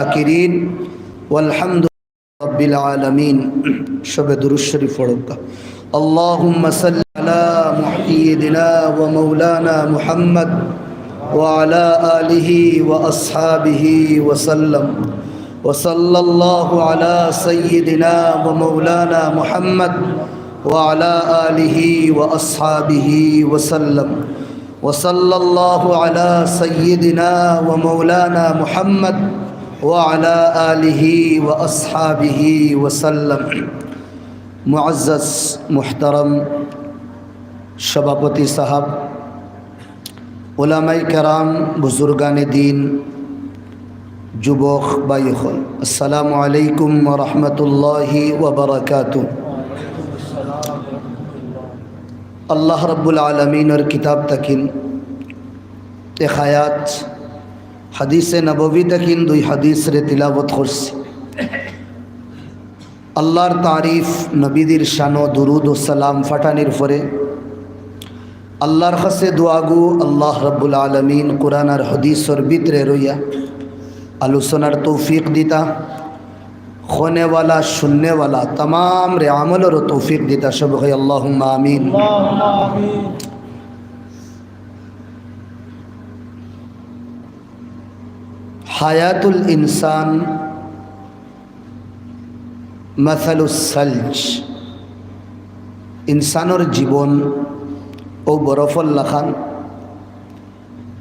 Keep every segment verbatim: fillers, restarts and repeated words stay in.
الشاكرين والحمد لله رب العالمين. সবে দুরূদ শরীফ পড়ুক্কা। اللهم صل على سيدنا ومولانا محمد وعلى آله وأصحابه وسلم. وصلى الله على سيدنا ومولانا محمد وعلى آله وأصحابه وسلم. وصلى الله على سيدنا ومولانا محمد وعلى آله وأصحابه وسلم. معزز محترم সভাপতি সাহেব, উলামায়ে কেরাম, বুজুর্গানে দ্বীন, যুবক ভাই অকল, আসসালামু আলাইকুম ওয়া রাহমাতুল্লাহি ওয়া বারাকাতুহু। আল্লাহ রাব্বুল আলামিনর কিতাব থাকিন এক আয়াত, হাদিসে নববী থাকিন দুই হাদিসরে তিলাওয়াত করছি। আল্লাহর তারিফ, নবীজির শানো দুরুদ ও সালাম ফাটানির পরে আল্লাহর কাছে দোয়াগু, আল্লাহ রাব্বুল আলামিন কোরআন আর হাদিসর ভিতরে রইয়া আলোচনার তৌফিক দিতা, হুননেওয়ালা, শুননেওয়ালা, তামামরে আমলরও তৌফিক দিতা। সবে কই আল্লাহুম্মা আমিন। হায়াতুল ইনসান মাসালুস সালজ, ইনসানর জীবন অউ বরফর লাখান।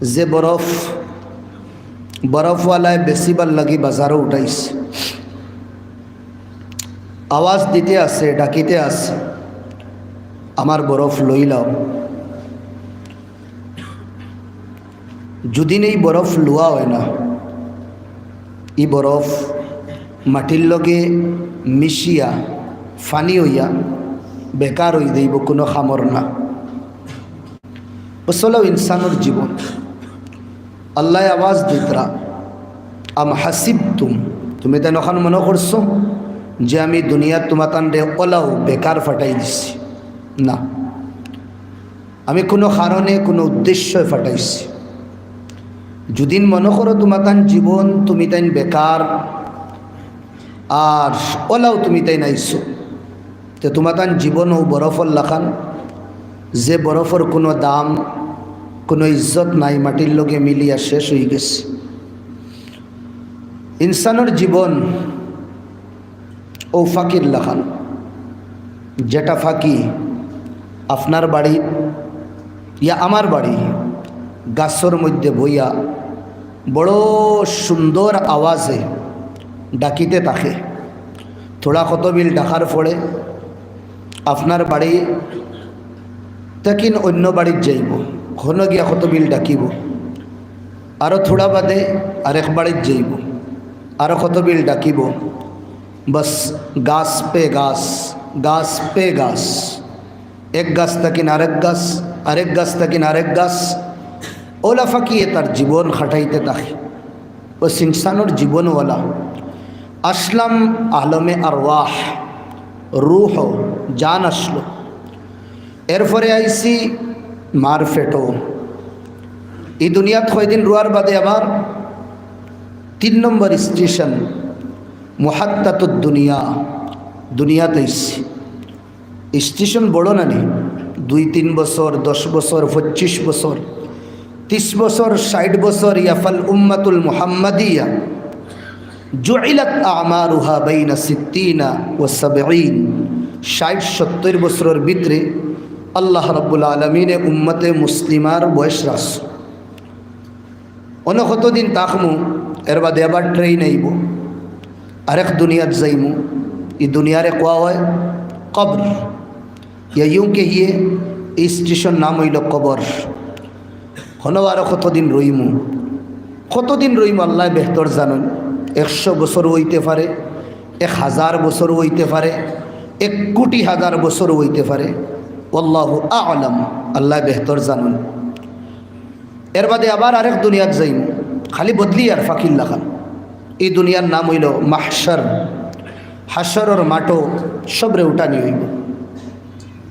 যে বরফ, বরফওয়ালায় বেচিবার লাগি বাজারো উঠাইছে, আওয়াজ দিতে আছে, ডাকিতে আছে, "আমার বরফ লইলাও।" যুদিন এই বরফ লওয়া অয় না, ই বরফ মাটির লগে মিশিয়া ফানি অইয়া বেকার অই যাইবো, কুনু কামর না। অসলো ইনসানর জীবন। আল্লায় আওয়াজ দিতরা, "আম হাসিবতুম", তুমিতাইন অখান মনো করছো যে আমি দুনিয়াত তুমাতানরে অলাও বেকার ফাটাই দিছি? না। আমি কুনু কারণে, কুনু উদ্দেশ্যে ফাটাইছি। যুদিন মনো করো তুমাতান জীবন, তুমিতাইন বেকার, আর অলাও তুমিতাইন আইছো, তে তুমাতান জীবন অউ বরফর লাখান, যে বরফর কুনু দাম, কুনু ইজ্জত নাই, মাটির লগে মিলিয়া শেষ অই গেছে। ইনসানর জীবন অউ ফাকির লাখান, যেটা ফাকি আপনার বাড়ি ইয়া আমার বাড়ি, গাছর মধ্যে বইয়া বড় সুন্দর আওয়াজে ডাকিতে থাকে। থুড়া কতবিল ডাকার পরে আপনার বাড়ি থাকিন অইন্য বাড়িত যাইবো, হনো গিয়া কতবিল ডাকিবো, আরো থুড়া বাদে আরেক বাড়িত যাইবো, আরো কতবিল ডাকিবো। বাস, গাছ পে গাছ, গাছ পে গাছ, এক গাছ থাকিন আরেক গাছ, আরেক গাছ থাকিন আরেক গাছ। অলা ফাকিয়ে তার জীবন কাটাইতে থাকে। বাস, ইনসানর জীবন অলা। আসলাম আলমে আরওয়াহ, রুহ, জান আসলো। এরপরে আইছি মার পেটো। ই দুনিয়াত কয়দিন রওয়ার বাদে আবার তিন নম্বর স্টেশন মুহাত্তাতুদ দুনিয়া, দুনিয়াত আইছি। স্টেশন বড় না নি, দুই তিন বছর, দশ বছর, পঁচিশ বছর, তিশ বছর, ষাইট বছর, ইয়াফাল উম্মাতুল মুহাম্মাদিয়া। জুইলাত আমারুহা বাইনা সিত্তিনা ওয়া সাবঈন, ষাইট সত্তইর বছরর ভিতরে আল্লাহ রাব্বুল আলামিনে উম্মতে মুসলিমার বয়স রাখছইন। অনো কতদিন থাকমু, এর বাদে আবার ট্রেন আইবো, আরেক দুনিয়াত যাইমু। ই দুনিয়ারে কওয়া অয় কবর। ইয়া ইউঁ কে হিয়ে, ই স্টেশন নাম অইলো কবর। হনো আরো কতদিন রইমু, কতদিন রইমু আল্লায় বেহতর জানইন। একশো বছরও অইতে পারে, এক হাজার বছরও অইতে পারে, এক কুটি হাজার বছরও অইতে পারে। ওয়াল্লাহু আ'লাম, আল্লায় বেহতর জানইন। এর বাদে আবার আরেক দুনিয়াত যাইমু, খালি বদলি আর ফাকির লাখান। ই দুনিয়ার নাম অইলো মাহশর। হাশরর মাঠো সবরে উঠানি অইবো,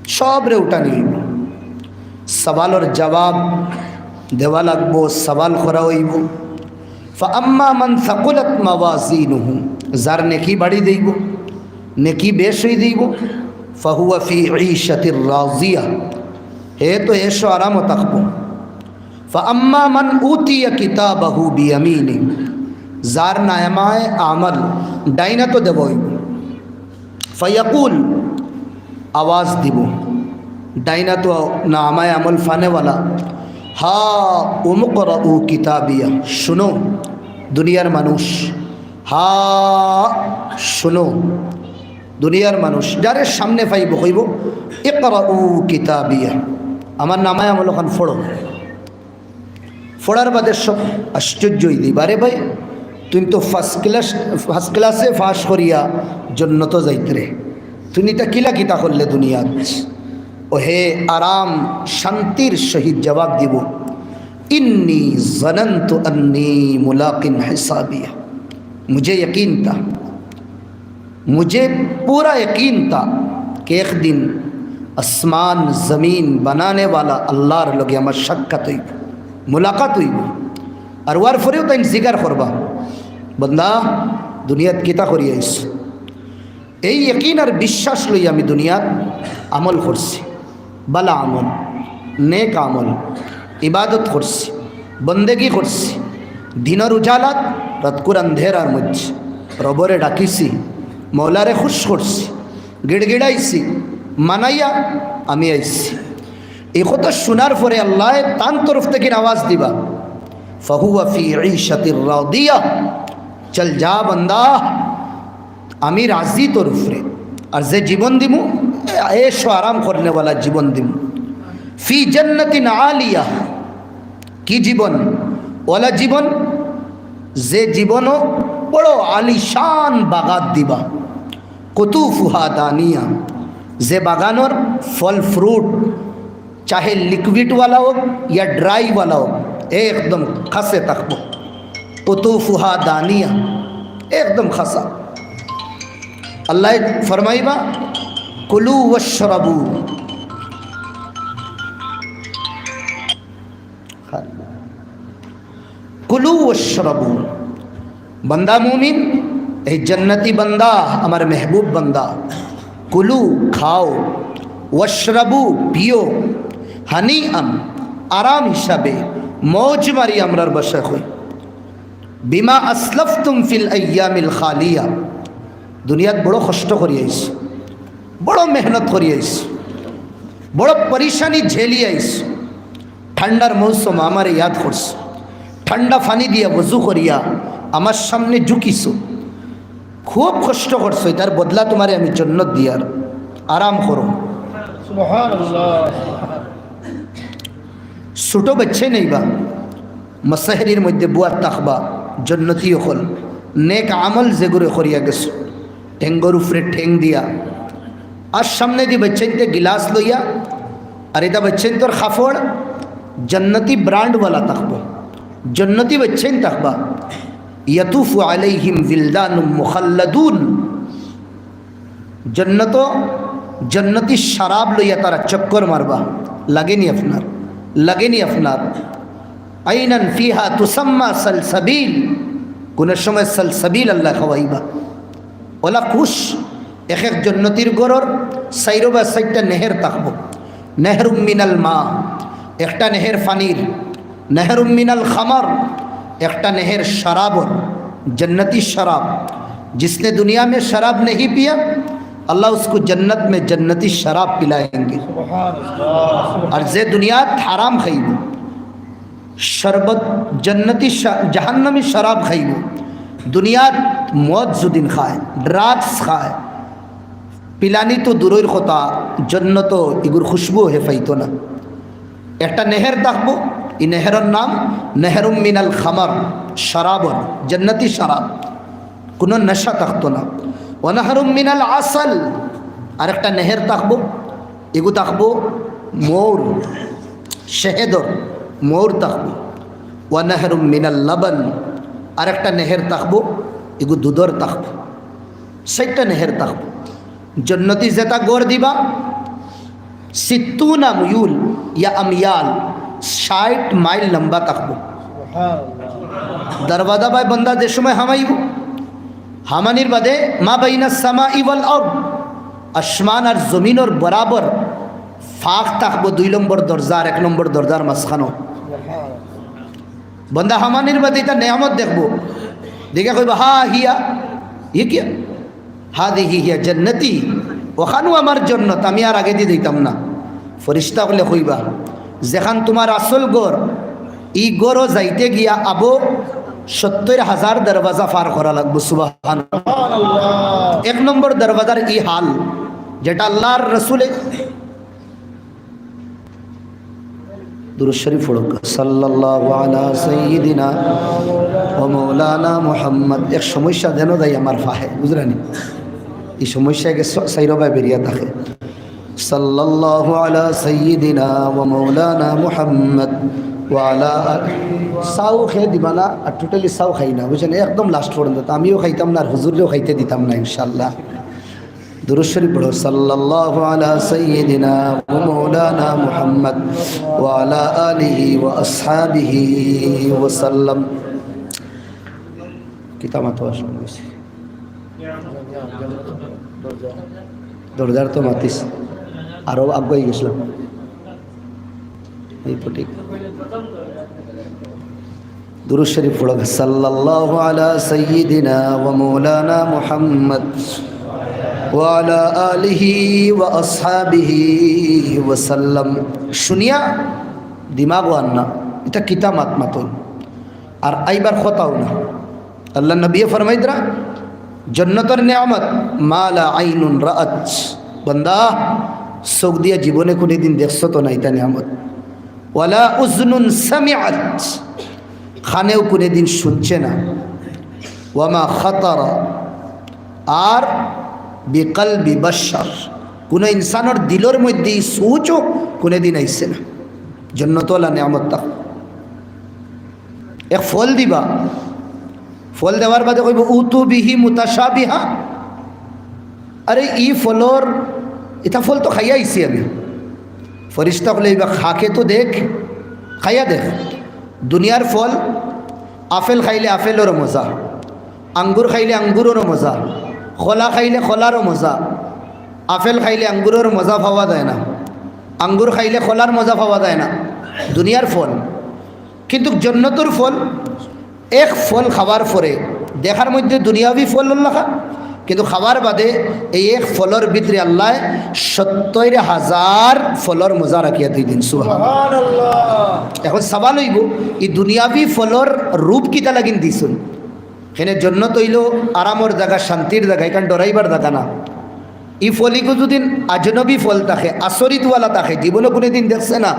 সবরে উঠানি অইবো। সওয়ালর জওয়াব দেওয়া লাগবো, সওয়াল করা অইবো। فأما من ثقلت موازينه, যার নেকি বাড়ি দিবো, নেকি বেশ অই দিবো, فهو في عيشة راضية, হে তো এশো আরামো থাকবো। فأما من أوتي كتابه بيمينه, যার নামায়ে আমল ডাইনাতো দেওয়া অইবো। فيقول, আওয়াজ দিবো ডাইনাতো নামায়ে আমল ফানেওয়ালা, هاؤم اقرءوا كتابيه, শুনো দুনিয়ার মানুষ, হা, শুনো দুনিয়ার মানুষ, যারে সামনে পাইবো কইবো, اقرءوا كتابيه, আমার নামায়ে আমল অখান পড়ো। পড়ার বাদে সব আশ্চর্য অই দিবা, আরে ভাই, তুই তো ফার্স্ট ক্লাস, ফার্স্ট ক্লাসে পাস করিয়া জন্নতো যাইতরে, তুই ইতা কিলা কিতা করলে দুনিয়াত? ও হে আরাম শান্তির সহিত জবাব দিবো, إني ظننت أني ملاق حسابيه, मुझे यकीन था, मुझे पूरा यकीन था कि एक दिन আসমান জমিন বানানেওয়ালা আল্লাহর লগে আমার সাক্ষাৎ অইবো, মুলাকাত অইবো। আর অওয়ার পরেও তাইন জিকার করবা, বন্দা, দুনিয়াত কিতা করি আইছো? এই ইয়াকিন আর বিশ্বাস লইয়া আমি দুনিয়াত আমল করছি, বালা আমল, নেক আমল, ইবাদত করছি, বন্দেগি করছি, দিনর উজালাত, রাতকুর আন্ধেরার মধ্যে রবরে ডাকিছি, মৌলারে খুশ করছি, গিড়গিড়াইছি, মানাইয়া আমি আইছি। এই কথা শোনার পরে আল্লাহ তান তরফ থেকে আওয়াজ দিবা, فهو في عيشة راضية, চল যা বান্দা, আমি রাজি তোর উপরে। আর যে জীবন দিমু, এশো আরাম করনেওয়ালা জীবন দিমু। في جنة عالية, কি জীবন? ওলা জীবন, যে জীবনও বড় আলিশান বাগাত দিবা। قطوفها دانية, যে বাগানর ফল ফ্রুট চাহে লিকুইডওয়ালা হোক ইয়া ড্রাইওয়ালা হোক, একদম খাসে থাকবো। قطوفها دانية, একদম খাসা। আল্লাহ ফরমাইবা, كلوا واشربوا, كلوا واشربوا। বান্দা মুমিন, এই জান্নাতি বান্দা, আমার মেহবুব বান্দা, كلوا, খাও, واشربوا, পিও, هنيئا, আরাম হিসাবে, মৌজ মারি আমরার ভাষায় কই, بما أسلفتم في الأيام الخالية, দুনিয়াত বড় কষ্ট করি আইছো, বড় মেহনত করি আইছো, বড় পরেশানি ঝেলি আইছো। ঠান্ডার মৌসুম আমারে ইয়াদ করছো, ঠান্ডা পানি দিয়া ওযু করিয়া আমার সামনে ঝুকিছো, খুব কষ্ট করছো, ইতার বদলা তুমারে আমি জন্নত দিয়ার, আরাম করো। সুবহানাল্লাহ। ছোট বাচ্চাইন আইবা, মাসাহেরির মধ্যে বওয়াত থাকবা, জন্নতি অকল, নেক আমল যেগুরে করিয়া গেছো, ঠেঙ্গর উপরে ঠেং দিয়া, আর সামনেদি বাচ্চাইন্তে গিলাস লইয়া, আর ইতা বাচ্চাইন্তর কাপড় জন্নতি ব্র্যান্ডওয়ালা থাকবো, জন্নতি বাচ্চাইন থাকবা। يطوف عليهم ولدان مخلدون, জন্নত, জন্নতি শরাব লইয়া তারা চক্কর মারবা। লাগেনি আপনার? লাগেনি আপনার? عينا فيها تسمى سلسبيل, কুনু সময় সালসাবিল আল্লাহ খাওয়াইবা। ওলা কুশ, এক এক জন্নতির ঘরর চাইরোবা চাইরটা নেহের থাকবো। نهر من الماء, একটা নেহের পানির। نهر من الخمر, একটা নেহের শরাবর, জন্নতি শরাব। जिसने दुनिया में शराब नहीं पिया, अल्लाह उसको जन्नत में जन्नती शराब पिलाएंगे। আর যে দুনিয়াত হারাম খাইবো, শরবত, জন্নতি শ-, জাহান্নামী শরাব খাইবো, দুনিয়াত মদ যুদিন খায়, ড্রাগস খায়, পিলানি তো দূরর কথা, জন্নত ইগুর খুশবু হে পাইতো না। একটা নেহের থাকবো, ই নেহেরর নাম نهر من الخمر, শরাবর, জন্নতি শরাব, কুনু নেশা থাকতো না। ونهر من العسل, আর একটা নেহের থাকবো, ইগু থাকবো মৌর, শেহেদর মৌর থাকবো। ونهر من اللبن, আর একটা নেহের থাকবো, ইগু দুধর থাকবো। চাইরটা নেহের থাকবো। জন্নতি যেটা ঘর দিবা, ستون ميول يا أميال, ষাইট মাইল লম্বা থাকবো। দরওয়াজা বায় বন্দা যে সময় হামাইবো, হামানির বাদে মা বাইনা সামাই ওয়াল আরদ, আসমান আর জমিনর বরাবর ফাঁক থাকবো দুই নম্বর দরজা আর এক নম্বর দরজার মাঝখানো। বন্দা হামানির বাদে ইতা নেয়ামত দেখবো, দেখে কইবা, "হা হিয়া, ই কিয়া? হাদিহি হিয়া জন্নতি, অখানউ আমার জন্নত, আমি আর আগেদি যাইতাম না।" ফিরিস্তা অকলে কইবা, "যেখান তুমার আসল ঘর, ই ঘরো যাইতে গিয়া আবো সত্তইর হাজার দরওয়াজা পার করা লাগবো।" সুবহানাল্লাহ। এক নম্বর দরওয়াজার ই হাল, যেটা আল্লার রসুলে দুরূদ শরীফ পড়ুক্কা, সাল্লাল্লাহু আলা সাইয়্যিদিনা ওয়া মাওলানা মুহাম্মদ। এক সমস্যা যেন যাই আমার ফাহে, বুঝরা নি? ই সমস্যা গেছে চাইরোবায় বেরিয়া থাকে। সাল্লাল্লাহু আলা সাইয়্যিদিনা ওয়া মাওলানা মুহাম্মদ ওয়া আলা আলি-, চাও খাই দিবা না, আর totally চাও খাই না, বুঝছইন? একদম last পর্যন্ত। তো আমিও খাইতাম না, আর হুজুররেও খাইতে দিতাম না, ইনশাআল্লাহ। দুরূদ শরীফ পড়ো, সাল্লাল্লাহু আলা সাইয়্যিদিনা ওয়া মাওলানা মুহাম্মদ ওয়া আলা আলিহি ওয়া আসহাবিহি ওয়া সাল্লাম। কিতা মাতো আসলে হইছে? দরজার তো মাতিস, আরো আগুয়াই গেছিলাম। এই তো ঠিক। দুরূদ শরীফ পড়ো, সাল্লাল্লাহু আলা সাইয়্যিদিনা ওয়া মাওলানা মুহাম্মদ ওয়া আলা আলিহি ওয়া আসহাবিহি ওয়া সাল্লাম। শুনিয়া দিমাগো আন না, ইতা কিতা মাত মাতইন, আর আইবার কথাও না। আল্লার নবীয়ে ফরমাইতরা, জন্নতর নিয়ামত, মা লা আইনুন রাআত, বান্দা, চউখ দিয়া জীবনে কুনুদিন দেখছো তো না ইতা নিয়ামত, ওয়ালা উযনুন সামিআত, কানেও কুনুদিন শুনছে না, ওয়ামা খাতারা, আর বিকালবি বাশার, কুনু ইনসানর দিলর মধ্যে ই সোচও কুনুদিন আইছে না। জন্নতওয়ালা নিয়ামত তা। এক ফল দিবা, ফল দেওয়ার বাদে কইবো, "উতু বিহি মুতাশাবিহা।" আরে, ই ফলর, ইতা ফল তো খাইয়া আইছি আমি। ফিরিস্তা অকলে কইবা, "খাকে তো দেখ, খাইয়া দেখ।" দুনিয়ার ফল, আপেল খাইলে আপেলরও মজা, আঙ্গুর খাইলে আঙ্গুররও মজা, কলা খাইলে কলারও মজা। আপেল খাইলে আঙ্গুরর মজা পাওয়া যায় না, আঙ্গুর খাইলে কলার মজা পাওয়া যায় না। দুনিয়ার ফল, কিন্তু জন্নতর ফল, এক ফল খাওয়ার পরে দেখার মধ্যে দুনিয়াবি ফলর লাখান, কিন্তু খাওয়ার বাদে এই এক ফলর ভিতরে আল্লায় সত্তইর হাজার ফলর মজা রাখিয়া থই দিন। সুবহানাল্লাহ। সুবহানাল্লাহ। এখন সওয়াল অইবো, ই দুনিয়াবি ফলর রূপ কিতা লাগিন দিছইন? কেনে জন্নত অইলো আরামর জাগা, শান্তির জাগা, ইখান ডরাইবার জাগা না। ই ফল ইগু যুদি আজনবী ফল থাকে, আসরিতওয়ালা থাকে, জীবনে কুনুদিন দেখছে না,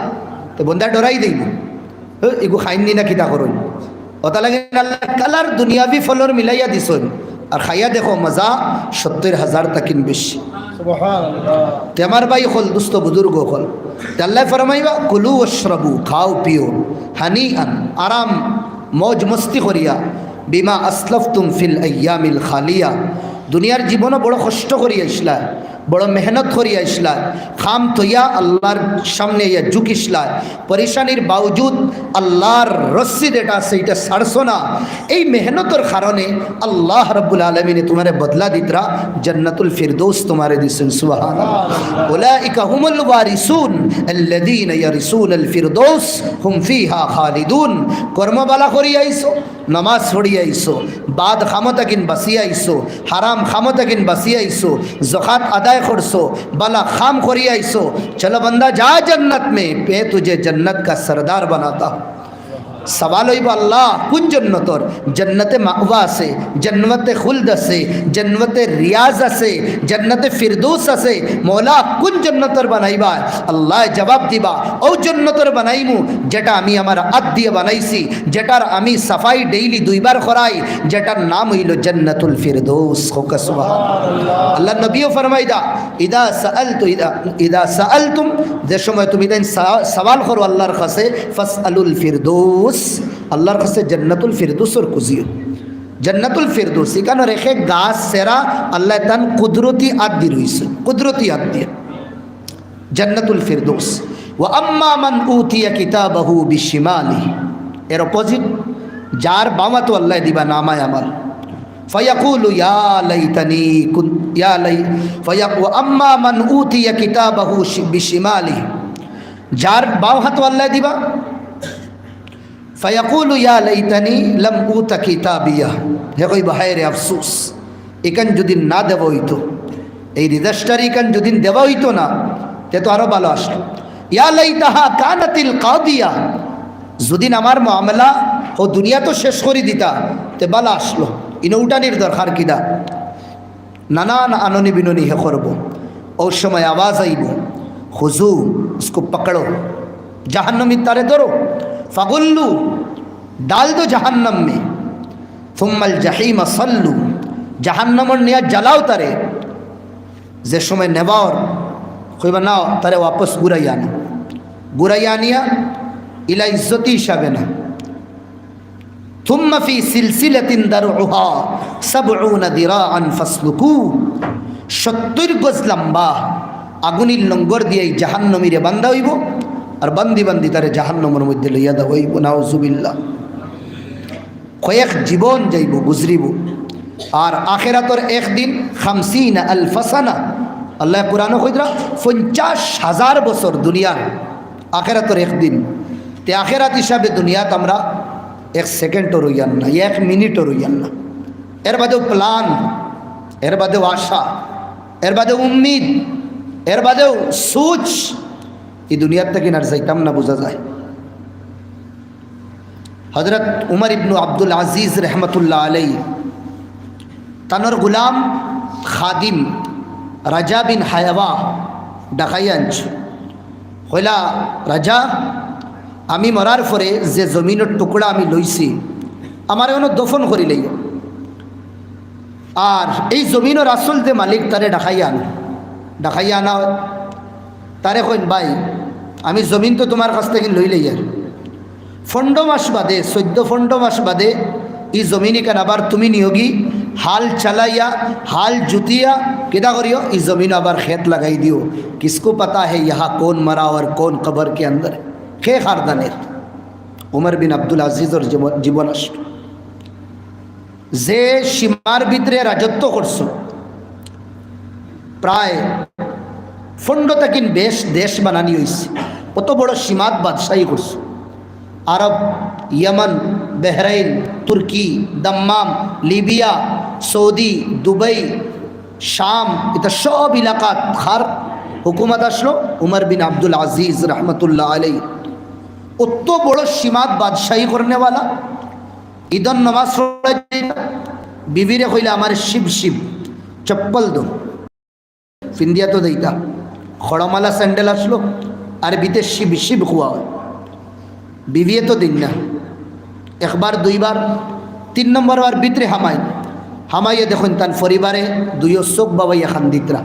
তে বন্দা ডরাই দিবো, "হে, ইগু খাইননি না কিতা করইন?" অতা লাগি আল্লায় কালার দুনিয়াবি ফলর মিলাইয়া দিছইন, আর খাইয়া দেখো মজা সত্তইর হাজার থাকিন বেশি। সুবহানাল্লাহ। তে আমার ভাই অকল, দুস্ত বুজুর্গ অকল, তে আল্লায় ফরমাইবা, "কুলু ওয়াশরাবু", খাও পিও, "হানিআন", আরাম, মজ মস্তি করিয়া, "বিমা আসলাফতুম ফিল আইয়ামিল খালিয়া", দুনিয়ার জীবনো বড় কষ্ট করিয়া আইছলায়, বড় মেহনত করিয়া আইছলায়, কাম থইয়া আল্লার সামনে আইয়া ঝুকিছলায়, পরেশানির বাওজুদ আল্লার রসিদ যেটা আছে, ইটা ছাড়ছো না। এই মেহনতর কারণে আল্লাহ রাব্বুল আলামিনে তুমারে বদলা দিতরা জান্নাতুল ফিরদৌস তুমারে দিছইন। সুবহানাল্লাহ। উলাইকা হুমুল ওয়ারিসুন আল্লাযীনা ইয়ারিসুনাল ফিরদৌস হুম ফিহা খালিদুন। কর্ম বালা করিয়া আইছো, নামাজ পড়িয়া আইছো, বাদ কামো থাকিন বাচিয়া আইছো, হারাম কামো থাকিন বাচিয়া আইছো, জকাত আদায় করছো, বালা কাম করিয়া আইছো, চলো বন্দা যা জন্নত মে, মে তুঝে জন্নত কা সরদার বানাতা হুম। সওয়াল অইবো, আল্লাহ, কুন জন্নতর? জন্নতে মাওয়া আছে, জন্নতে খুলদ আছে, জন্নতে রিয়াজ আছে, জন্নতে ফিরদৌস আছে। মওলা, কুন জন্নতর বানাইবা? আল্লায় জবাব দিবা, অউ জন্নতর বানাইমু, যেটা আমি আমার আত দিয়া বানাইছি, যেটার আমি সাফাই ডেইলি দুইবার করাই, যেটার নাম অইলো জান্নাতুল ফিরদৌস। কউক্কা সুবহানাল্লাহ। আল্লার নবীও ফরমাইদা, "ইদা সাআলতু, ইদা, ইদা সাআলতুম", যে সময় তুমি তাইন সা-, সওয়াল করো আল্লার কাছে, "ফাসআলুল ফিরদৌস", আল্লার কাছে জান্নাতুল ফিরদৌসর খুজিও। জান্নাতুল ফিরদৌস, ইখানর এক এক গাছ সেরা আল্লায় তান কুদরতি আত দি রইছে, কুদরতি আত দিয়া। জান্নাতুল ফিরদৌস। "ওয়া আম্মা মান উতিয়া কিতাবাহু বিশিমালিহি", এর opposite, যার বাম হাতো আল্লায় দিবা নামায়ে আমাল। ফায়াকুলু ইয়া লাইতানি কুন-, ইয়া লাই-, ফায়াক-, ওয়া আম্মা মান উতিয়া কিতাবাহু শি-, বিশিমালিহি। যার বাম হাতো আল্লায় দিবা, ফায়াকুলু ইয়া লাইতানি লাম উতা কিতাবিয়া। হে কইবা, "হায় রে আফসোস, ইখান যুদি না দেওয়া অইতো, এই রেজিস্টারি ইখান যুদি দেওয়া অইতো না, তে তো আরো ভালা আছলো। ইয়া লাইতাহা কানাতিল কাদিয়া, যুদি আমার মামলা অউ দুনিয়াত শেষ করি দিতা, তে ভালা আছলো, ইনো উঠানির দরকার কিতা?" নানান আননি বিননি হে করবো। অউ সময় আওয়াজ আইবো, "খুজু, ইসকো পকড়ো, জাহান্নামীর তারে ধরো, ফাগুল্লু, ডাল দো জাহান্নাম মে, সুম্মাল জাহিমা সাল্লু, জাহান্নামর নিয়া জ্বালাও তারে।" যে সময় নেওয়ার, কইবা, "না, তারে ওয়াপস ঘুরাই আনো।" ঘুরাই আনিয়া ইলা ইজ্জতি হিসাবে না। "সুম্মা ফি সিলসিলাতিন দারউহা সাবউনা যিরাআন ফাসলুকু।" সত্তইর গজ লম্বা আগুনির লঙ্গর দিয়া ই জাহান্নামীরে বান্ধা অইবো, আর বান্ধি বান্ধি তারে জাহান্নামর মধ্যে লইয়া দেওয়া অইবো। নাউজুবিল্লাহ। কয়েক জীবন যাইবো, গুজরিবো। আর আখেরাতর একদিন খামসিনা আলফা সানা। আল্লায় কোরআনো কইরা, পঞ্চাশ হাজার বছর দুনিয়ার, আখেরাতর একদিন। তে আখেরাত হিসাবে দুনিয়াত আমরা এক সেকেন্ডও রইয়ার না, এক মিনিটও রইয়ার না। এর বাদেও plan, এর বাদেও আশা, এর বাদেও উম্মিদ, এর বাদেও সোচ, ই দুনিয়ার থাকি আর যাইতাম না, বুঝা যায়। হযরত উমর ইবনু আব্দুল আজিজ রহমতুল্লাহ আলাই, তানর গুলাম খাদিম রাজা বিন হায়াওয়া ডাকাইয়া আনছে। কইলা, "রাজা, আমি মরার পরে যে জমিনর টুকরা আমি লইছি, আমারে অনো দফন করি লইও। আর এই জমিনর আসল যে মালিক, তারে ডাকাইয়া আনো।" ডাকাইয়া আনা অয়। তারে কইন, "ভাই, আমি জমিন তো তুমার কাছ থাকি লই লইয়ার, পনরো মাস বাদে, চৈদ্দ পনরো মাস বাদে ই জমিন ইখান আবার তুমি নিয়োগি, হাল চালাইয়া, হাল জুতিয়া, কিতা করিও, ই জমিন আবার খেত লাগাই দিও। কিসকো পাতা হে ইহা কৌন মারা অর কৌন কবর কে অন্দর?" কে কার জানে? উমর বিন আব্দুল আজিজর জীবন, জীবন আসলো। যে সীমার ভিতরে রাজত্ব করছো, প্রায় পনরো থাকি বেশ দেশ বানানি অইছে, অত বড় সীমাত বাদশাহী করছো। আরব, ইয়ামান, বাহরাইন, তুর্কি, দাম্মাম, লিবিয়া, সৌদি, দুবাই, শাম, ইতা সব এলাকাত কার হুকুমত আসলো? উমর বিন আব্দুল আজিজ রহমতুল্লাহ আলাই। অত বড় সীমাত বাদশাহী করনেওয়ালা, ইদর নমাজ পড়া যাইতা, বিবিরে কইলা, "আমারে শিব শিব চপ্পল দো।" ফিন্দিয়া তো দেইতা, খড়মালা স্যান্ডেল আসলো, আর ভিতরে শিব শিব কওয়া অয়। বিবিয়ে তো দিন না, একবার দুইবার, তিন নম্বর বার ভিতরে হামাই, হামাইয়ে দেখইন তান পরিবারে দুইও চোখ বাবাইয়া কান্দিতরা।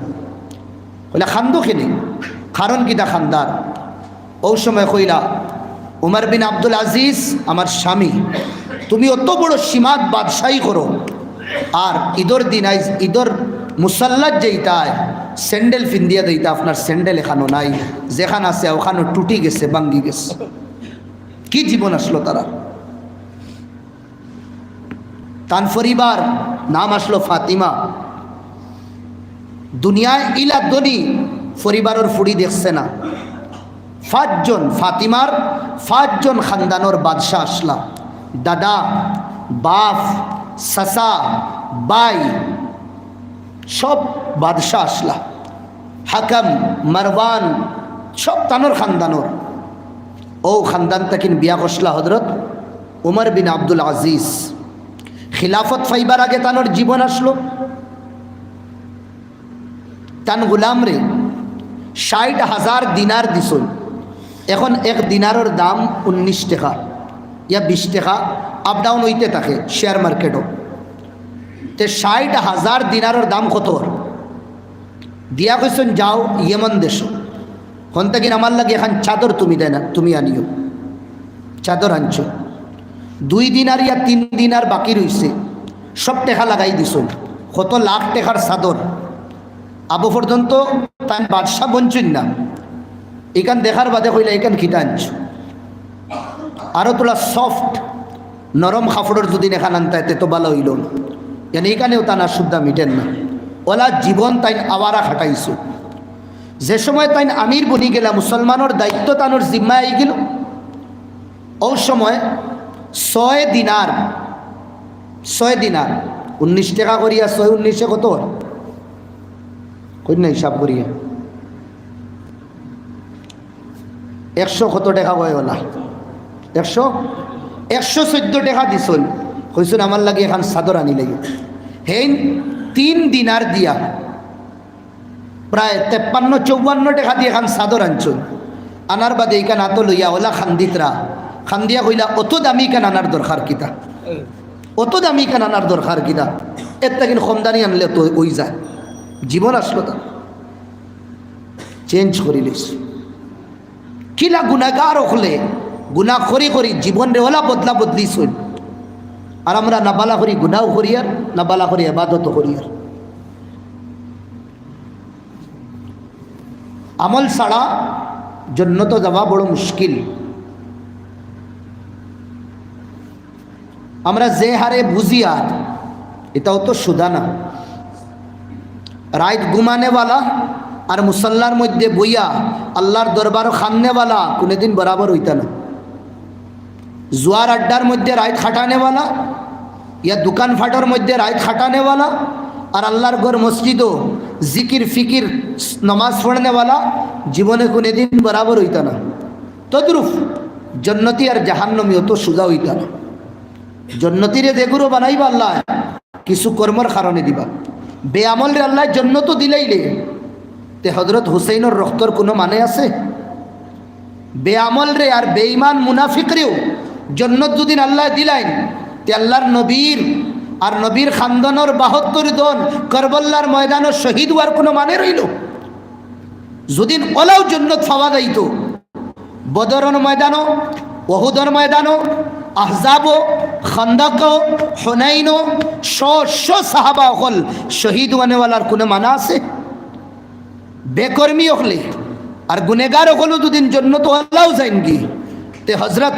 কইলা, "কান্দো কেনে? কারণ কিতা কান্দার?" অউ সময় কইলা, "উমর বিন আব্দুল আজিজ, আমার স্বামী, তুমি অত বড় সীমাত বাদশাহী করো, আর ইদর দিন আইজ ইদর মুসল্লাত যাইতায়, স্যান্ডেল ফিন্দিয়া যাইতা, আপনার স্যান্ডেল এখানো নাই, যেখান আছে অখানো টুটি গেছে, ভাঙ্গি গেছে।" কি জীবন আসলো তারার। তান পরিবার, নাম আসলো ফাতিমা। দুনিয়ায় ইলা ধনী পরিবারর ফুড়ি দেখছে না। পাঁচজন, ফাতিমার পাঁচজন খানদানর বাদশা আসলা। দাদা, বাফ, চাচা, ভাই, সব বাদশা আসলা। হাকাম, মারওয়ান, সব তানর খানদানর। অউ খানদান থাকি বিয়া করছলা হযরত উমর বিন আব্দুল আজিজ। খিলাফত পাইবার আগে তানর জীবন আসলো। তান গুলামরে ষাইট হাজার দিনার দিছইন। এখন এক দিনারর দাম উনিশ টেকা, ইয়া বিশ টেকা, up down অইতে থাকে শেয়ার মার্কেটো। তে ষাইট হাজার দিনারর দাম কত? দিয়া কইছইন, "যাও ইয়েমন দেশো, হন থাকি আমার লাগি এখান চাদর তুমি দেনা, তুমি আনিও।" চাদর আনছো। দুই দিনার ইয়া তিন দিনার বাকি রইছে, সব টেকা লাগাই দিছইন। কত লাখ টেকার চাদর। আবো পর্যন্ত তাইন বাদশা বনছইন না। ইখান দেখার বাদে কইলা, "ইখান কিতা আনছো?" আরো থুড়া সফট, নরম কাপড়র যুদি এখান আনতায়, তে তো ভালা অইলো না। ইয়ানি ইখানেও তান আর সুদ্ধা মিটের না। অলা জীবন তাইন আওয়ারা খাটাইছইন। যে সময় তাইন আমির বনি গেলা, মুসলমানর দায়িত্ব তানর জিম্মায় আইগেলো, অউ সময় ছয় দিনার, ছয় দিনার, উনিশ টেকা করিয়া, ছয় উনিশে কত? কইন না হিসাব করিয়া। একশো কত টেকা অয় অলা? একশো, একশো চৈদ্দ টেকা দিছইন। কইছইন, "আমার লাগি এখান চাদর আনিলাইও।" হেইন তিন দিনার দিয়া প্রায় তেপ্পান্ন চৌয়ান্ন টেকা দিয়া এখান চাদর আনছইন। আনার বাদে ইখান আতো লইয়া অলা কান্দিতরা, কান্দিয়া কইলা, "অত দামি ইখান আনার দরকার কিতা? অত দামি ইখান আনার দরকার কিতা? এর থাকিন কম দামি আনলে তো অই যায়।" জীবন আসলো তা, চেঞ্জ করিলিছইন। কিলা গুনাগার অকলে গুনা করি করি জীবনরে অলা বদলা বদলিছইন। আর আমরা না ভালা করি গুনাও করিয়ার, না ভালা করি ইবাদতও করিয়ার। আমল ছাড়া জন্নতো যাওয়া বড় মুশকিল। আমরা যে হারে বুঝিয়ার, ইটাও তো সুধা না। রাইত ঘুমানেওয়ালা আর মুসল্লার মধ্যে বইয়া আল্লার দরবারো কান্দেওয়ালা কুনুদিন বরাবর অইতা না। জুয়ার আড্ডার মধ্যে রাইত কাটানেওয়ালা, ইয়া দোকানপাটর মধ্যে রাইত কাটানেওয়ালা, আর আল্লার ঘর মসজিদো জিকির ফিকির নমাজ পড়নেওয়ালা জীবনে কুনুদিন বরাবর অইতা না। তদ্রূপ জন্নতি আর জাহান্নমি অত সুজা অইতা না। জন্নতিরে যেগুরে বানাইবা আল্লায়, কিছু কর্মর কারণে দিবা। বেআমলরে আল্লায় জন্নতো দিলাইলে, তে হজরত হুসেইনর রক্তর কুনু মানে আছে? বেআমলরে আর বেঈমান মুনাফিকরেও জন্নত যুদি আল্লায় দিলাইন, তে আল্লার নবীর আর নবীর খানদানর বাহাত্তর জন করবল্লার ময়দানো শহীদ অওয়ার কুনু মানে রইলো? যুদি অলাউ জন্নত পাওয়া যাইতো, বদরর ময়দানো, উহুদর ময়দানো, আহজাবো, খন্দকো, হুনাইনো, শ শ সাহাবা অকল শহীদ অনেওয়ালার কুনু মানে আছে? বেকর্মী অকলে আর গুনেগার অকলও যুদি জন্নত অলাউ যাইনগি, তে হজরত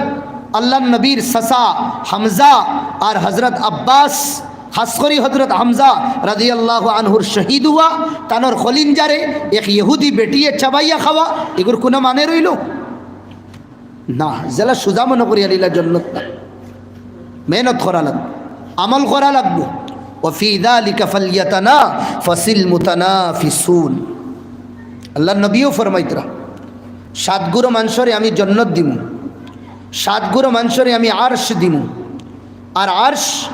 আল্লার নবীর চাচা হামজা আর হজরত আব্বাস, খাস করি হজরত হামজা রাদিয়াল্লাহু আনহুর শহীদ অওয়া, তানর কলিঞ্জারে এক ইহুদি বেটিয়ে চাবাইয়া খাওয়া, ইগুর কুনু মানে রইলো? না, যেলা সুজা মনো করিয়ার ইলা জন্নত না। মেহনত করা লাগবো, আমল করা লাগবো। وفي ذلك فليتنافس المتنافسون। আল্লার নবীও ফরমাইতরা, সাত গুরু মানষরে আমি জন্নত দিমু, সাত গুরু মানষরে আমি আরশ দিমু। আর আরশ,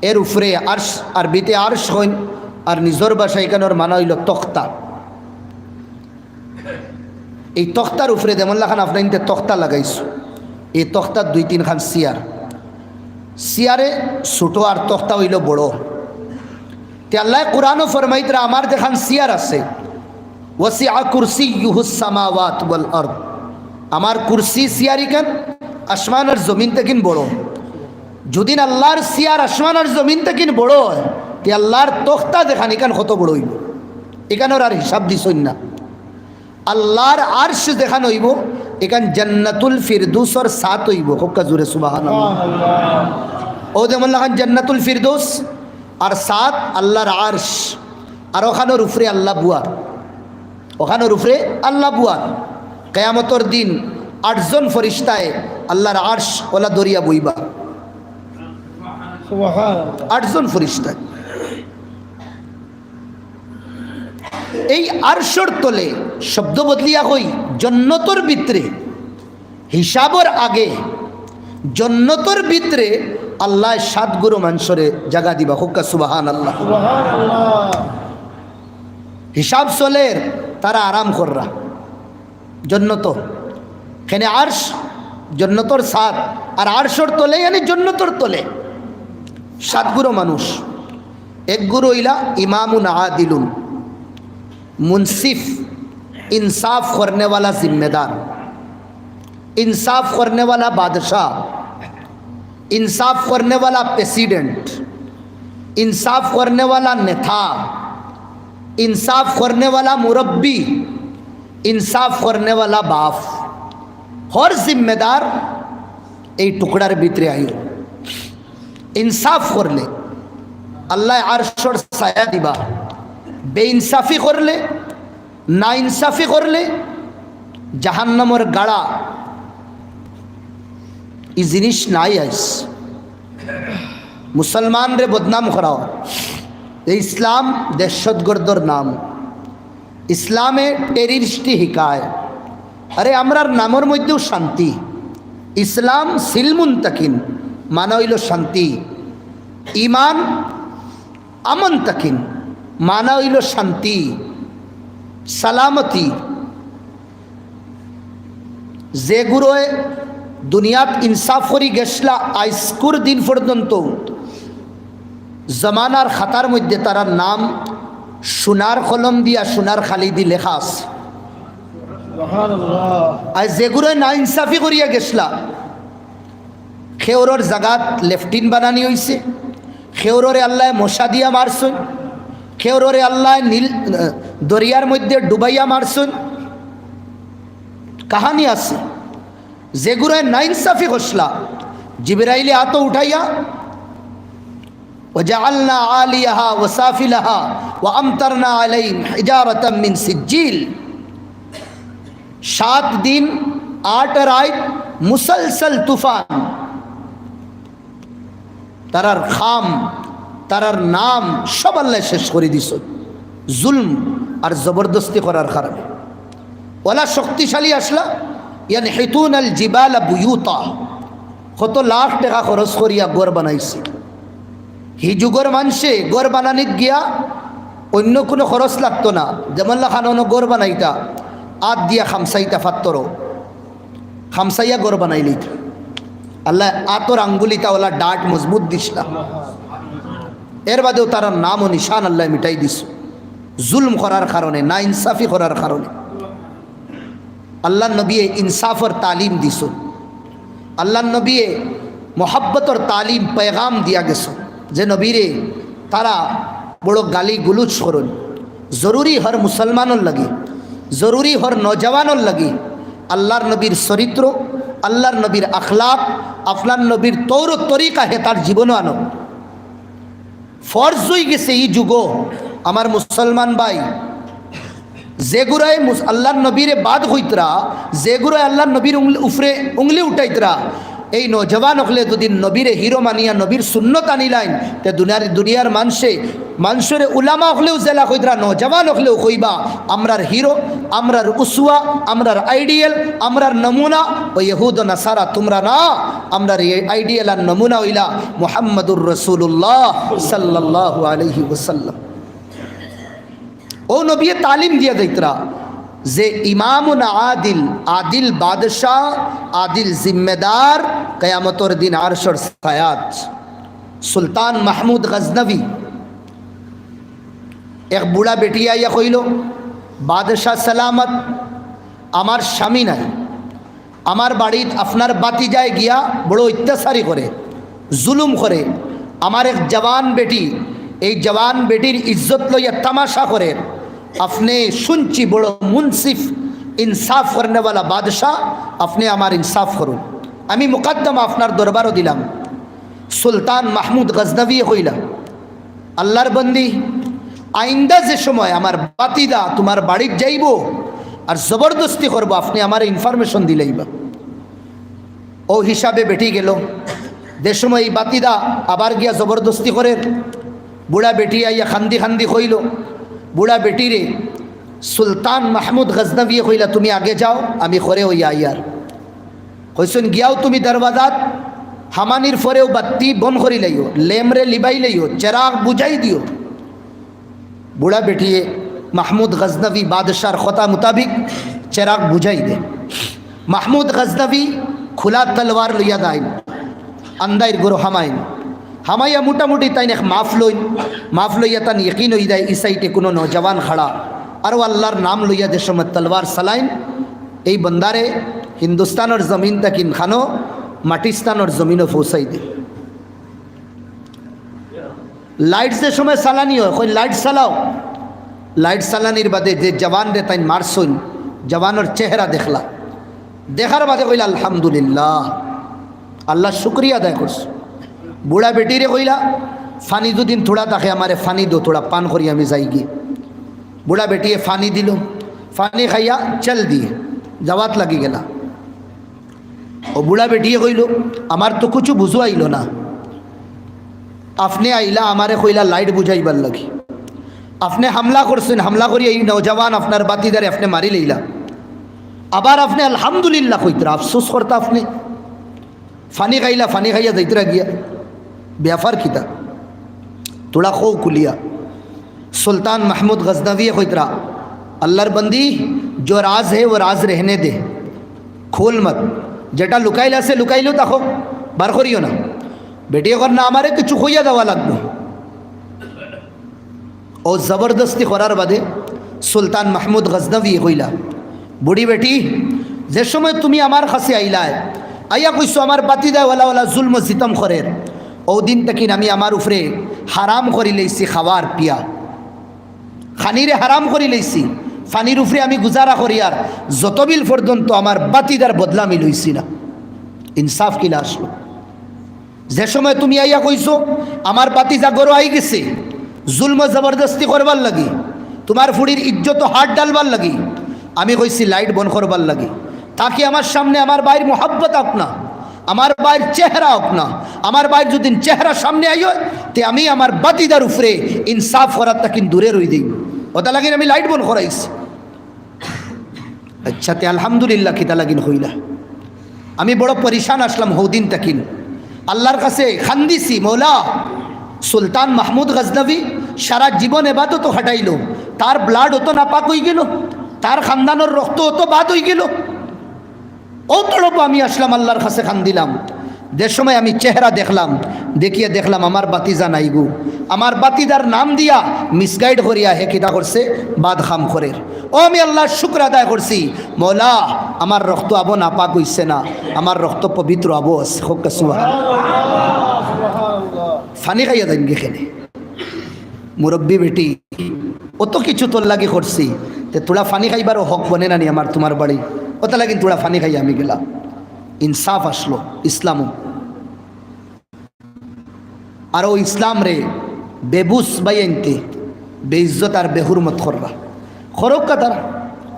এর উপরে আরশ, আরবিতে আরশ কইন, আর নিজর ভাষায় ইখানর মানে অইলো তক্তা। এই তক্তার উপরে যেমন লাখান আপনাইন্তে তক্তা লাগাইছো, এই তক্তার দুই তিনখান চেয়ার, চেয়ারে ছোট আর তক্তা অইলো বড়। তে আল্লায় কুরআনো ফরমাইতরা, আমার যেখান চেয়ার আছে, وسع كرسيه السماوات والأرض, আমার কুরসি চেয়ার ইখান আসমান আর জমিন থাকিন বড়। যুদি আল্লার চেয়ার আসমান আর জমিন থাকিন বড় অয়, তে আল্লার তক্তা যেখান ইখান কত বড় অইবো? ইখানর আর হিসাব দিছইন না। আল্লার আরশ যেখান অইবো, ইখান জান্নাতুল ফিরদৌসর ছাদ অইবো। কউক্কা জুরে সুবহানাল্লাহ। অউ যেমন লাখান জান্নাতুল ফিরদৌস আর ছাদ আল্লার আরশ, আর অখানর উপরে আল্লা বওয়ার, অখানর উপরে আল্লা বওয়ার। কিয়ামতর দিন আটজন ফিরিস্তায় আল্লার আরশ অলা ধরিয়া বইবা। সুবহানাল্লাহ। আটজন ফিরিস্তায়। এই আরশর তলে, শব্দ বদলিয়া কই, জন্নতর ভিতরে, হিসাবর আগে জন্নতর ভিতরে আল্লায় সাত গুরু মানষরে জাগা দিবা। কউক্কা সুবহানাল্লাহ। সুবহানাল্লাহ। হিসাব চলের, তারা আরাম কররা। জন্নত। কেনে আরশ, জন্নতর ছাদ, আর আরশর তলে, ইয়ানি জন্নতর তলে। সাত গুরু মানুষ। এক গুরু অইলা ইমামুন আদিলুন, মুনসিফ, ইনসাফ করনেওয়ালা জিম্মেদার, ইনসাফ করনেওয়ালা বাদশা, ইনসাফ করনেওয়ালা প্রেসিডেন্ট, ইনসাফ করনেওয়ালা নেতা, ইনসাফ করনেওয়ালা মুরব্বি, ইনসাফ করনেওয়ালা বাফ। হর জিম্মেদার এই টুকরার ভিতরে আইও। ইনসাফ করলে আল্লায় আরশর ছায়া দিবা, বেইনসাফি করলে, নাইনসাফি করলে জাহান্নামর গাড়া। ই জিনিস নাই আইস। মুসলমানরে বদনাম করাও, এ ইসলাম দেহশতগর্দর নাম। ইসলামে টেরিরিস্টি হিকায়। আরে, আমরার নামর মধ্যেও শান্তি। ইসলাম সিলমুন তাকিন, মানা অইলো শান্তি। ইমান আমন তাকিন, মানা অইলো শান্তি, সালামতি। যেগুরোয় দুনিয়াত ইনসাফ করি গেছলা, আইজকুর দিন পর্যন্ত জমানার খাতার মধ্যে তারার নাম সোনার কলম দিয়া, সোনার খালি দি লেখা আছে। আর যেগুরোয় নাইনসাফি করিয়া গেছলা, খেউরর জাগাত লেফটিন বানানি অইছে, খেউররে আল্লায় মশা দিয়া মারছইন, খেউররে আল্লায় নীল, আহ, দরিয়ার মধ্যে ডুবাইয়া মারছইন। কাহানি আছে। যেগুরোয় নাইনসাফি করছলা, জিবরাইলে আতো উঠাইয়া, "ওয়াজাআলনা আলিয়াহা ওয়াসাফিলাহা ওয়া আমতারনা আলাইহিম হিজারাতাম মিন সিজ্জিল।" সাত দিন, আট রাইত মুসলসল তুফান। তারার খাম, তারার নাম সব আল্লায় শেষ করি দিছইন জুলম আর জবরদস্তি করার কারণে। ওলা শক্তিশালী আছলা, ইয়ানহিতুনাল জিবালা বুয়ুতা, কত লাখ টেকা খরচ করিয়া ঘর বানাইছে। হি যুগর মানষে ঘর বানানিত গিয়া অইন্য কুনু খরচ লাগতো না, যেমন লাখান অনো ঘর বানাইতা, আত দিয়া খামসাইতা ফাত্তরো, খামসাইয়া ঘর বানাইলিতা। আল্লায় আতর আঙ্গুলিতা ওলা ডাট মজবুত দিছলা। এর বাদেও তারার নাম ও নিশান আল্লায় মিটাই দিছইন জুলম করার কারণে, নাইনসাফি করার কারণে। আল্লার নবীয়ে ইনসাফর তালিম দিছইন। আল্লার নবীয়ে মহব্বতর তালিম, পয়গাম দিয়া গেছইন যে নবীরে তারা বড় গালি গুলুজ করইন। জরুরি হর মুসলমানর লাগি, জরুরি হর নওজওয়ানর লাগি আল্লার নবীর চরিত্র, আল্লার নবীর আখলাক, আপনার নবীর তৌর তরিকা হে তার জীবনো আনো। ফরজ অই গেছে ই যুগো, আমার মুসলমান ভাই, যেগুরায় মুস-, আল্লার নবীরে বাদ কইতরা, যেগুরায় আল্লার নবীর উংলি-, উফরে উংলি উঠাইতরা, এই নওজওয়ান অকলে যুদি নবীরে হিরো মানিয়া নবীর সুন্নত আনিলাইন, তে দুনিয়ার, দুনিয়ার মানষে, মানষরে উলামা অকলেও যেলা কইতরা, নওজওয়ান অকলেও কইবা, "আমরার হিরো, আমরার উসওয়া, আমরার আইডিয়াল, আমরার নমুনা অউ ইহুদ ও নাসারা তুমরা না, আমরার এই আইডিয়াল আর নমুনা অইলা মুহাম্মাদুর রাসূলুল্লাহ সাল্লাল্লাহু আলাইহি ওয়াসাল্লাম।" অউ নবীয়ে তালিম দিয়া যাইতরা যে ইমামুন আদিল, আদিল বাদশা, আদিল জিম্মেদার, কিয়ামতর দিন আরশর ছায়াত। সুলতান মাহমুদ গজনভী, এক বুড়া বেটি আইয়া কইলো, "বাদশা সালামত, আমার স্বামী নাই, আমার বাড়িত আপনার বাতিজায় গিয়া বড় অত্যাচারী করে, জুলুম করে। আমার এক জওয়ান বেটি, এই জওয়ান বেটির ইজ্জত লইয়া তামাশা করের। আপনে শুনছি বড় মুনসিফ, ইনসাফ করনেওয়ালা বাদশা, আপনে আমার ইনসাফ করুন। আমি মুকদ্দমা আপনার দরবারো দিলাম।" সুলতান মাহমুদ গজনভীয়ে কইলা, "আল্লার বন্দি, আইন্দা যে সময় আমার বাতিদা তুমার বাড়িত যাইবো আর জবরদস্তি করবো, আপনে আমারে ইনফরমেশন দিলাইবা।" অউ হিসাবে বেটি গেলো। যে সময় ই বাতিদা আবার গিয়া জবরদস্তি করের, বুড়া বেটি আইয়া কান্দি কান্দি কইলো, বুড়া বেটিরে সুলতান মাহমুদ গজনভীয়ে কইলা, "তুমি আগে যাও, আমি পরে অইয়া আইয়ার।" কইছইন, "গিয়াও তুমি দরওয়াজাত, হামানির পরেউ বাত্তি বন্ধ করি লাইও, লেমরে লিবাই লাইও, চেরাগ বুঝাই দিও।" বুড়া বেটিয়ে মাহমুদ গজনভী বাদশার কথা মুতাবিক চেরাগ বুঝাই দে। মাহমুদ গজনভী খুলা তলোয়ার লইয়া যাইন, আন্দাইর ঘরো হামাইন। হামাইয়া মোটামুটি তাইন এক মাফ লইন, মাফ লইয়া তান ইকিন অই যায় ই সাইডে কুনু নওজওয়ান খাড়া, আরো আল্লার নাম লইয়া যে সময় তলোয়ার চালাইন, এই বন্দারে হিন্দুস্তানর জমিন থাকি খানো মাটিস্তানর জমিনো পৌঁছাই দে। লাইট যে সময় চালানি অয়, কইন, "লাইট চালাও।" লাইট চালানির বাদে যে জওয়ানরে তাইন মারছইন, জওয়ানর চেহারা দেখলা, দেখার বাদে কইলা, "আলহামদুলিল্লাহ, আল্লার শুকরিয়া আদায় করছি।" বুড়া বেটিরে কইলা, "ফানি যুদিন থুড়া থাকে, আমারে ফানি দেও, থুড়া পান করি আমি যাইগি।" বুড়া বেটিয়ে ফানি দিল, ফানি খাইয়া চল দিয়ে যাওয়াত লাগি গেলা। ও বুড়া বেটিয়ে কইল, "আমার তো কুছু বুঝো আইল না, আপনে আইলা আমারে কইলা লাইট বুঝাইবার লাগি, আপনে হামলা করছইন, হামলা করিয়া এই নওজওয়ান আপনার বাতিদারে আপনে মারি লইলা, আবার আপনে আলহামদুলিল্লাহ কইতরা, আফসোস করতা আপনে।" ফানি খাইলা, ফানি খাইয়া যাইতরা গিয়া। ব্যাপার কিতা? থুড়া কও খুলিয়া। সুলতান মাহমুদ গজনবীয়ে কইতরা, "আল্লাহর বন্দি, জো রাজ হে ও রাজ রেহনে দে, খোল মত। যেটা লুকাইল আছে, লুকাইল থাকো, বার করিও না।" বেটিয়ে কর, "না, আমারে কিছু কইয়া দেওয়া লাগবো।" ও জবরদস্তি করার বাদে সুলতান মাহমুদ গজনবীয়ে কইলা, "বুড়ি বেটি, যে সময় তুমি আমার কাছে আইলায়, আইয়া কইছো আমার বাতিদায় ওলা ওলা জুলম ও সিতম করের, ও দিন থাকি আমি আমার উপরে হারাম করি লইছি খাওয়ার পিয়া, খানিরে হারাম করি লইছি, ফানির উপরে আমি গুজারা করি, আর যত বিল পর্যন্ত আমার বাতিদার বদলা আমি লইছি না।" ইনসাফ কিলা আসলো? যে সময় তুমি আইয়া কইছো, "আমার বাতিজা ঘরো আই গেছে জুলম জবরদস্তি করবার লাগি, তোমার ফুড়ির ইজ্জত হাত ডালবার লাগি", আমি কইছি, "লাইট বন্ধ করবার লাগি, তাকে আমার সামনে আমার ভাইর মোহাব্বত আউক না, আমার ভাইর চেহারা আউক না, আমার ভাইর যুদিন চেহারা সামনে আইয়, তে আমি আমার বাতিদার উপরে ইনসাফ করার তাকিন দূরে রই দিই।" ওটা লাগিন আমি লাইট বন্ধ করাইছি। আচ্ছা, তে আলহামদুলিল্লাহ কিতা লাগিন কইলা? আমি বড় পরিশান আসলাম হৌদিন তাকিন। আল্লাহর কাছে খান্দিছি, "মৌলা, সুলতান মাহমুদ গজনবী সারা জীবন এবাদত খাটাইল, তার ব্লাড অত নাপাক হই গেল, তার খানদানোর রক্ত অত বাদ হই গেল।" ও তড়প আমি আসলাম আল্লাহর কাছে খান্দিলাম। যে সময় আমি চেহারা দেখলাম, দেখিয়া দেখলাম আমার বাতিজা নাই গো। আমার বাতিজার নাম দিয়া মিসগাইড করিয়া হে কিতা করছে, বাদ কাম করের। ও আমি আল্লাহর শুকর আদায় করছি, "মৌলা, আমার রক্ত আবো নাপাক হইছে না, আমার রক্ত পবিত্র আবো আছে।" কউক্কা সুবহানাল্লাহ। ফানি খাইয়া যাইমগি কেনে? মুরব্বী বেটি, অত কিছু তোর লাগি করছি, তে থুড়া ফানি খাইবারও হক বনে না নি আমার তোমার বাড়ি? ওটা লাগিন থুড়া ফানি খাইয়া আমি গেলাম। ইনসাফ আসলো ইসলামও। আর ও ইসলাম রে বেবুস বাইয়াইন্তে বেইজ্জত আর বেহুরমত কররা। করউক্কা তারা,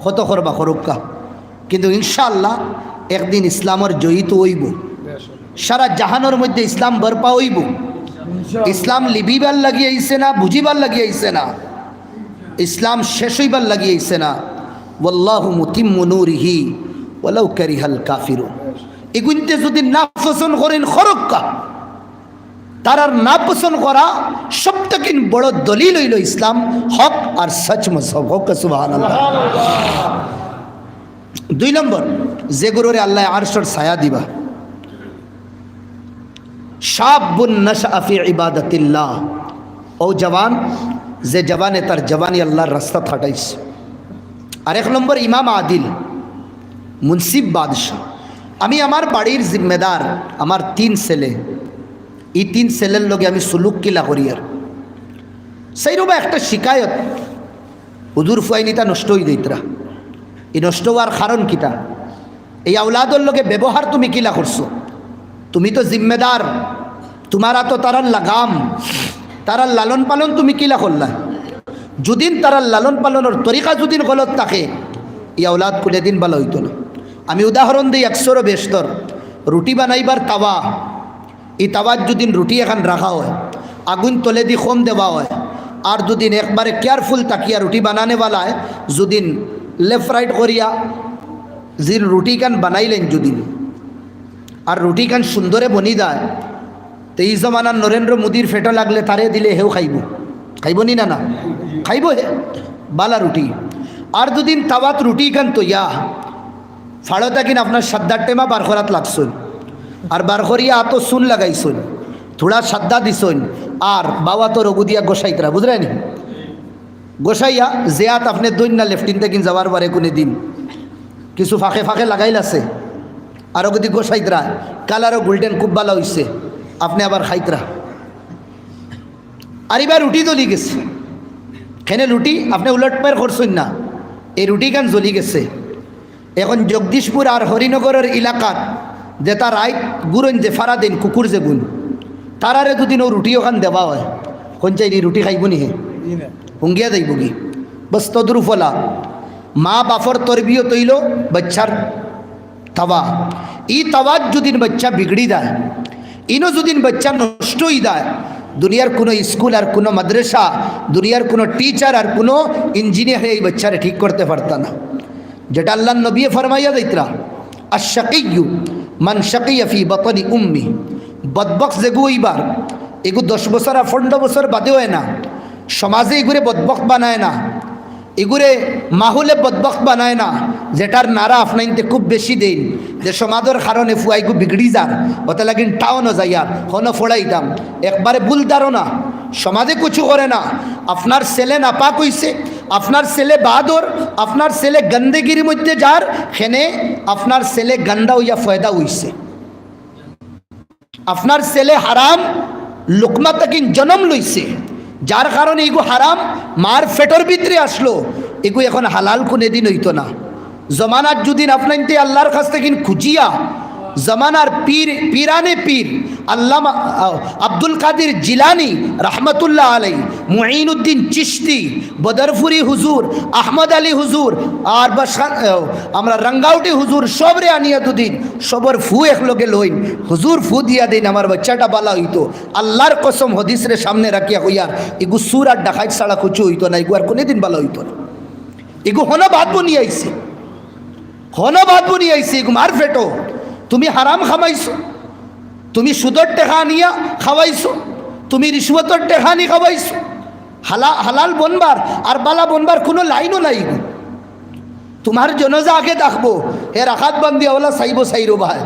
কত করবা করউক্কা। কিন্তু ইনশাআল্লাহ একদিন ইসলামর জয়ী তো অইবো। সারা জাহানর মধ্যে ইসলাম বরপা অইবো। ইসলাম লিবিবার লাগি আইছে না, বুঝিবার লাগি আইছে না। ইসলাম শেষ অইবার লাগি আইছে না। ওয়াল্লাহু মুতিম্মু নূরিহি ওয়ালাউ কারিহাল কাফিরুন। ইগুইন্তে যুদি না পছন্দ করেন, করউক্কা। তারার না পছন্দ করা সব থাকি বড় দলিল অইলো ইসলাম হক আর সচ মজহব। কউক্কা সুবহানাল্লাহ। দুই নম্বর, যে গুরুরে আল্লায় আরশর ছায়া দিবা, শাবুন নাশআ ফি ইবাদাতিল্লাহ, ও জওয়ান, যে জওয়ানে তার জওয়ানি আল্লাহর রাস্তাত খাটাইছে। আর এক নম্বর ইমাম আদিল, মুন্সিফ বাদশা। আমি আমার বাড়ির জিম্মেদার, আমার তিন ছেলে, এই তিন ছেলের লগে আমি সুলুক কিলা করিয়ার। সেইরকম একটা শিকায়ত, হুজুর ফুয়াইন ইতা নষ্ট অই যাইতরা। এই নষ্ট অওয়ার কারণ কিতা? এই আওলাদর লগে ব্যবহার তুমি কিলা করছো? তুমি তো জিম্মেদার, তোমার আতো তারার লাগাম, তারার লালন পালন তুমি কিলা করলা? যুদিন তারার লালন পালনর তরিকা যুদিন গলত থাকে, এই আওলাদ কুনুদিন ভালা অইতো না। আমি উদাহরণ দেই, একশোরও বেশতর রুটি বানাইবার তাওয়া, ই তাওয়াত যুদিন রুটি এখান রাখা অয়, আগুন তলেদি কম দেওয়া অয়, আর যুদিন একবারে careful থাকিয়া রুটি বানানেওয়ালায় যুদিন left right করিয়া যুদিন রুটি খান বানাইলেন যুদিন, আর রুটি খান সুন্দরে বনি যায়, তে ই জমানার নরেন্দ্র মোদীর পেটো লাগলে তারে দিলে হেও খাইবো, খাইবো নি না? না, খাইবো হে, ভালা রুটি। আর যুদিন তাওয়াত রুটি খান তৈয়া ফাড়ো থাকিন আপনার সাদ্দার টেমা বার করাত লাগছইন, আর বার করিয়া আতো চুন লাগাইছইন, থুড়া সাদ্দা দিছইন, আর বাওয়াতর অগু দিয়া গোসাইতরা, বুঝরা নি? গোসাইয়া যে আত আপনে দইন না লেফটিন থাকিন যাওয়ার বারে কুনুদিন কিছু ফাঁকে ফাঁকে লাগাইল আছে, আর অগুদি গোসাইতরা, কালারও golden খুব ভালা অইছে, আপনে আবার খাইতরা। আর ইবার রুটি জ্বলি গেছে, খেনে রুটি আপনে উলট পাইর করছইন না, এই রুটি খান জ্বলি গেছে। এখন জগদীশপুর আর হরিনগরর এলাকাত যেতা রাইত ঘুরইন যে ফারা দেইন কুকুর যেগুন, তারারে দুদিন ও রুটি ওখান দেওয়া হয়, কোন চাইনি রুটি খাইব নি হে? হুঙ্গিয়া যাইব কি? বস তদ্রুফলা। মা বাফর তরবিয়ত অইল বাচ্চার তাওয়া। ই তাওয়াত যুদিন বাচ্চা বিগড়ি যায়, ইনো যুদিন বাচ্চা নষ্ট অই যায়, দুনিয়ার কোনো স্কুল আর কোনো মাদ্রাসা, দুনিয়ার কোনো টিচার আর কোনো ইঞ্জিনিয়ার এই বাচ্চারে ঠিক করতে পারতা না। যেটা আল্লাহর নবী ফরমাইয়া যাইতরা, "আশ-শাকিয়্যু মান শাকিয়া ফি বাতনি উম্মি।" বদবখত যেগু অইবার, এগু দশ বছর আর পনেরো বছর বাদে হয় না। সমাজে এগুরে বদবখত বানায় না, এগুরে মাহলে বদবখত বানায় না। যেটার নারা আপনাইনতে খুব বেশি দেইন, যে সমাজর কারণে ফুয়াইগু বিগড়ি যার, ওটা লাগিন টাউনও যাইয়ার, হনো ফড়াইতাম, একবারে ভুল ধারণা, সমাজে কিছু করে না। আপনার ছেলে নাপাক অইছে, আপনার ছেলে বাদর, আপনার ছেলে গন্দেগির মধ্যে যার, খেনে আপনার ছেলে গন্দা অইয়া ফয়দা অইছে। আপনার ছেলে হারাম লুকমা তাকিন জনম লইছে, যার কারণে ইগু হারাম মার পেটর ভিতরে আসলো, ইগু এখন হালাল কোনোদিন অইতো না। জমানার যুদিন আপনাইনতে আল্লাহর কাছ থেকে খুঁজিয়া, জমানার পীর, পীরানে পীর, আল্লামা, আ, আব্দুল কাদির জিলানী রহমতুল্লাহ আলাই, মুঈনুদ্দিন চিশতি, বদরপুরি হুজুর, আহমদ আলী হুজুর, আর বাসা-, আ, আমরা রাঙ্গাউটি হুজুর, সবরে আনিয়া দুদিন, সবর ফু এক লগে লইন, হুজুর ফু দিয়া দিন, আমার বাচ্চাটা বালা অইতো। আল্লাহর কসম, হদিসরে সামনে রাখিয়া কইয়ার, ইগু চুর আর ডাকাইত ছাড়া কুছু অইতো না, ইগু আর কোনোদিন বালা অইতো না। ইগু হনো বাদ বনি আইছে, হনো বাদ বনি আইছে, ইগু মার পেটো। তুমি হারাম খামাইছো, তুমি সুদর টেকা আনিয়া খাওয়াইছো, তুমি রিশওয়াতর টেকা আনি খাওয়াইছো। হালা-, হালাল বনবার আর বালা বনবার কোনো লাইনও নাই ইগু। তোমার জনাজা আগে ডাকবো, হে রাখাত বান্দিয়া ওলা চাইবো চাইরো ভাই।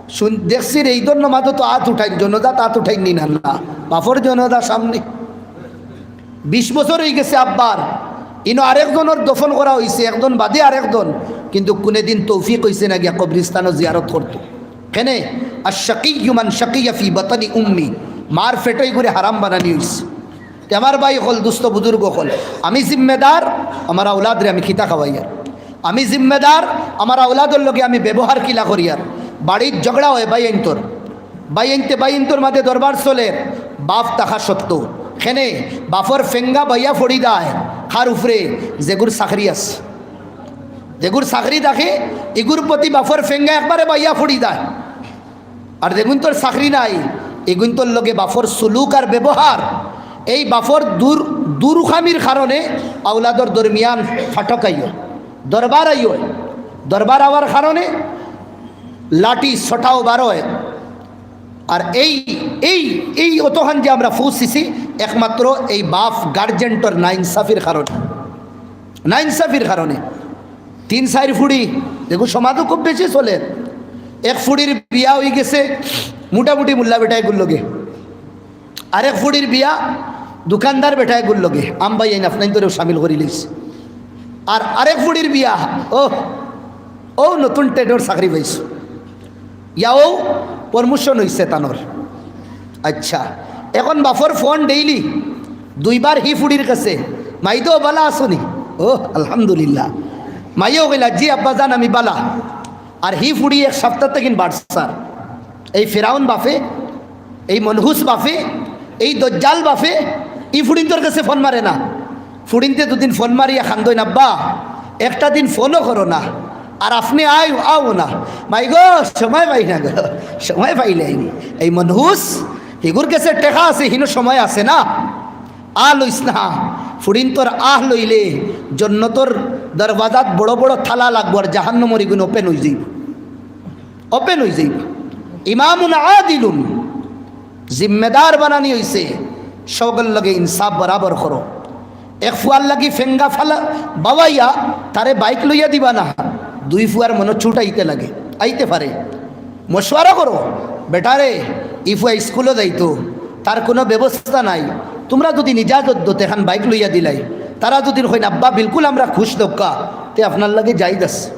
শুন, দেখছি রে, ঈদর নমাজও তো আত উঠাইন, জনাজাত আত উঠাইন নি না, না। বাফর জনাজা সামনে। বিশ বছর অই গেছে আব্বার, ইনো আরেকজনর দফন করা অইছে, একজন বাদে আরেকজন, কিন্তু কোনোদিন তৌফিক অইছে না গিয়া কবরস্থানও জিয়ারত করতো। কেনে? আশ-শাকিয়্যু মান শাকিয়া ফি বাতানি উম্মি, মার পেটো ইগুরে হারাম বানানি অইছে। তে আমার ভাই অকল, দুস্ত বুজুর্গ অকল, আমি জিম্মেদার, আমার আওলাদরে আমি কিতা খাওয়াইয়ার। আমি জিম্মেদার, আমার আওলাদর লগে আমি ব্যবহার কিলা করিয়ার। বাড়িত ঝগড়া হয় ভাইয়াইন্তর, ভাইয়াইন্তে ভাইয়াইন্তর মাঝে দরবার চলের, বাফ থাকা সত্ত্বেও। কেনে? বাফর ফেঙ্গা বাইয়া ফড়ি দায় কার উপরে? যেগুর চাকরি আছে, যেগুর চাকরি থাকে, ইগুর প্রতি বাফর ফেঙ্গা একবারে বাইয়া ফড়ি দায়। আর যেগুইন্তর চাকরি নাই, ইগুইন্তর লগে বাফর সুলুক আর ব্যবহার, এই বাফর দুর-, দুরুখামির কারণে আওলাদর দরমিয়ান ফাটক আইয়, দরবার আইয়, দরবার আওয়ার কারণে লাঠি ছটাও বার অয়। আর এই, এই, এই অতখান যে আমরা ফুসিছি, একমাত্র এই বাফ গার্জেন্টর নাইনসাফির কারণে, নাইনসাফির কারণে। তিন চাইর ফুড়ি, দেখো সমাজও খুব বেশি চলে। এক ফুড়ির বিয়া অই গেছে মোটামুটি মোল্লা বেটা এগুর লগে, আরেক ফুড়ির বিয়া দোকানদার বেটা এগুর লগে, আম ভাইয়াইন আপনাইন্তরেও সামিল করি লইছি। আর আরেক ফুড়ির বিয়া, ও, ও নতুন ট্রেডর চাকরি পাইছে, ইয়াও প্রমোশন অইছে তানর। আচ্ছা, এখন বাফর ফোন ডেইলি দুইবার হি ফুড়ির কাছে, "মাই তো বালা আছো নি?" "ও, আলহামদুলিল্লাহ।" মাইও কইলা, "জি আব্বা জান, আমি বালা।" আর হি ফুড়ি এক সপ্তাহ থাকি বাড়ছার। এই ফেরাউন বাফে, এই মনহুস বাফে, এই দজ্জাল বাফে, ই ফুড়িন্তর কাছে ফোন মারে না। ফুড়িন্তে দুদিন ফোন মারিয়া কান্দইন, "আব্বা, একটা দিন ফোনও করো না, আর আপনে আও, আও না।" "মাই গো, সময় পাই না গো, সময় পাইলে আইমু।" এই মনহুস, হিগুর কাছে টেকা আছে, হিনো সময় আছে না। আহ লইস না, ফুড়িন্তর আহ লইলে জন্নতর দরওয়াজাত বড় বড় তালা লাগবো, আর জাহান্নামর ইগুন ওপেন অই যাইব, ওপেন অই যাইব। ইমামুন আদিলুন, জিম্মেদার বানানি অইছে, সগর লগে ইনসাফ বরাবর করো। এক ফুয়ার লাগি ফেঙ্গা ফালা বাওয়াইয়া তারে বাইক লইয়া দিবা না, দুই ফুয়ার মনো ছুট আইতে লাগে, আইতে পারে। মশওয়ারা করো, "বেটারে, ই ফুয়া স্কুলো যাইতো, তার কোনো ব্যবস্থা নাই, তোমরা যুদি ইজাজত দো, তেখান বাইক লইয়া দিলাই।" তারা যুদি কইন, "আব্বা, বিলকুল আমরা খুশ দক্কা", তে আপনার লাগি জায়েজ আছে।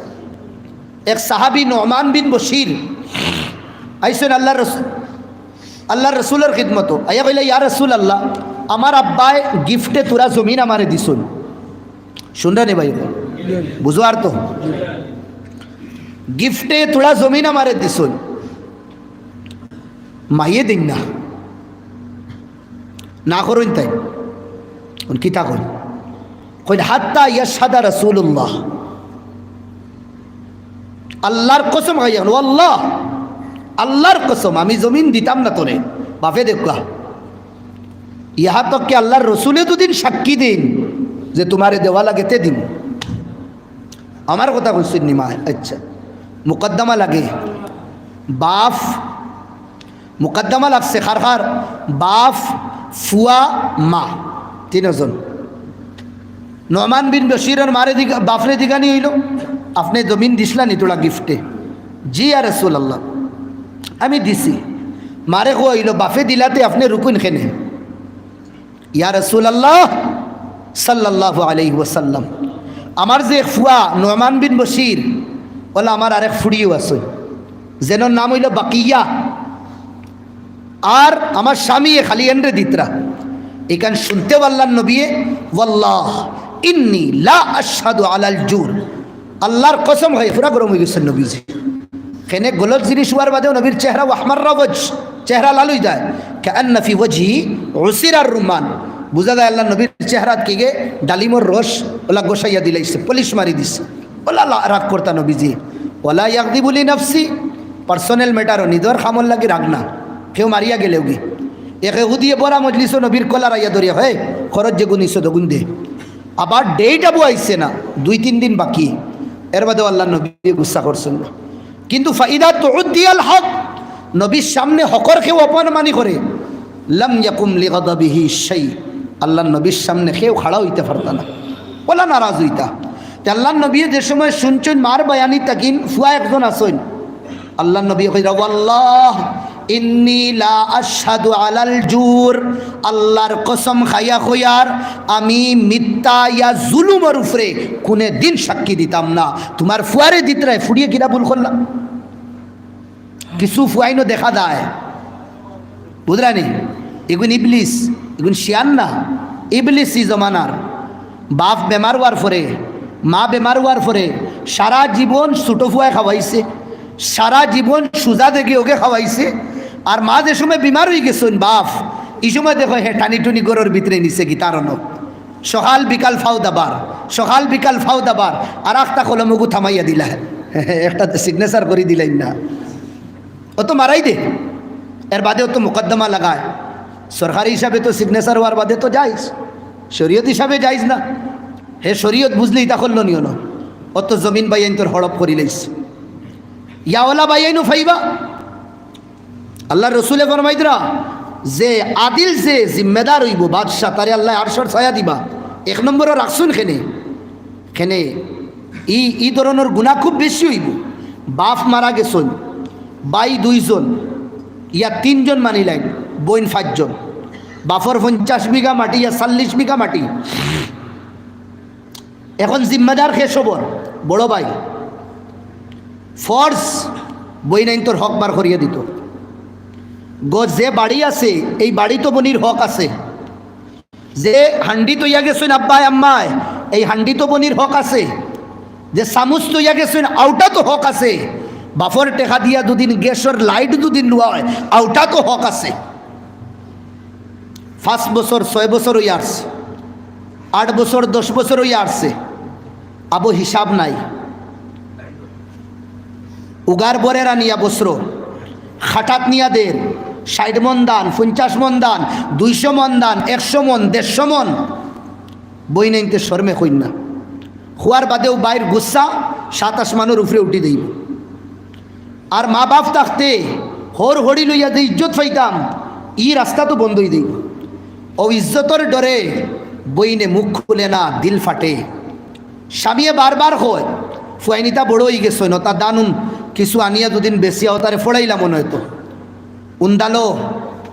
এক সাহাবী নোমান বিন বশির আইছইন আল্লাহর রসুল, আল্লাহর রসুলর খিদমতো। আইয়া কইলা, "ইয়া রাসূলুল্লাহ, আমার আব্বায় গিফটে থুড়া জমিন আমারে দিছইন।" শুনরা নি ভাই? বুঝো আর তো? "গিফটে থুড়া জমিন আমারে দিছইন।" মাইয়ে দিন না। না করইন তাইন। অখন কিতা কইন? কইন, "হাত্তা ইয়াশহাদা রাসূলুল্লাহ।" আল্লার কসম খাইয়া কইন, "ওয়াল্লাহ, আল্লার কসম, আমি জমিন দিতাম না তোরে।" বাফে দেখবা, ইহা তক কি আল্লার রসুলে দুদিন সাক্ষী দিন যে তুমারে দেওয়া লাগে তে দিমু। আমার কথা কইছইন নি মায়? আচ্ছা, মুকদ্দমা লাগে। বাফ, মুকদ্দমা লাগছে কার কার? বাফ, ফুয়া, মা, তিনজন। নোমান বিন বশিরর মারে দিগা-, বাফরে দিগানি অইলো, "আপনে জমিন দিছলা নি তোরা গিফটে?" "জি ইয়া রাসূলুল্লাহ, আমি দিছি।" মারে কওয়া অইলো, "বাফে দিলাতে আপনে রুকুইন কেনে?" ইয়া রাসূলুল্লাহ সাল্লাল্লাহু আলাইহি ওয়াসাল্লাম, আমার যে এক ফুয়া নোমান বিন বশির, অলা আমার আরেক ফুড়িও আছে, যেনর নাম অইলো বাকিয়া, আর আমার স্বামীয়ে খালি এনরে দিতরা। ইখান শুনতে আল্লার নবিয়ে, "ওয়াল্লাহ ইন্নী লা আশহাদু আলাল জুর।" আল্লার কসম খাই পুরা গরম অইগেছইন নবীজি। কেনে গলত জিনিস অওয়ার বাদেও নবীর চেহারা আহমাররা ওয়াজহ, চেহারা লাল অই যায়। কাআন্না ফি ওয়াজহি উসিরার রুম্মান। বুঝা যায় আল্লার নবীর চেহারাত কিগে ডালিমর রস অলা গসাইয়া দিলাইছে, পলিশ মারি দিছে। অলা লা-, রাগ করতা নবীজি। ওয়ালা ইয়াগদিবু লি নাফসি, personal matter-ও, নিজর কামর লাগি রাগ না। কেউ মারিয়া গেলেও গি। একে হুদিয়ে বড়া মজলিসো নবীর কলার আইয়া ধরিয়া, "হে, খরচ যেগুন ইসো দগুন দে।" আবার date আবু আইছে না, দুই তিন দিন বাকি, এর বাদেও আল্লার নবী গুসা করছইন না। কিন্তু ফাইদা তুউদ্দিয়াল হক, নবীর সামনে হকর কেউ অপমানি করে, লাম ইয়াকুম লিগাদাবিহি শাই, আল্লার নবীর সামনে কেউ খাড়া অইতা পারতা না, অলা নারাজ অইতা। তে আল্লার নবীয়ে যে সময় শুনছইন মার বয়ানি তাকিন ফুয়া একজন আছইন, আল্লার নবীয়ে কইরা, "ওয়াল্লাহ ইন্নী লা আশহাদু আলাল জুর।" আল্লার কসম খাইয়া কইয়ার, "আমি মিথ্যা ইয়া জুলুমর উপরে কুনে দিন সাক্ষী দিতাম না।" তুমার ফুয়ারে দিতরায়, ফুড়িয়ে কিরা ভুল করলা? কিছু ফুয়াইনও দেখা যায়, বুঝরা নি? ইগুন ইবলিস, ইগুন শিয়ান না, ইবলিস ই জমানার। বাফ বেমার অওয়ার পরে, মা বেমার অওয়ার পরে সারা জীবন ছোট ফুয়ায় খাওয়াইছে, সারা জীবন সুজা দেগে ওগে খাওয়াইছে। আর মা যে সময় বিমার অইগেছইন বাফ, ই সময় দেখো হে টানি টুনি ঘরর ভিতরে নিছে গিটার অনো। সকাল বিকাল ফাও দাবার, সকাল বিকাল ফাও দাবার, আর আখতা কলমগু থামাইয়া দিলা, একটা signature করি দিলাইন না। অত মারাই দে, এর বাদে অত মুকদ্দমা লাগায়। সরকারি হিসাবে তো signature অওয়ার বাদে তো জাইজ, শরীয়ত হিসাবে জাইজ না। হে শরীয়ত বুঝলে ইতা করলো নিও না। অত জমিন বাইয়াইনতর হড়প করি লাইছে। ইয়া অলা বাইয়াইনও ফাইবা। আল্লার রসুলে ফরমাইতরা, যে আদিল, যে জিম্মেদার অইবো বাদশা, তারে আল্লায় আরশর ছায়া দিবা। এক নম্বরও রাখছইন কেনে? কেনে ই, ই ধরনর গুনা খুব বেশি অইবো। বাফ মারা গেছইন, বাই দুইজন, ইয়া তিনজন মানিলাইন, বইন পাঁচজন। বাফর পঞ্চাশ বিঘা মাটি, ইয়া চল্লিশ বিঘা মাটি। এখন জিম্মাদার কে সবর? বড় ভাই। ফরজ বইনাইন্তর হক বার করিয়া দিতো। গো, যে বাড়ি আছে, এই বাড়িত বনির হক আছে। যে হান্ডি তইয়া গেছইন আব্বায় আম্মায়, এই হান্ডিত বনির হক আছে। যে চামুচ তইয়া গেছইন, আউটাত হক আছে। বাফর টেকা দিয়া দুদিন গ্যাসর লাইট দুদিন লওয়া অয়, আউটাত হক আছে। পাঁচ বছর, ছয় বছর অইয়া আরছে, আট বছর, দশ বছর অইয়া আরছে, আবো হিসাব নাই। উগার বরের আনিয়া বস্ত্র, খাটাত নিয়া দের, ষাইট মন দান, পঞ্চাশ মন দান, দুইশো মন দান, একশো মন, দেড়শো মন। বইনাইন্তে শরমে কইন না। খোয়ার বাদেও বাইর গুসা সাত আসমানর উপরে উঠি দেইবো। আর মা বাফ থাকতে হর হড়ি লইয়া যে ইজ্জত পাইতাম, ই রাস্তা তো বন্ধ অই দেইবো। অউ ইজ্জতর ডরে বইনে মুখ খুলে না, দিল ফাটে। স্বামীয়ে বারবার কয়, "ফুয়াইনিতা বড় অই গেছইন, অতা দানুন কিছু আনিয়া দুদিন বেচিয়া অতারে ফড়াইলাম মনে অয়তো।" উন্দালো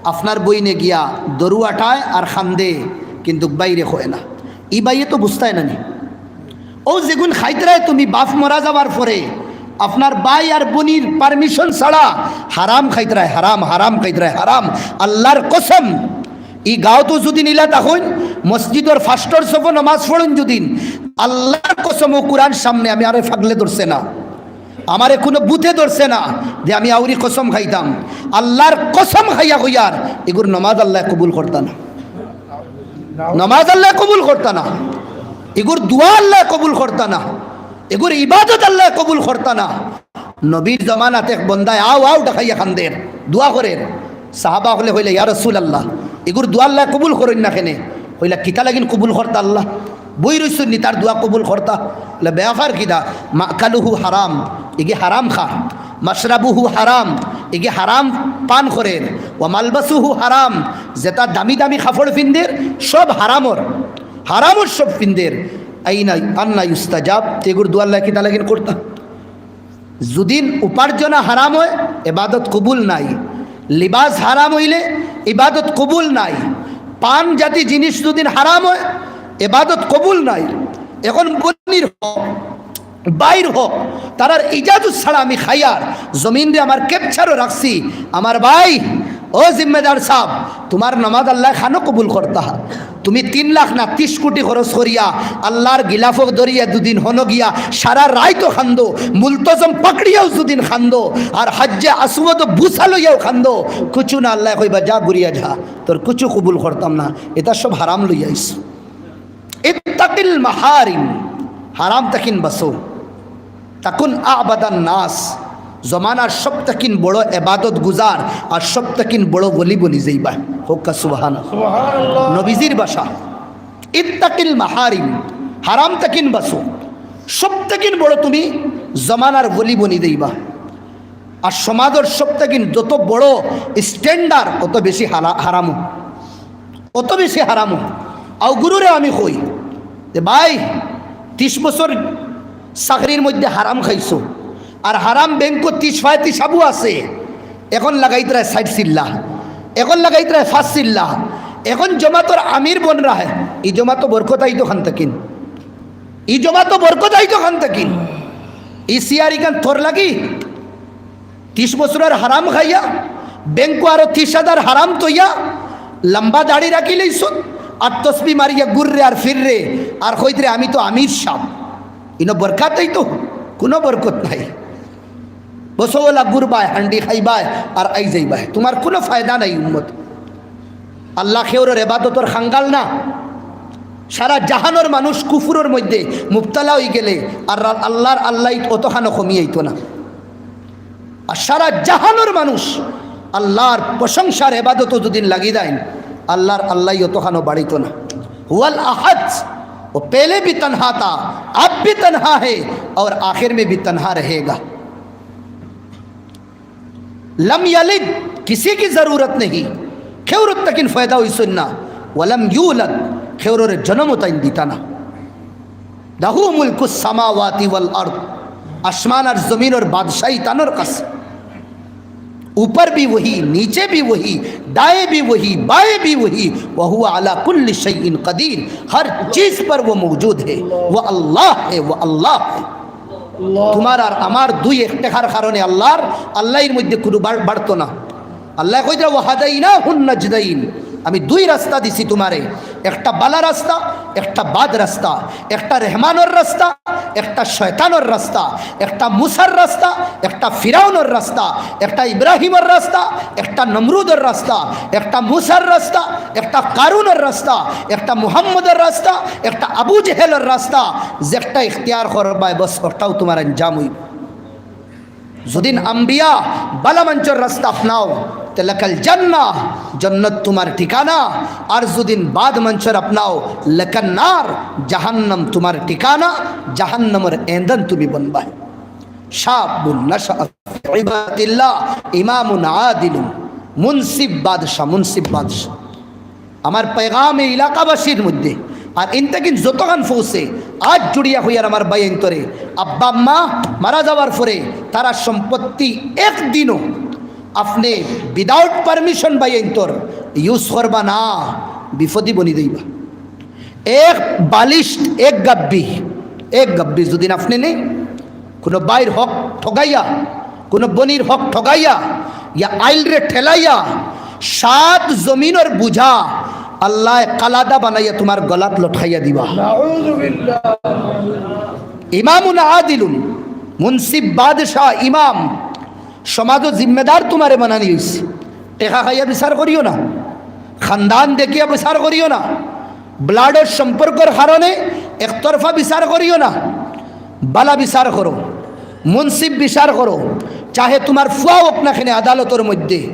আপনার বইনে গিয়া দরু আটায় আর খান্দে, কিন্তু বাইরে কয় না। ই বাইয়ে তো বুঝতায় না নি। অউ যেগুন খাইতরায় তুমি বাফ মরা যাওয়ার পরে আপনার বাই আর বনির permission ছাড়া হারাম খাইতরায়, হারাম, হারাম খাইতরায়, হারাম। আল্লার কসম, ই গাঁওত যুদি নিলা তখন মসজিদর ফাস্টর সফো নমাজ পড়ইন যুদি, আল্লার কসম অউ কুরআন সামনে আমি আরে ফাগলে ধরছে না। আমারে কুনু ভূতে ধরছে না যে আমি আউরি কসম খাইতাম। আল্লার কসম খাইয়া কইয়ার, ইগুর নমাজ আল্লায় কবুল করতা না। নমাজ আল্লায় কবুল করতা না, ইগুর দোয়া আল্লায় কবুল করতা না, ইগুর ইবাদত আল্লায় কবুল করতা না। নবীর জমানাত এক বন্দায় আও আও ডাকাইয়া কান্দের, দোয়া করের। সাহাবা অকলে কইলা, "ইয়া রাসূলুল্লাহ, ইগুর দোয়া আল্লায় কবুল করইন না কেনে?" কইলা, "কিতা লাগিন কবুল করতা আল্লাহ? বই রইছইন নি তার দোয়া কবুল করতা?" বলে, "বেয়াফার কিতা? মাকালুহু হারাম, ইগি হারাম খার, মাশরাবুহু হারাম, ইগি হারাম পান করের, ওয়া মালবাসুহু হারাম, যেটা দামি দামি কাপড় ফিন্দের সব হারামর, হারামর সব ফিন্দের। আইনা আন্না ইউস্তাজাব, তে ইগুর দোয়া আল্লায় কিতা লাগিন করতা?" যুদিন উপার্জনা হারাম অয়, এবাদত কবুল নাই। লিবাস হারাম অইলে ইবাদত কবুল নাই। পান জাতি জিনিস যুদিন হারাম অয়, এবাদত কবুল নাই। এখন বনির হক, বাইর হক, তারার ইজাজত ছাড়া আমি খাইয়ার, জমিনরে আমার ক্যাপচারও রাখছি। আমার ভাই, ও জিম্মেদার সাব, তুমার নমাজ আল্লায় খানো কবুল করতা? তুমি তিন লাখ না তিরিশ কোটি খরচ করিয়া আল্লার গিলাফ ধরিয়া দুদিন হনো গিয়া সারা রাইত খান্দো, মুলতজম পাকড়িয়াও দুদিন খান্দো, আর হজ্জে আসওয়াদ বুসা লইয়াও খান্দো, কুচু না, আল্লায় কইবা, "যা ঘুরিয়া যা, তোর কুচু কবুল করতাম না, ইতা সব হারাম লইয়া আইছো।" ইত্তাকিল মাহারিম, হারাম থাকিন বাঁচো। তাকুন আ'বাদান নাস, জমানার সব থাকিন বড় এবাদত গুজার আর সব থাকিন বড় ওলি বনি যাইবা। কউক্কা সুবহানাল্লাহ। সুবহানাল্লাহ। নবীজির ভাষা, "ইত্তাকিল মাহারিম", হারাম থাকিন বাঁচো, সব থাকিন বড় তুমি জমানার ওলি বনি যাইবা। আর সমাজর সব থাকিন যত বড় স্ট্যান্ডার্ড, অত বেশি হালা-, হারামও, অত বেশি হারামও। আও গুরুরে আমি কই যে, "ভাই, তিরিশ বছর চাকরির মধ্যে হারাম খাইছো, আর হারাম ব্যাংকো তিরিশ পঁয়ত্রিশ আবু আছে, এখন লাগাইতরায় ষাইট চিল্লা, এখন লাগাইতরায় পাঁচ চিল্লা, এখন জমাতর আমির বনরায়, ই জমাতো বরকত আইতো খান থাকিন, ই জমাতো বরকত আইতো খান থাকিন, ই সিয়ারিখান তোর লাগি।" তিরিশ বছরর হারাম খাইয়া, ব্যাংকো আরো তিরিশ হাজার হারাম থইয়া, লম্বা দাড়ি রাখি লইছস, আর তসবি মারিয়া ঘুররে আর ফিররে, আর কইতরে, "আমি তো আমির সাব।" ইনো বরকত অইতো? কুনু বরকত নাই। বসো ওলা ঘুরবায়, হান্ডি খাইবায়, আর আই যাইবায়। তুমার কুনু ফায়দা নাই, উম্মত। আল্লাহ কেউরর এবাদতর খাঙ্গাল না। সারা জাহানর মানুষ কুফুরর মধ্যে মুবতালা অইগেলে আর আল্লাহর আল্লাহ অতখানো কমি আইতো না। আর সারা জাহানর মানুষ আল্লাহর প্রশংসার এবাদতো যুদিন লাগি যাইন, আল্লাহর আল্লাহ অতখানো বাড়িতো না। হুয়াল আহাদ, ও পেহলে ভি তনহা থা, আব ভি তনহা হে, অর আখির মে ভি তনহা রহেগা। لم يلد, کسی کی ضرورت نہیں, কেউরর থাকিন পয়দা অইছইন না, ولم يولد, কেউররে জনমও তাইন দিতা না। له ملك السماوات والأرض, আসমান আর জমিনর বাদশাহী তানর কাছে। اوپر بھی وہی، نیچے بھی وہی، دائیں بھی وہی، بائیں بھی وہی، وهو على كل شيء قدير, ہر چیز پر وہ موجود ہے, وہ اللہ ہے, وہ اللہ ہے. তুমার আর আমার দুই ইখতেখার কারণে আল্লাহর, আল্লাহর মধ্যে কুনু বাড়-, বাড়তো না। আল্লায় কইরা, "ওয়াহাদাইনাহুন নাজদাইন", আমি দুই রাস্তা দিছি তুমারে, একটা বালা রাস্তা, একটা বাদ রাস্তা, একটা রেহমানর রাস্তা, একটা শয়তানর রাস্তা, একটা মুসার রাস্তা, একটা ফিরাউনর রাস্তা, একটা ইব্রাহিমর রাস্তা, একটা নমরুদর রাস্তা, একটা মুসার রাস্তা, একটা কারুনর রাস্তা, একটা মুহাম্মদর রাস্তা, একটা আবু জেহেলর রাস্তা, যেটা ইখতিয়ার করবায় বস, ওটাও তুমার আঞ্জাম অইবো। যুদিন আম্বিয়া বালা মানষর রাস্তা আপনাও, তে লাকাল জান্নাহ, জন্নত তুমার ঠিকানা। আর যুদিন বাদ মানষর আপনাও, লাকান নার, জাহান্নাম তুমার ঠিকানা, জাহান্নামর এন্দন তুমি বনবায়। শাবুন নাশাআ ফি ইবাদাতিল্লাহ, ইমামুন আদিলুন, মুনসিফ বাদশা, মুনসিফ বাদশা। আমার পয়গাম এই এলাকাবাসীর মধ্যে, আর ইনতাকিন যতখান ফৌছে, আত জুড়িয়া কইয়ার আমার ভাইয়াইন্তরে, আব্বা আম্মা মারা যাওয়ার পরে তারার সম্পত্তি একদিনও আপনে without permission ভাইয়াইন্তর use করবা না, বিপদি বনি যাইবা। এক বালিশ, এক গাব্বি, এক গাব্বি যুদিন আপনে নেইন, কুনু ভাইর হক ঠগাইয়া, কুনু বইনর হক ঠগাইয়া, ইয়া আইলরে ঠেলাইয়া, সাত জমিনর বুঝা আল্লায় কালাদা বানাইয়া তুমার গলাত লটকাইয়া দিবা। নাউজুবিল্লাহ। ইমামুন আদিলুন, মুনসিফ বাদশা ইমাম, সমাজো জিম্মেদার তুমারে বানানি অইছে। টেকা খাইয়া বিচার করিও না, খানদান দেখিয়া বিচার করিও না। ব্লাডর সম্পর্কর কারণে একতরফা বিচার করিও না, বালা বিচার করো, মুনসিফ বিচার করো, চাহে তুমার ফুয়া অউক না কেনে আদালতর মধ্যে।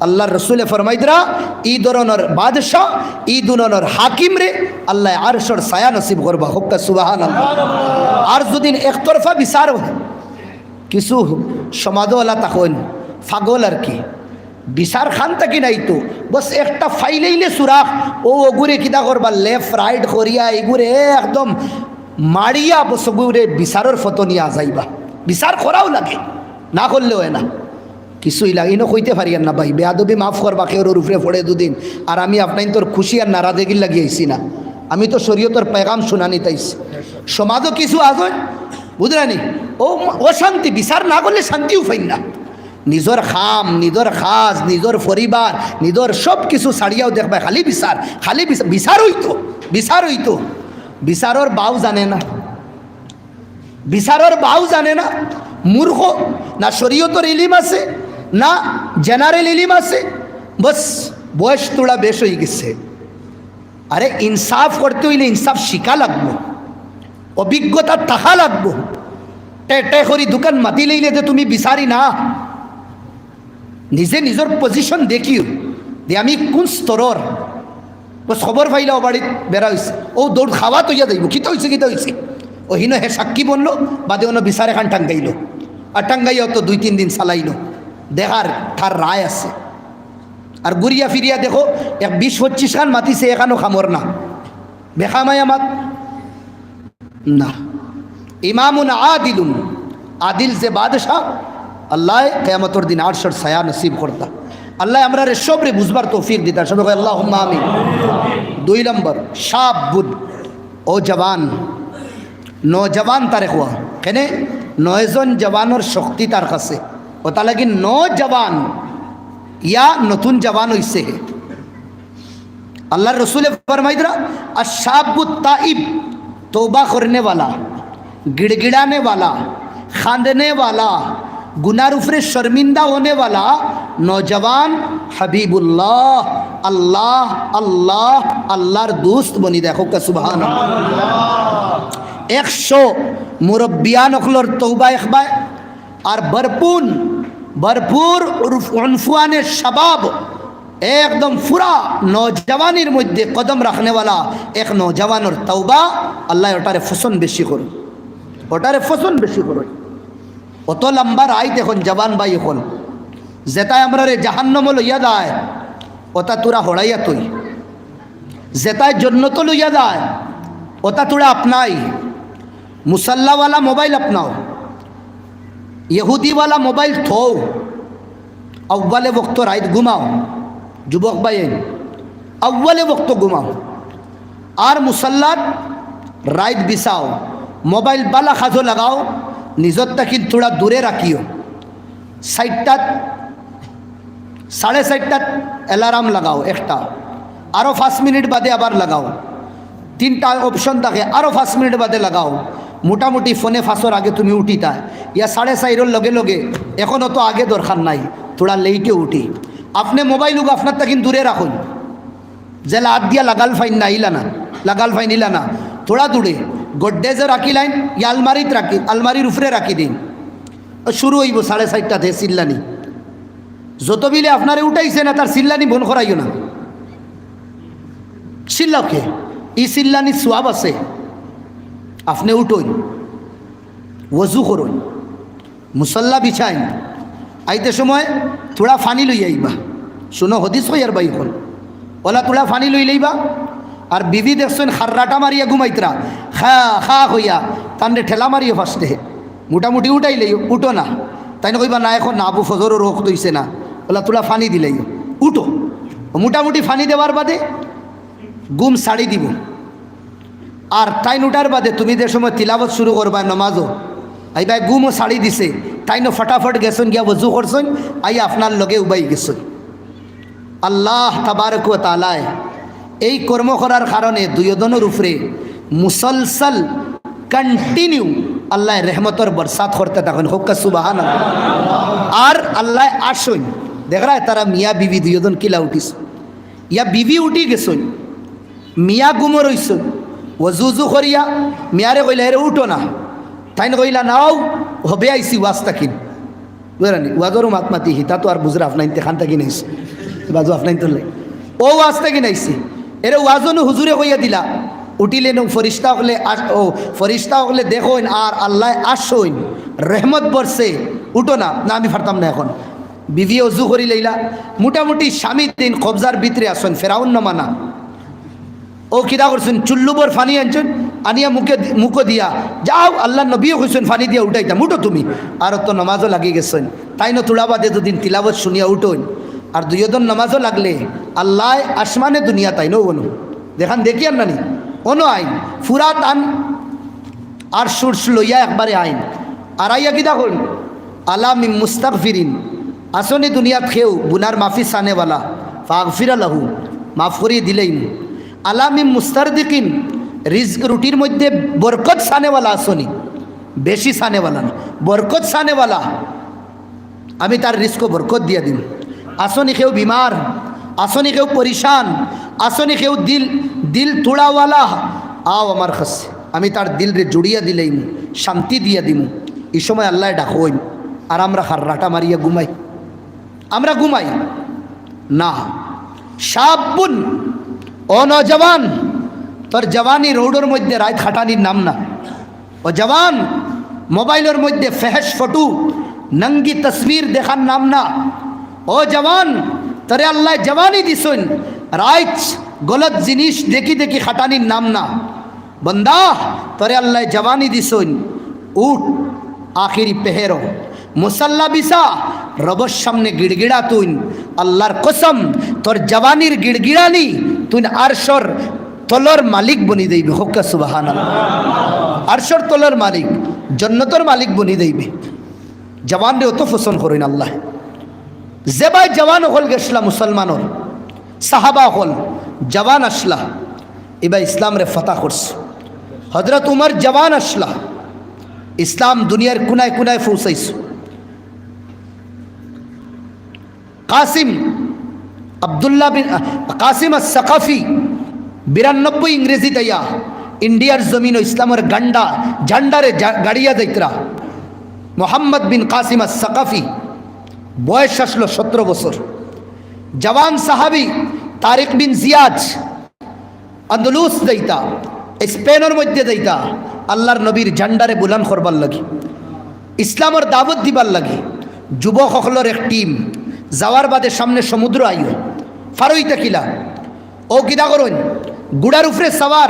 আল্লার রসুলে ফরমাইতরা, ই ধরনর বাদশা, ই ধরনর হাকিমরে আল্লায় আরশর ছায়া নসিব করবা। কউক্কা সুবহানাল্লাহ। আর যুদি একতরফা বিচার অয়, কিছু সমাজওয়ালা থাকইন, পাগল আর কি, বিচার খান থাকি নাই তো, বস একটা ফাইলাইলে সুরাখ, অউ অগুরে কিতা করবা, left right করিয়া ইগুরে একদম মারিয়া বস অগুরে বিচারর ফতো নিয়া যাইবা। বিচার করাও লাগে, না করলে অয় না। কিছুই লাগে, ইনো কইতে পারিয়ার না ভাই, বেয়াদবি মাফ করবা, কেউর উপরে পড়ে দুদিন। আর আমি আপনাইনতর খুশি আর নারাজগির লাগি আইছি না, আমি তো শরীয়তর পেগাম হুনানিত আইছি। সমাজও কিছু আছইন, বুঝরানি, অউ অশান্তি, বিচার না করলে শান্তিও পাইন না। নিজর কাম, নিজর কাজ, নিজর পরিবার, নিজর সব কিছু ছাড়িয়াও দেখবায় খালি বিচার, খালি বিচার, বিচার অইতো, বিচার অইতো। বিচারর বাউ জানে না, বিচারর বাউ জানে না, মূর্খ, না শরীয়তর ইলিম আছে, না general ইলিম আছে, বস বয়স থুড়া বেশ অইগেছে। আরে, ইনসাফ করতে অইলে ইনসাফ শিখা লাগবো, অভিজ্ঞতা থাকা লাগবো। টে টে করি দুখান মাতি লইলে যে তুমি বিচারি না, নিজে নিজর position দেখিও, যে আমি কুন স্তরর। বস খবর পাইলা অউ বাড়িত বেড়া অইছে, অউ দৌড় খাওয়াত অইয়া যাইবো, কিতা অইছে, কিতা অইছে। অউ হিনো হে সাক্ষী বনলো, বাদে অনো বিচার এখান টাঙ্গাইলো, আর টাঙ্গাইয়া অত দুই তিন দিন চালাইলো, দেখার তার রায় আছে। আর ঘুরিয়া ফিরিয়া দেখো, এক বিশ পঁচিশ খান মাতিছে, এখানও কামর না, বেকামায়া মাত না। ইমামুন আদিলুন, আদিল যে বাদশা, আল্লায় কিয়ামতর দিন আরশর ছায়া নসিব করতা। আল্লায় আমরারে সবরে বুঝবার তৌফিক দিতা। সবে কই, "আল্লাহুম্মা আমিন।" দুই নম্বর, শাবুন, অউ জওয়ান, নওজওয়ান তারে কওয়া। কেনে? নয়জন জওয়ানর শক্তি তার কাছে। অতার লাগি নওজওয়ান, ইয়া নতুন জওয়ান অইছে। আল্লার রসুলে ফরমাইতরা, "আশ-শাবুত তাইব, তওবা করনে ওয়ালা, গিড়গিড়ানে ওয়ালা, কান্দনে ওয়ালা, গুনার উপরে শর্মিন্দা হনে ওয়ালা নওজওয়ান হাবিবুল্লাহ, আল্লাহ, আল্লাহ, আল্লার দুস্ত বনি যায়।" কউক্কা সুবহানাল্লাহ। একশো মুরব্বিয়ান অকলর তওবা একবায়, আর ভরপুর, ভরপুর উরফ-, উনফুয়ানে শাবাব, একদম পুরা নওজওয়ানির মধ্যে কদম রাখনেওয়ালা এক নওজওয়ানর তওবা, আল্লায় অটারে পছন্দ বেশি করইন, অটারে পছন্দ বেশি করইন। অত লম্বা রাইত অখন জওয়ান ভাই অকল, যেতায় আমরারে জাহান্নামো লইয়া যায়, অতা থুড়া হরাইয়া থই। যেতায় জন্নতো লইয়া যায়, অতা থুড়া আপনাই। মুসাল্লাওয়ালা মোবাইল আপনাও, ইহুদিওয়ালা মোবাইল থও। আউয়ালে বক্ত রাইত ঘুমাও, যুবক ভাইয়াইন, আউয়ালে বক্ত ঘুমাও। আর মুসাল্লাত রাইত বিছাও, মোবাইল বালা কাজো লাগাও, নিজর থাকি থুড়া দূরে রাখিও। চাইরটাত, সাড়ে চাইরটাত alarm লাগাও একটা, আরো পাঁচ মিনিট বাদে আবার লাগাও। তিনটা option থাকে, আরো পাঁচ মিনিট বাদে লাগাও। মোটামুটি পৌনে পাঁচর আগে তুমি উঠিতায়, ইয়া সাড়ে চাইরর লগে লগে, অখন অত আগে দরকার নাই, থুড়া late-এ উঠি। আপনে মোবাইল উগু আপনার থাকি দূরে রাখইন, যেলা আত দিয়া লাগাল ফাইন না ইলা না, লাগাল ফাইন ইলা না, থুড়া দূরে, গড্ডেজো রাখিলাইন, ইয়া আলমারিত রাখি, আলমারির উপরে রাখি দিন। শুরু অইবো সাড়ে চাইরটাতে চিল্লানি। যত বিলে আপনারে উঠাইছে না, তার চিল্লানি বন্ধ করাইও না। চিল্লাও কে? ই চিল্লানির সওয়াব আছে। আপনে উঠইন, ওযু করইন, মুসল্লা বিছাইন, আইতে সময় থুড়া পানি লইয়া আইবা। শুনো, হদিস কইয়ার ভাই অকল, অলা থুড়া পানি লইলাইবা। আর বিবি দেখছইন খার্রাটা মারিয়া ঘুমাইতরা, খা খা কইয়া, তানরে ঠেলা মারিও ফাস্টে। মোটামুটি উঠাইলাইও, উঠো না। তাইন কইবা, "না, অখন না আবু, ফজরর ওয়াক্ত অইছে না।" অলা থুড়া পানি দিলাইও, উঠো। মোটামুটি পানি দেওয়ার বাদে ঘুম ছাড়ি দিবো। আর তাইন উঠার বাদে তুমি যে সময় তিলাওয়াত শুরু করবায় নমাজো, আইবায় ঘুমও ছাড়ি দিছে, তাইনও ফটাফট গেছইন গিয়া ওযু করছইন, আইয়া আপনার লগে উবাই গেছইন। আল্লাহ তাবারক ওয়া তাআলায় এই কর্ম করার কারণে দুইওজনর উপরে মুসলসল, continue আল্লায় রহমতর বরসাত করতে থাকইন। কউক্কা সুবহানাল্লাহ। আর আল্লায় আশইন, দেখরায় তারা মিয়া বিবি দুইওজন কিলা উঠিছইন, ইয়া বিবি উঠি গেছইন। মিয়া ঘুমো রইছইন, অজু উজু করিয়া মিয়ারে কইলা, "এরে উঠো না।" তাইন কইলা, "নাও, হবে আইছি ওয়াজ থাকিন।" বুঝরানি? ওয়াজরও মাত মাতি হিতা তো আর বুঝরা, আপনাইনতে খান থাকি নাইছে। বাজু আপনাইনতর লাগি। ও ওয়াজ থাকিন আইছে। এরে ওয়াজনু হুজুরে কইয়া দিলা, উঠিলে নু ফরিস্তা অকলে আস-, ও ফরিস্তা অকলে দেখইন আর আল্লায় আসইন, রহমত বরছে, উঠো না। "না, আমি পারতাম না এখন।" বিবি অজু করি লইলা, মোটামুটি স্বামী দিন কবজার ভিতরে আসইন, ফেরাউন নমানা। ও কিতা করছইন, চুল্লুবর পানি আনছইন, আনিয়া মুখে দি-, মুখো দিয়া, "যাও, আল্লার নবীয়ে কইছইন পানি দিয়া উঠাইতাম, উঠো তুমি।" আর তো নমাজও লাগি গেছইন। তাইনও থুড়া বাদে দুদিন তিলাবত শুনিয়া উঠইন। আর দুইওজন নমাজও লাগলে, আল্লায় আসমানে দুনিয়া তাইনও অনো। দেখান দেখিয়ার নানি, অনো আইন, ফুরাত আন আর সুরস লইয়া একবারে আইন। আর আইয়া কিতা কইন? "আলা মিন মুস্তাগফিরিন।" আসনি দুনিয়াত কেউ গুনার মাফি চানেওয়ালা, ফাগফিরা লাহু, মাফ করি দিলেইন। "আলা মিন মুস্তারদিকিন", রিজক রুটির মধ্যে বরকত চানেওয়ালা আসনি, বেশি চানেওয়ালা না, বরকত চানেওয়ালা, আমি তার রিজকো বরকত দিয়া দিমু। আসনি কেউ বিমার, আসনি কেউ পরিশান, আসনি কেউ দিল, দিল তুড়াওয়ালা, আও আমার কাছে, আমি তার দিলরে জুড়িয়া দিলেইমু, শান্তি দিয়া দিমু। ই সময় আল্লায় ডাকইন, আর আমরা হার্রাটা মারিয়া ঘুমাই। আমরা ঘুমাই না। শাবুন, ও নওজওয়ান, তোর জওয়ানি রোডর মধ্যে রাইত খাটানির নাম না। ও জওয়ান, মোবাইলর মধ্যে ফেহেশ ফটো, নঙ্গি তসবির দেখার নাম না। ও জওয়ান, তোরে আল্লায় জওয়ানি দিছইন, রাইত গলত জিনিস দেখি দেখি খাটানির নাম না। বন্দা, তোরে আল্লায় জওয়ানি দিছইন, উঠ, আখেরি পেহেরো, মুসাল্লা বিছা, রবর সামনে গিড়গিড়া তুইন। আল্লার কসম, তোর জওয়ানির গিড়গিড়ানি, তুইন আরশর তলর মালিক বনি যাইবে। কউক্কা সুবহানাল্লাহ। আরশর তলর মালিক, জন্নতর মালিক বনি যাইবে। জওয়ানরে অত পছন্দ করইন আল্লায়। যেবায় জওয়ান অকল গেছলা মুসলমানর, সাহাবা অকল জওয়ান আসলা, ইবায় ইসলামরে ফতা করছে। হযরত উমর জওয়ান আসলা, ইসলাম দুনিয়ার কুনায় কুনায় পৌঁছাইছে। কাসিম আব্দুল্লাহ বিন, আহ, কাসিম আস-সাকাফি বিরানব্বই ইংরেজিত আইয়া ইন্ডিয়ার জমিনো ইসলামর গান্ডা, ঝান্ডারে জা-, গাড়িয়া যাইতরা। মোহাম্মদ বিন কাসিম আস-সাকাফি, বয়স আসলো সতেরো বছর। জওয়ান সাহাবি তারিক বিন জিয়াদ আন্দলুস যাইতা, স্পেনর মধ্যে যাইতা, আল্লার নবীর ঝান্ডারে বুলন্দ করবার লাগি, ইসলামর দাওয়াত দিবার লাগি। যুবক অকলর এক টিম যাওয়ার বাদে সামনে সমুদ্র আইও, ফারইতা কিলা। ও কিতা করইন, ঘুড়ার উপরে সওয়ার,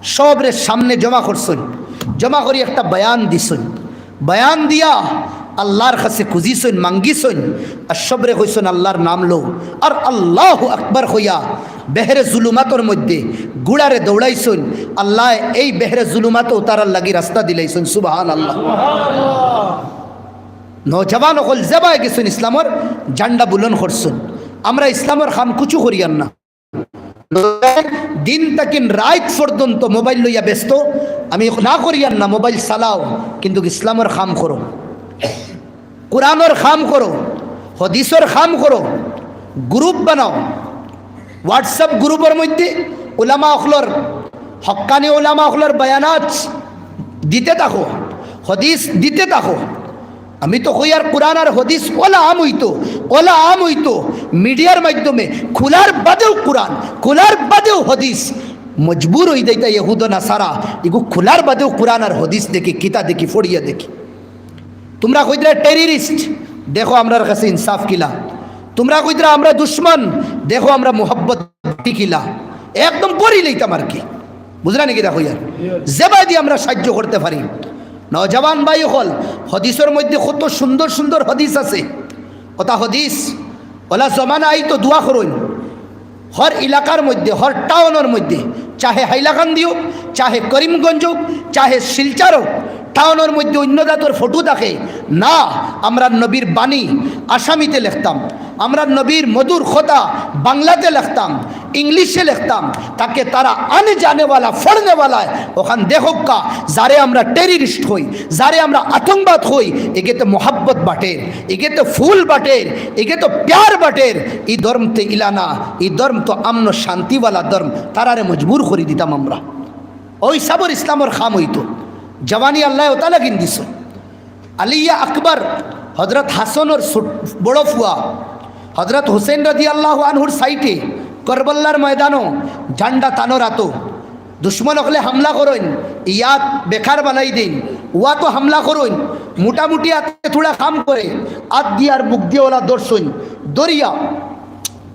সবরে সামনে জমা করছইন, জমা করি একটা বয়ান দিছইন। বয়ান দিয়া আল্লার কাছে খুজিছইন, মাঙ্গিছইন, আর সবরে কইছইন আল্লার নাম লও, আর আল্লাহু আকবার কইয়া বেহরে জুলুমাতর মধ্যে ঘুড়ারে দৌড়াইছইন। আল্লায় এই বেহরে জুলুমাতো তারার লাগি রাস্তা দিলাইছইন। সুবহানাল্লাহ। নওজওয়ান অকল যেবায় গেছইন ইসলামর ঝান্ডা বুলন্দ করছইন। আমরা ইসলামর কাম কুছু করিয়ার না। দিন থাকিন রাইত পর্যন্ত মোবাইল লইয়া ব্যস্ত। আমি না করিয়ার না, মোবাইল চালাও, কিন্তু ইসলামর কাম করো, কোরআনর কাম করো, হদিসর কাম করো, গ্রুপ বানাও, WhatsApp গ্রুপর মধ্যে উলামা অকলর, হক্কানি উলামা অকলর বয়ানাত দিতে থাকো, হদিস দিতে থাকো। আমি তো কইয়ার কোরআন আর হদিস অলা আম অইতো, অলা আম অইতো, মিডিয়ার মাধ্যমে খোলার বাদেও কোরআন, খোলার বাদেও হদিস। মজবুর অই যাইতা ইহুদ নাসারা, ইগু খোলার বাদেও কোরআন আর হদিস দেখি, কিতা দেখি, ফড়িয়া দেখি। তুমরা কইতরা টেরিরিস্ট, দেখো আমরার কাছে ইনসাফ কিলা। তুমরা কইতরা আমরা দুশমন, দেখো আমরা মোহব্বত কিলা। একদম পড়ি লইতাম আর কি। বুঝরা নি কিতা কইয়ার? যেবায়দি আমরা সাহায্য করতে পারি। নওজওয়ান ভাই অকল, হদিসর মধ্যে কত সুন্দর সুন্দর হদিস আছে। অতা হদিস, অলা জমানা আইতো দোয়া করইন। হর এলাকার মধ্যে, হর টাউনর মধ্যে, চাহে হাইলাকান্দি অউক, চাহে করিমগঞ্জ অউক, চাহে শিলচর অউক, টাউনর মধ্যে অইন্য জাতর ফটো থাকে না, আমরার নবীর বাণী আসামিতে লেখতাম, আমরার নবীর মধুর কথা বাংলাতে লেখতাম, ইংলিশে লেখতাম, তাকে তারা আনে জানে ওয়ালা, পড়নে ওয়ালা অখান দেখউক্কা। যারে আমরা টেরিরিস্ট কই, যারে আমরা আতঙ্কবাদ কই, এগেতে মোহাব্বত বাটের, এগেতে ফুল বাটের, এগেতে প্যার বাটের। ই ধর্ম তে ইলা না, ই ধর্ম তো আমন শান্তিওয়ালা ধর্ম। তারারে মজবুর করি দিতাম আমরা। অউ হিসাবর ইসলামর কাম অইতো। জওয়ানি আল্লায় অতা লাগিন দিছইন। আলিয়া আকবর, হজরত হাসনর ছুট-, বড় ফুয়া, হজরত হুসেন রাদিয়াল্লাহু আনহুর সাইটে করবল্লার ময়দানো ঝান্ডা তানর আতো। দুশমন অকলে হামলা করইন, ইয়াত বেকার বানাই দেইন, ওয়াতো হামলা করইন, মোটামুটি আতে থুড়া কাম করে, আত দিয়া আর বুক দিয়া ওলা ধরছইন, ধরিয়া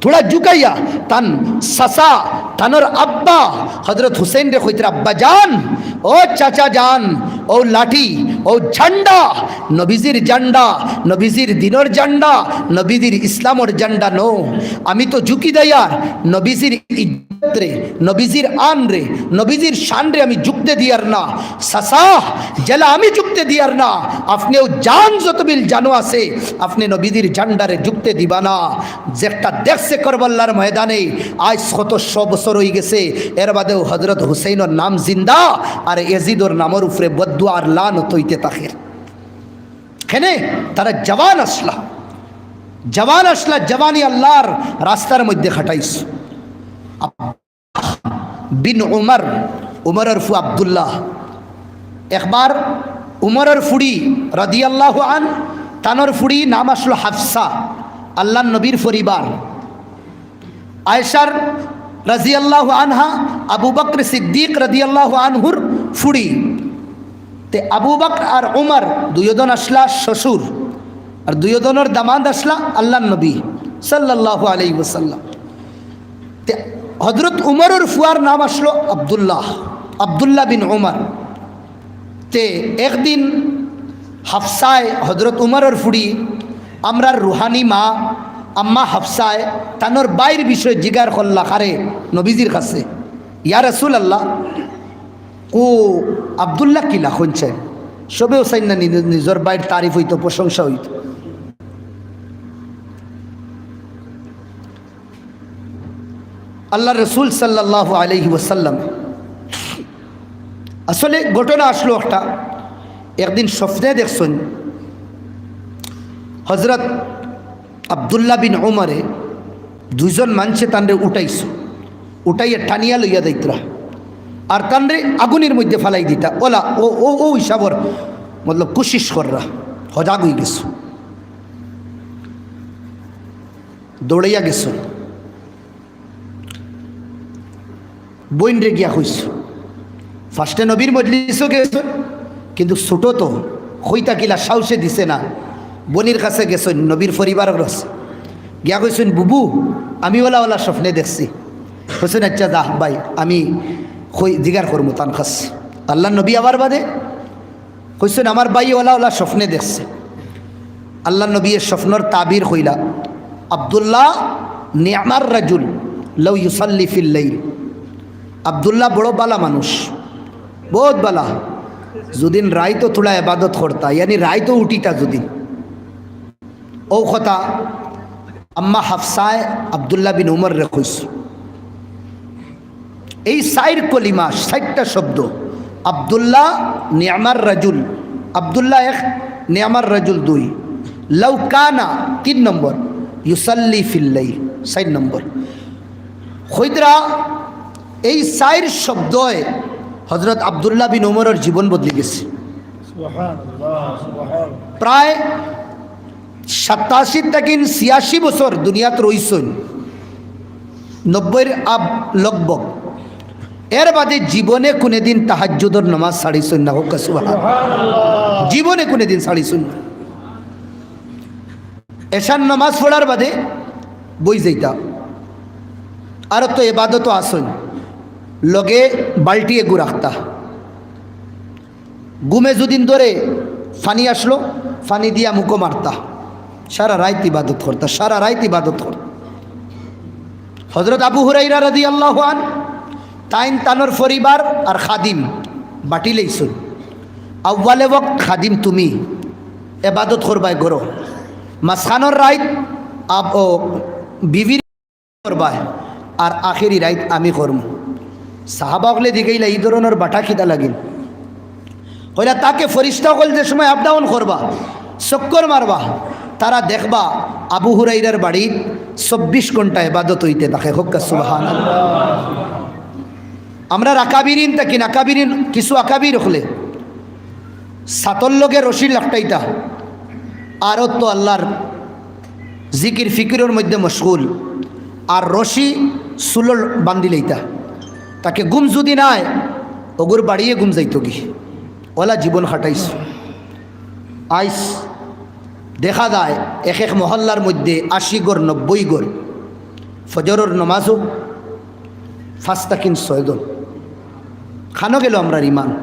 থুড়া ঝুকাইয়া তান চাচা, তানর আব্বা হজরত হুসেনরে কইতরা, "আব্বা জান, ও চাচা জান, ও লাঠি, ও ঝান্ডা, নবীজির ঝান্ডা, নবীজির দিনর ঝান্ডা, নবীজির ইসলামর ঝান্ডা নু। আমি তো ঝুকি দেয়ার নবীজির ইজ্জতরে, নবীজির আনরে, নবীজির শানরে আমি ঝুকতে দিয়ার না। চাচা, যেলা আমি ঝুকতে দিয়ার না, আপনেও জান যতবিল জানো আছে, আপনে নবীজির ঝান্ডারে ঝুকতে দিবা না।" যেটা দেখছে করবল্লার ময়দানে, আইজ কত শো বছর অইগেছে, এর বাদেও হজরত হুসেইনর নাম জিন্দা, আর এজিদর নামর উপরে বদদোয়া আর লানত অইতে থাকের। কেনে? তারা জওয়ান আছলা, জওয়ান আছলা, জওয়ানি আল্লার রাস্তার মধ্যে খাটাইছ। বিন উমর, উমরর ফুয়া আব্দুল্লাহ। একবার উমরর ফুড়ি রাদিয়াল্লাহু আন, তানর ফুড়ি নাম আছলো হাফসা, আল্লার নবীর পরিবার। আয়েশার রাদিয়াল্লাহু আনহা, আবু বকর সিদ্দিক রাদিয়াল্লাহু আনহুর ফুড়ি। তে আবু বকর আর উমর দুইওজন আছলা শ্বশুর, আর দুইওজনর দামাদ আছলা আল্লার নবী সাল্লাল্লাহু আলাইহি ওয়াসাল্লাম। তে হজরত উমরর ফুয়ার নাম আছলো আব্দুল্লাহ, আব্দুল্লাহ বিন উমর। তে একদিন হাফসায়, হজরত উমরর ফুড়ি, আমরার রুহানি মা, আম্মা হাফসায় তানর বাইর বিষয়ে জিগার করলা কারে? নবীজির কাছে। ইয়া রাসুল আল্লাহ, কো আব্দুল্লাহ কিলা? কইনচাইন সবেউ চাইন না নি-, নিজর বাইর তারিফ অইতো, প্রশংসা অইতো। আল্লার রসুল সাল্লাল্লাহু আলাইহি ওয়াসাল্লাম, আসলে ঘটনা আছলো একটা, একদিন স্বপ্নে দেখছইন হজরত আব্দুল্লাহ বিন উমরে দুইজন মানষে তানরে উঠাইছো, উঠাইয়া টানিয়া লইয়া যাইতরা, আর তানরে আগুনির মধ্যে ফালাই দিতা। ওলা ও, ও, ও হিসাবর মতলব কোশিশ কররা, হজাগ অইগেছো, দৌড়াইয়া গেছো। বইনরে গিয়া কইছো। ফার্স্টে নবীর মজলিসো গেছো, কিন্তু ছোট তো, কইতা কিলা সাহসে দিছে না। বইনর কাছে গেছইন, নবীর পরিবারর কাছে। গিয়া কইছইন, "বুবু, আমি ওলা ওলা স্বপ্নে দেখছি।" কইছইন, "আচ্ছা যা ভাই, আমি কই জিগার করমু তান কাছে।" আল্লার নবী আবার বাদে কইছইন, "আমার ভাইয়ে ওলা ওলা স্বপ্নে দেখছে।" আল্লার নবীয়ে স্বপ্নর তাবির কইলা, "আব্দুল্লাহ নি'মার রাজুল লাউ ইউসাল্লি ফিল লাইল।" আব্দুল্লাহ বড় বালা মানুষ, বউত বালা। যুদিন রাইতো থুড়া ইবাদত করতা, ইয়ানি রাইতো উঠিতা যুদিন। অউ কথা আম্মা হাফসায় আব্দুল্লাহ বিন উমররে কইছে। এই চাইর কলিমা, চাইরটা শব্দ, আব্দুল্লাহ, নি'মার রাজুল, আব্দুল্লাহ এক, নি'মার রাজুল দুই, লাউ কানা তিন নম্বর, ইউসাল্লি ফিল লাইল চাইর নম্বর। কইতরা এই চাইর শব্দয় হজরত আব্দুল্লাহ বিন উমরর জীবন বদলি গেছে। সুবহানাল্লাহ, সুবহানাল্লাহ। প্রায় সাতাশি থাকি ছিয়াশি বছর দুনিয়াত রইছইন, নব্বইর আব লগভগ। এর বাদে জীবনে কুনুদিন তাহাজ্জুদর নামাজ ছাড়িছইন না, কউক্কা সুবহানাল্লাহ। জীবনে কুনুদিন ছাড়িছইন না। এশার নামাজ পড়ার বাদে বই যাইতা, আর তো ইবাদতো আছইন, লগে বালটি এগু রাখতা। ঘুমে যুদিন ধরে, পানি আছলো, পানি দিয়া মুখো মারতা। সারা রাইত ইবাদত করতা, সারা রাইত ইবাদত করতা। হজরত আবু হুরাইরা রাদিয়াল্লাহু আন, তাইন তানর পরিবার আর খাদিম বাটি লইছইন। আউয়ালে ওয়াক্ত খাদিম তুমি, ইবাদত করবায় ঘরো। মাঝখানর রাইত আব-, ও, বিবির করবায়, আর আখেরি রাইত আমি করমু। সাহাবা অকলে জিগাইলা, "ই ধরনর বাটা কিতা লাগিল?" কইলা, "তাকে ফিরিস্তা অকল যে সময় আপ ডাউন করবা, চক্কর মারবা, তারা দেখবা আবু হুরাইরার বাড়িত চব্বিশ ঘন্টা ইবাদত অইতে থাকে।" কউক্কা সুবহানাল্লাহ। আমরার আকাবিরিন থাকি না, আকাবিরিন, কিছু আকাবির অকলে ছাতর লগে রশি লাকটাইতা, আর অত আল্লার জিকির ফিকিরর মধ্যে মশগুল, আর রশি চুলো বান্ধিলাইতা। তাকে ঘুম যুদি নায়, অগুর বাড়িয়ে ঘুম যাইতোগি, অলা জীবন কাটাইছে। আইজ দেখা যায় এক এক মহল্লার মধ্যে আশি ঘর, নব্বই ঘর, ফজরর নমাজও পাঁচ থাকি ছয় ঘর। খানো গেল আমরার ইমান?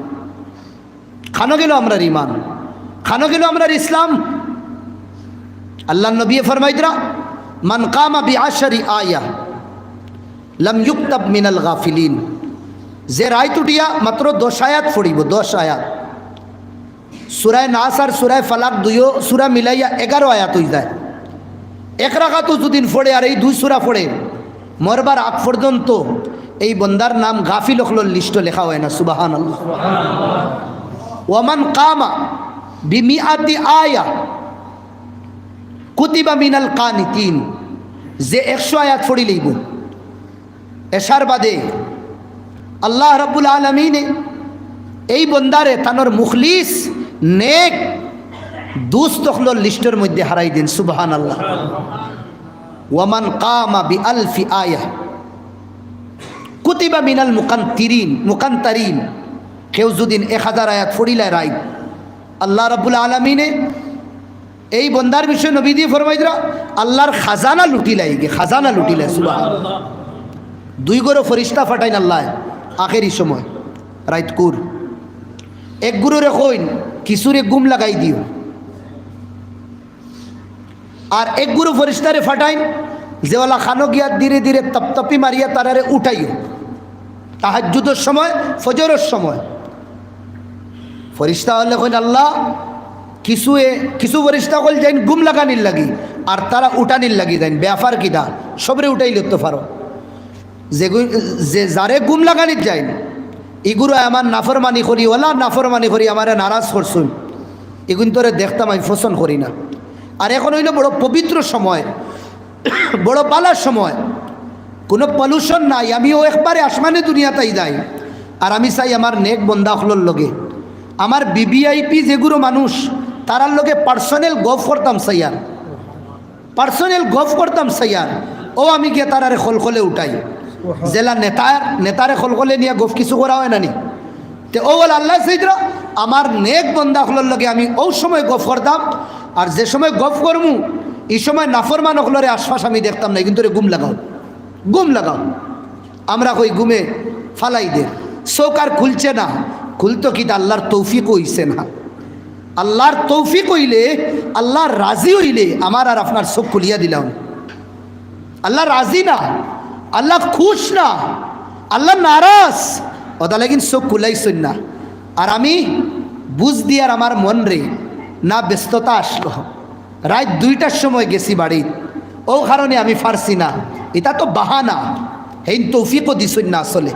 খানো গেল আমরার ইমান? খানো গেল আমরার ইসলাম? আল্লার নবীয়ে ফরমাইতরা, "মান কামা বি আশারি আয়া লাম ইউকতাব মিনাল গাফিলিন।" যে রাইত উঠিয়া মাত্র দশ আয়াত পড়িব, দশ আয়াত, সূরায়ে নাস আর সূরায়ে ফালাক দুইও সূরা মিলাইয়া এগারো আয়াত অই যায়। এক রাকাতও যুদিন পড়ে আর এই দুই সূরা পড়ে, মরবার আগ পর্যন্ত এই বন্দার নাম গাফিল অকলর লিস্টো লেখা অয় না। সুবহানাল্লাহ। ওয়ামান কামা বিমিআতি আয়া কুতিবা মিনাল কানিতিন, যে একশো আয়াত পড়িলাইব, এশার বাদে আল্লাহ রাব্বুল আলামিনে এই বন্দারে তানর মুখলিস, নেক দুস্ত অকলর লিস্টর মধ্যে হারাই দিন। সুবহানাল্লাহ। ওয়ামান কামা বি আলফি আয়া কুতিবা মিনাল মুকান্তিরিন, মুকান্তারিন। কেউ যুদিন এক হাজার আয়াত পড়িলায় রাইত, আল্লাহ রাব্বুল আলামিনে এই বন্দার বিষয়ে নবীজি ফরমাইতরা, আল্লার খাজানা লুটিলাইগি, খাজানা লুটিলায়। সুবহানাল্লাহ। দুই ঘরো ফিরিস্তা ফাটাইন আল্লায় আখেরি সময়, রাইত কুর। এক গুরুরে কইন, "কিছুরে ঘুম লাগাই দিও।" আর এক গুরু ফিরিস্তারে ফাটাইন, যে অলা খানো গিয়া ধীরে ধীরে তপতপি মারিয়া তারারে উঠাইও। তাহাজ্জুদর সময়, ফজরর সময়। ফিরিস্তা অকলে কইন, "আল্লাহ, কিছুয়ে, কিছু ফিরিস্তা অকল যাইন ঘুম লাগানির লাগি, আর তারা উঠানির লাগি যাইন, ব্যাপার কিতা? সবরে উঠাইলে তো পারো।" যেগু-, যে যারে ঘুম লাগানিত যাইন, ইগুরে আমার নাফরমানি করি, অলা নাফরমানি করি আমারে নারাজ করছইন, ইগুইনতরে দেখতাম আমি পছন্দ করি না। আর এখন অইলো বড় পবিত্র সময়, বড় বালা সময়, কুনু পলিউশন নাই। আমিও একবারে আসমানে দুনিয়াত আই যাই, আর আমি চাই আমার নেক বন্দা অকলর লগে, আমার ভিভিআইপি যেগুরু মানুষ, তারার লগে পার্সোনাল গফ করতাম চাইয়ার, পার্সোনাল গফ করতাম চাইয়ার। ও আমি গিয়া তারারে খলখলে উঠাই, যেলা নেতার, নেতারে খলখলে নিয়া গফ কিছু করা অয় না নি? তে ও বলে, "আল্লাহ চাইতরা, আমার নেক বন্দা অকলর লগে আমি অউ সময় গফ করতাম, আর যে সময় গফ করমু, ই সময় নাফরমান অকলরে আশপাশ আমি দেখতাম না, কিন্তু রে ঘুম লাগাও, ঘুম লাগাও।" আমরা কই ঘুমে ফালাই দে, চউখ আর খুলছে না, খুলতো কিতা, আল্লার তৌফিক অইছে না। আল্লার তৌফিক অইলে, আল্লার রাজি অইলে আমার আর আপনার চউখ খুলিয়া দিলাম। আল্লাহ রাজি না, আল্লাহ খুশ না, আল্লাহ নারাজ, অতা লাগিন চউখ খুলাইছইন না। আর আমি বুঝ দিয়ার আমার মনরে না ব্যস্ততা আসলো, রাইত দুইটার সময় গেছি বাড়িত, অউ কারণে আমি পারছি না। ইতা তো বাহানা, হেইন তৌফিকও দিছইন না আসলে।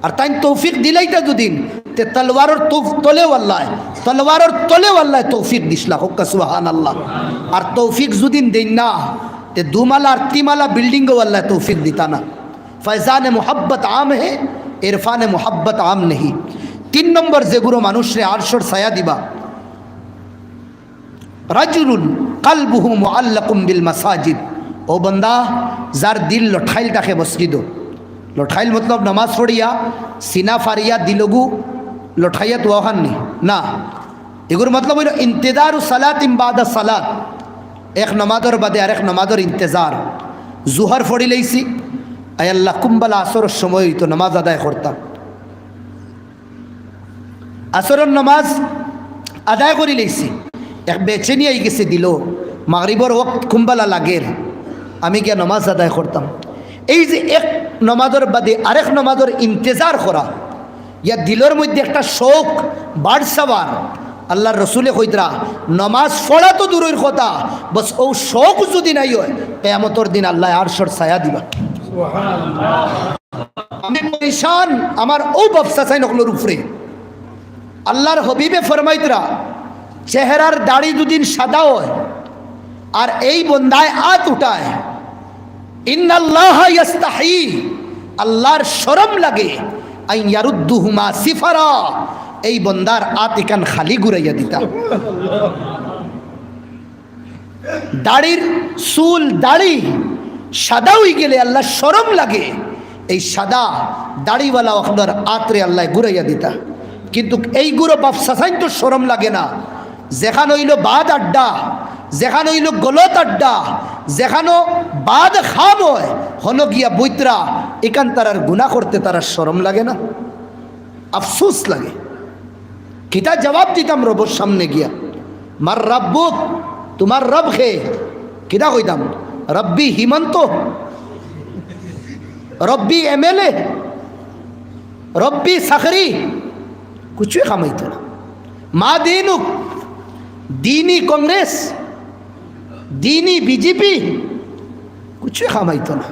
আর তাইন তৌফিক দিলাইতা যুদিন, তে তলোয়ারর তৌ-, তলেও আল্লায়, তলোয়ারর তলেও আল্লায় তৌফিক দিছলা, কউক্কা সুবহানাল্লাহ। আর তৌফিক যুদিন দেইন না, তে দুমালা আর তিমালা বিল্ডিংও আল্লায় তৌফিক দিতা না। ফয়জানে মোহাব্বত আম হে, ইরফানে মোহাব্বত আম নেহি। তিন নম্বর যেগুরু মানুষরে আরশর ছায়া দিবা, রাজুলুন কালবুহু মুআল্লাকুম বিল মাসাজিদ। ও বন্দা, যার দিল লটকাইল থাকে মসজিদো। লটকাইল মতলব নামাজ পড়িয়া, সিনা ফারিয়া দিলগু লটকাইয়া তো অখান নি। না, এগুর মতলব অইলো ইন্তেজারু সালাতিন বাদা সালাত। এক নামাজর বাদে আরেক নামাজর ইন্তেজার। জুহর পড়িলাইছি, আয় আল্লাহ, কুম্বালা আসরর সময় অইতো নামাজ আদায় করতাম। আসরর নামাজ আদায় করিলাইছি, এক বেচেনি আইগেছে দিলো, মাগরিবর ওয়াক্ত কুম্বালা লাগের, আমি গিয়া নামাজ আদায় করতাম। এই যে এক নামাজর বাদে আরেক নামাজর ইন্তেজার করা, ইয়া দিলর মধ্যে একটা শৌক বাড়ছাবার। আল্লার রসুলে কইতরা, নামাজ পড়া তো দূরর কথা, বস অউ শৌক যুদি নাই অয়, কিয়ামতর দিন আল্লায় আরশর ছায়া দিবা। আমি পরেশান আমার অউ বাপ চাচাইন অকলর উপরে। আল্লার হাবিবে ফরমাইতরা, চেহারার দাড়ি দুদিন সাদা অয় আর এই বন্দায় আত উঠায়, ইন্নাল্লাহা ইয়াস্তাহি, আল্লার শরম লাগে, আন ইয়ারুদ্দুহুমা সিফারা, এই বন্দার আত ইখান খালি ঘুরাইয়া দিতা। দাড়ির চুল, দাড়ি সাদা অইগেলে আল্লার শরম লাগে, এই সাদা দাড়িওয়ালা অকলর আতরে আল্লায় ঘুরাইয়া দিতা। কিন্তু এইগুরো বাপ চাচাইনতর শরম লাগে না। যেখান অইলো বাদ আড্ডা, যেখান অইলো গলত আড্ডা, যেখানো বাদ খাম অয়, হনো গিয়া বইতরা, ইখান তারার গুনা করতে তারার শরম লাগে না, আফসোস লাগে। কিতা জবাব দিতাম রবর সামনে গিয়া? মার রাব্বুক, তুমার রব কে? কিতা কইতাম? রব্বি হিমন্ত, রব্বি এমএলএ, রব্বি সাখরি, কুছুই কামাইতো না। মা দিনুক, দিনি কংগ্রেস, দিনি বিজেপি, কুছুই কামাইতো না।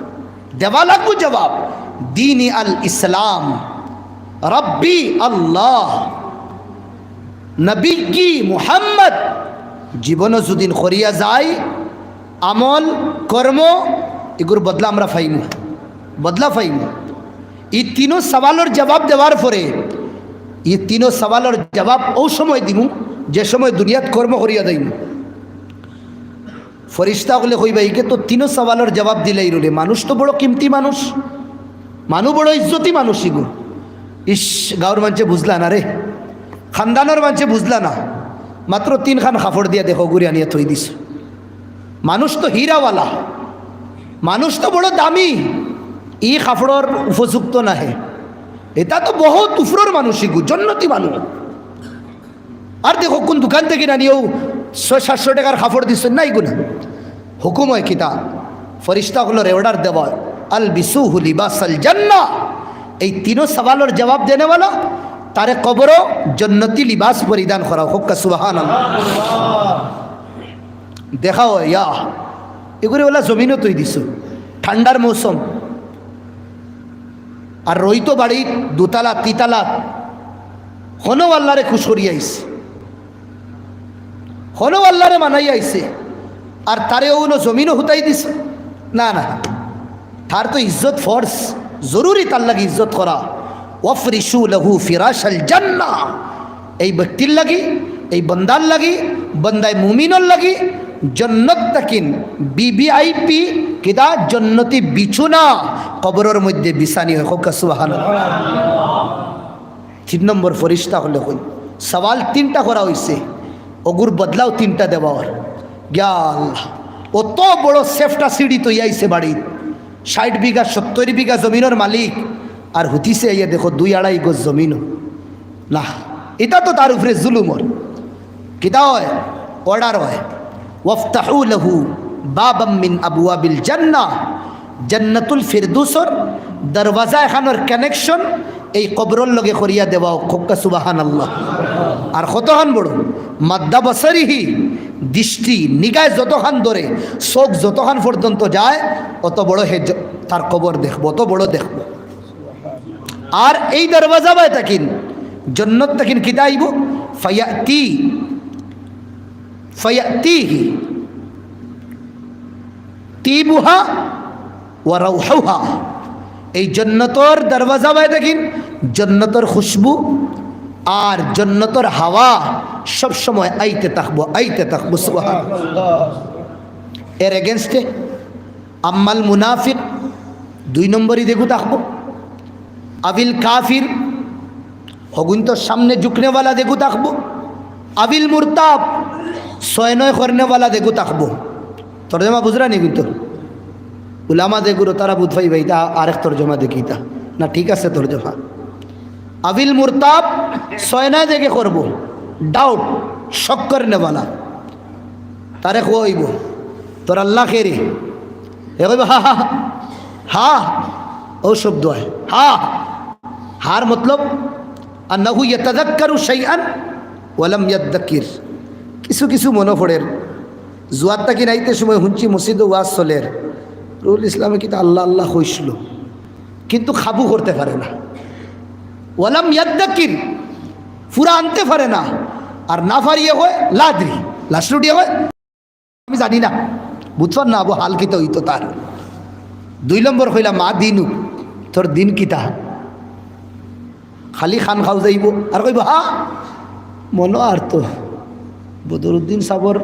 দেওয়া লাগবো জবাব, দিনি আল ইসলাম, রব্বি আল্লাহ, নবী কি মুহাম্মদ। জীবনও যুদিন করিয়া যাই, আমল, কর্ম, ইগুর বদলা আমরা পাইমু, বদলা পাইমু। ই তিনো সওয়ালর জবাব দেওয়ার পরে, ই তিনো সওয়ালর জবাব অউ সময় দিমু, যে সময় দুনিয়াত কর্ম করিয়া যাইমু। ফরিস্তা অকলে কইবা, "ইগে তো তিনো সওয়ালর জবাব দিলাইরো রে, মানুষ তো বড় কিমতি মানুষ, মানু বড় ইজ্জতি মানুষ ইগু।" ইস, গাঁওর মানষে বুঝলা না রে, খানদানর মানষে বুঝলা না, মাত্র তিনখান কাপড় দিয়া দেখো ঘুরে আনিয়া থই দিছে। মানুষ তো হীরাওয়ালা, মানুষ তো বড় দামি, ই কাপড়র উপযুক্ত নাহে। ইতা তো বহুত উপরর মানুষ ইগু, জন্নতি মানুষ। আর দেখো কুন দোকান থাকি আনিয়াও ছয় সাতশো টেকার কাপড় দিছে না, ইগু না। হুকুম অয় কিতা? ফরিস্তা অকলরে অর্ডার দেওয়া অয়, "আলবিসুহু লিবাসাল জান্নাহ।" এই তিনো সওয়ালর জবাব দেনেওয়ালা, তারে কবরো জন্নতি লিবাস পরিধান করাও। কউক্কা সুবহানাল্লাহ। দেখা অয়, ইয়া, ইগুরে অলা জমিনো থই দিছো, ঠান্ডার মৌসুম, আর রইতো বাড়িত দুতালা, তিতালা, হনো আল্লারে খুশ করিয়া আইছে, হনো আল্লারে মানাইয়া আইছে, আর তারে অনো জমিনো হুতাই দিছে। না, না, তার তো ইজ্জত ফরজ, জরুরি তার লাগি ইজ্জত করা। "ওয়াফরিশু লাহু ফিরাশাল জান্নাহ।" এই ব্যক্তির লাগি, এই বন্দার লাগি, বন্দায় মুমিনর লাগি জন্নত থাকিন ভিভিআইপি কিতা জন্নতি বিছুনা কবরর মধ্যে বিছানি অয়। কউক্কা সুবহানাল্লাহ। তিন নম্বর ফরিস্তা অকলে কইন, সওয়াল তিনটা করা অইছে, অগুর বদলাও তিনটা দেওয়া অর। ইয়া আল্লাহ, অত বড় সেফটা সিঁড়ি থইয়া আইছে বাড়িত, ষাইট বিঘা, সত্তইর বিঘা জমিনর মালিক, আর হুতিছে আইয়া দেখো দুই আড়াই গজ জমিনও না। ইতা তো তার উপরে জুলুম অর। কিতা অয়? অর্ডার অয়, "ওয়াফতাহু লাহু বাবাম মিন আবওয়াবিল জান্নাহ।" জান্নাতুল ফিরদৌসর দরওয়াজা এখানোর কানেকশন এই কবরর লগে করিয়া দেওয়া অউক। কউক্কা সুবহানাল্লাহ। আর কতখান বড়? "মাদ্দা বাসারিহি", দৃষ্টি, নিগায় যতখান ধরে, চউখ যতখান পর্যন্ত যায়, অত বড় হে জ-, তার কবর দেখবো, অত বড় দেখবো। আর এই দরওয়াজা বায় থাকিন, জন্নত থাকিন কিতা আইবো? ফায়াতি, ফায়াতিহি তিবুহা ওয়া রাউহুহা। এই জন্নতর দরওয়াজা বায় থাকিন, জন্নতর খুশবু আর জন্নতর হাওয়া সব সময় আইতে থাকবো, আইতে থাকবো। সুবহানাল্লাহ। এর এগেইনস্টে আম্মাল মুনাফিক দুই নম্বরি দেগু থাকবো, আবিল কাফির হগুইন্তর সামনে ঝুকনেওয়ালা দেগু থাকবো, আবিল মুরতাব ছয় নয় করনেওয়ালা দেগু থাকবো। তর্জমা বুঝরা নি কিন্তু? উলামা দেগুরো তারা বুঝ পাইবা, ইতা আরেক তর্জমা দেখি ইতা। না, ঠিক আছে তর্জমা। আবিল মুরতাব ছয় নয় দেগে করবো, ডাউট, শক করনেওয়ালা। তারে কওয়া অইবো, "তোর আল্লাহ কে রে?" হে কইবো, "হা, হা, হা।" হা, অউ শব্দ অয়, হা। হার মতলব, "আন্নাহু ইয়াতাযাক্কারু শাইআন ওয়া লাম ইয়াদ্দাক্কির।" কিছু কিছু মনো পড়ের। জুয়ার থাকি আইতে সময় হুনছি মসজিদো ওয়াজ চলের, নুরুল ইসলামে কিতা আল্লাহ আল্লাহ কইছিল, কিন্তু কাবু করতে পারে না। ওয়ালাম ইয়াদ্দাকির, পুরা আনতে পারে না। আর না পারিয়ে কয় লাদ্রি, লাস্ট উঠিয়ে কয় আমি জানি না। বুঝছইন না, আবু হাল কিতা অইতো তার। দুই নম্বর কইলা, "মা দিনুক, তোর দিন কিতা?" খালি খান খাও যাইব, আর কইব, "হা, মনো আর তো বদরুদ্দিন সাবর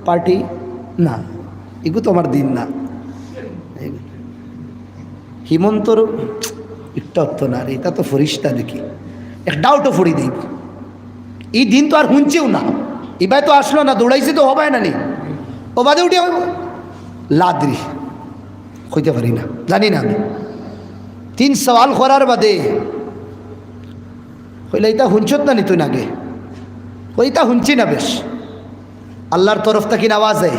পার্টি না, এগু তো আমার দিন না।" হিমন্তর একটা অর্থ না রে, এটা তো ফরিস্তা দেখি, এক ডাউটও ফড়ি দেই। এই দিন তো আর হুনছেও না, ইবায় তো আসলো না, দৌড়াইছে তো হবায় না নি। ও বাদে উঠে কইব, "লাদ্রি, কইতে পারি না, জানি না আমি।" তিন সওয়াল করার বাদে কইলা, "ইতা হুনছত না নি তুই আগে?" কই, "ইতা হুনছি না বেশ।" আল্লাহর তরফ থাকি আওয়াজ আয়,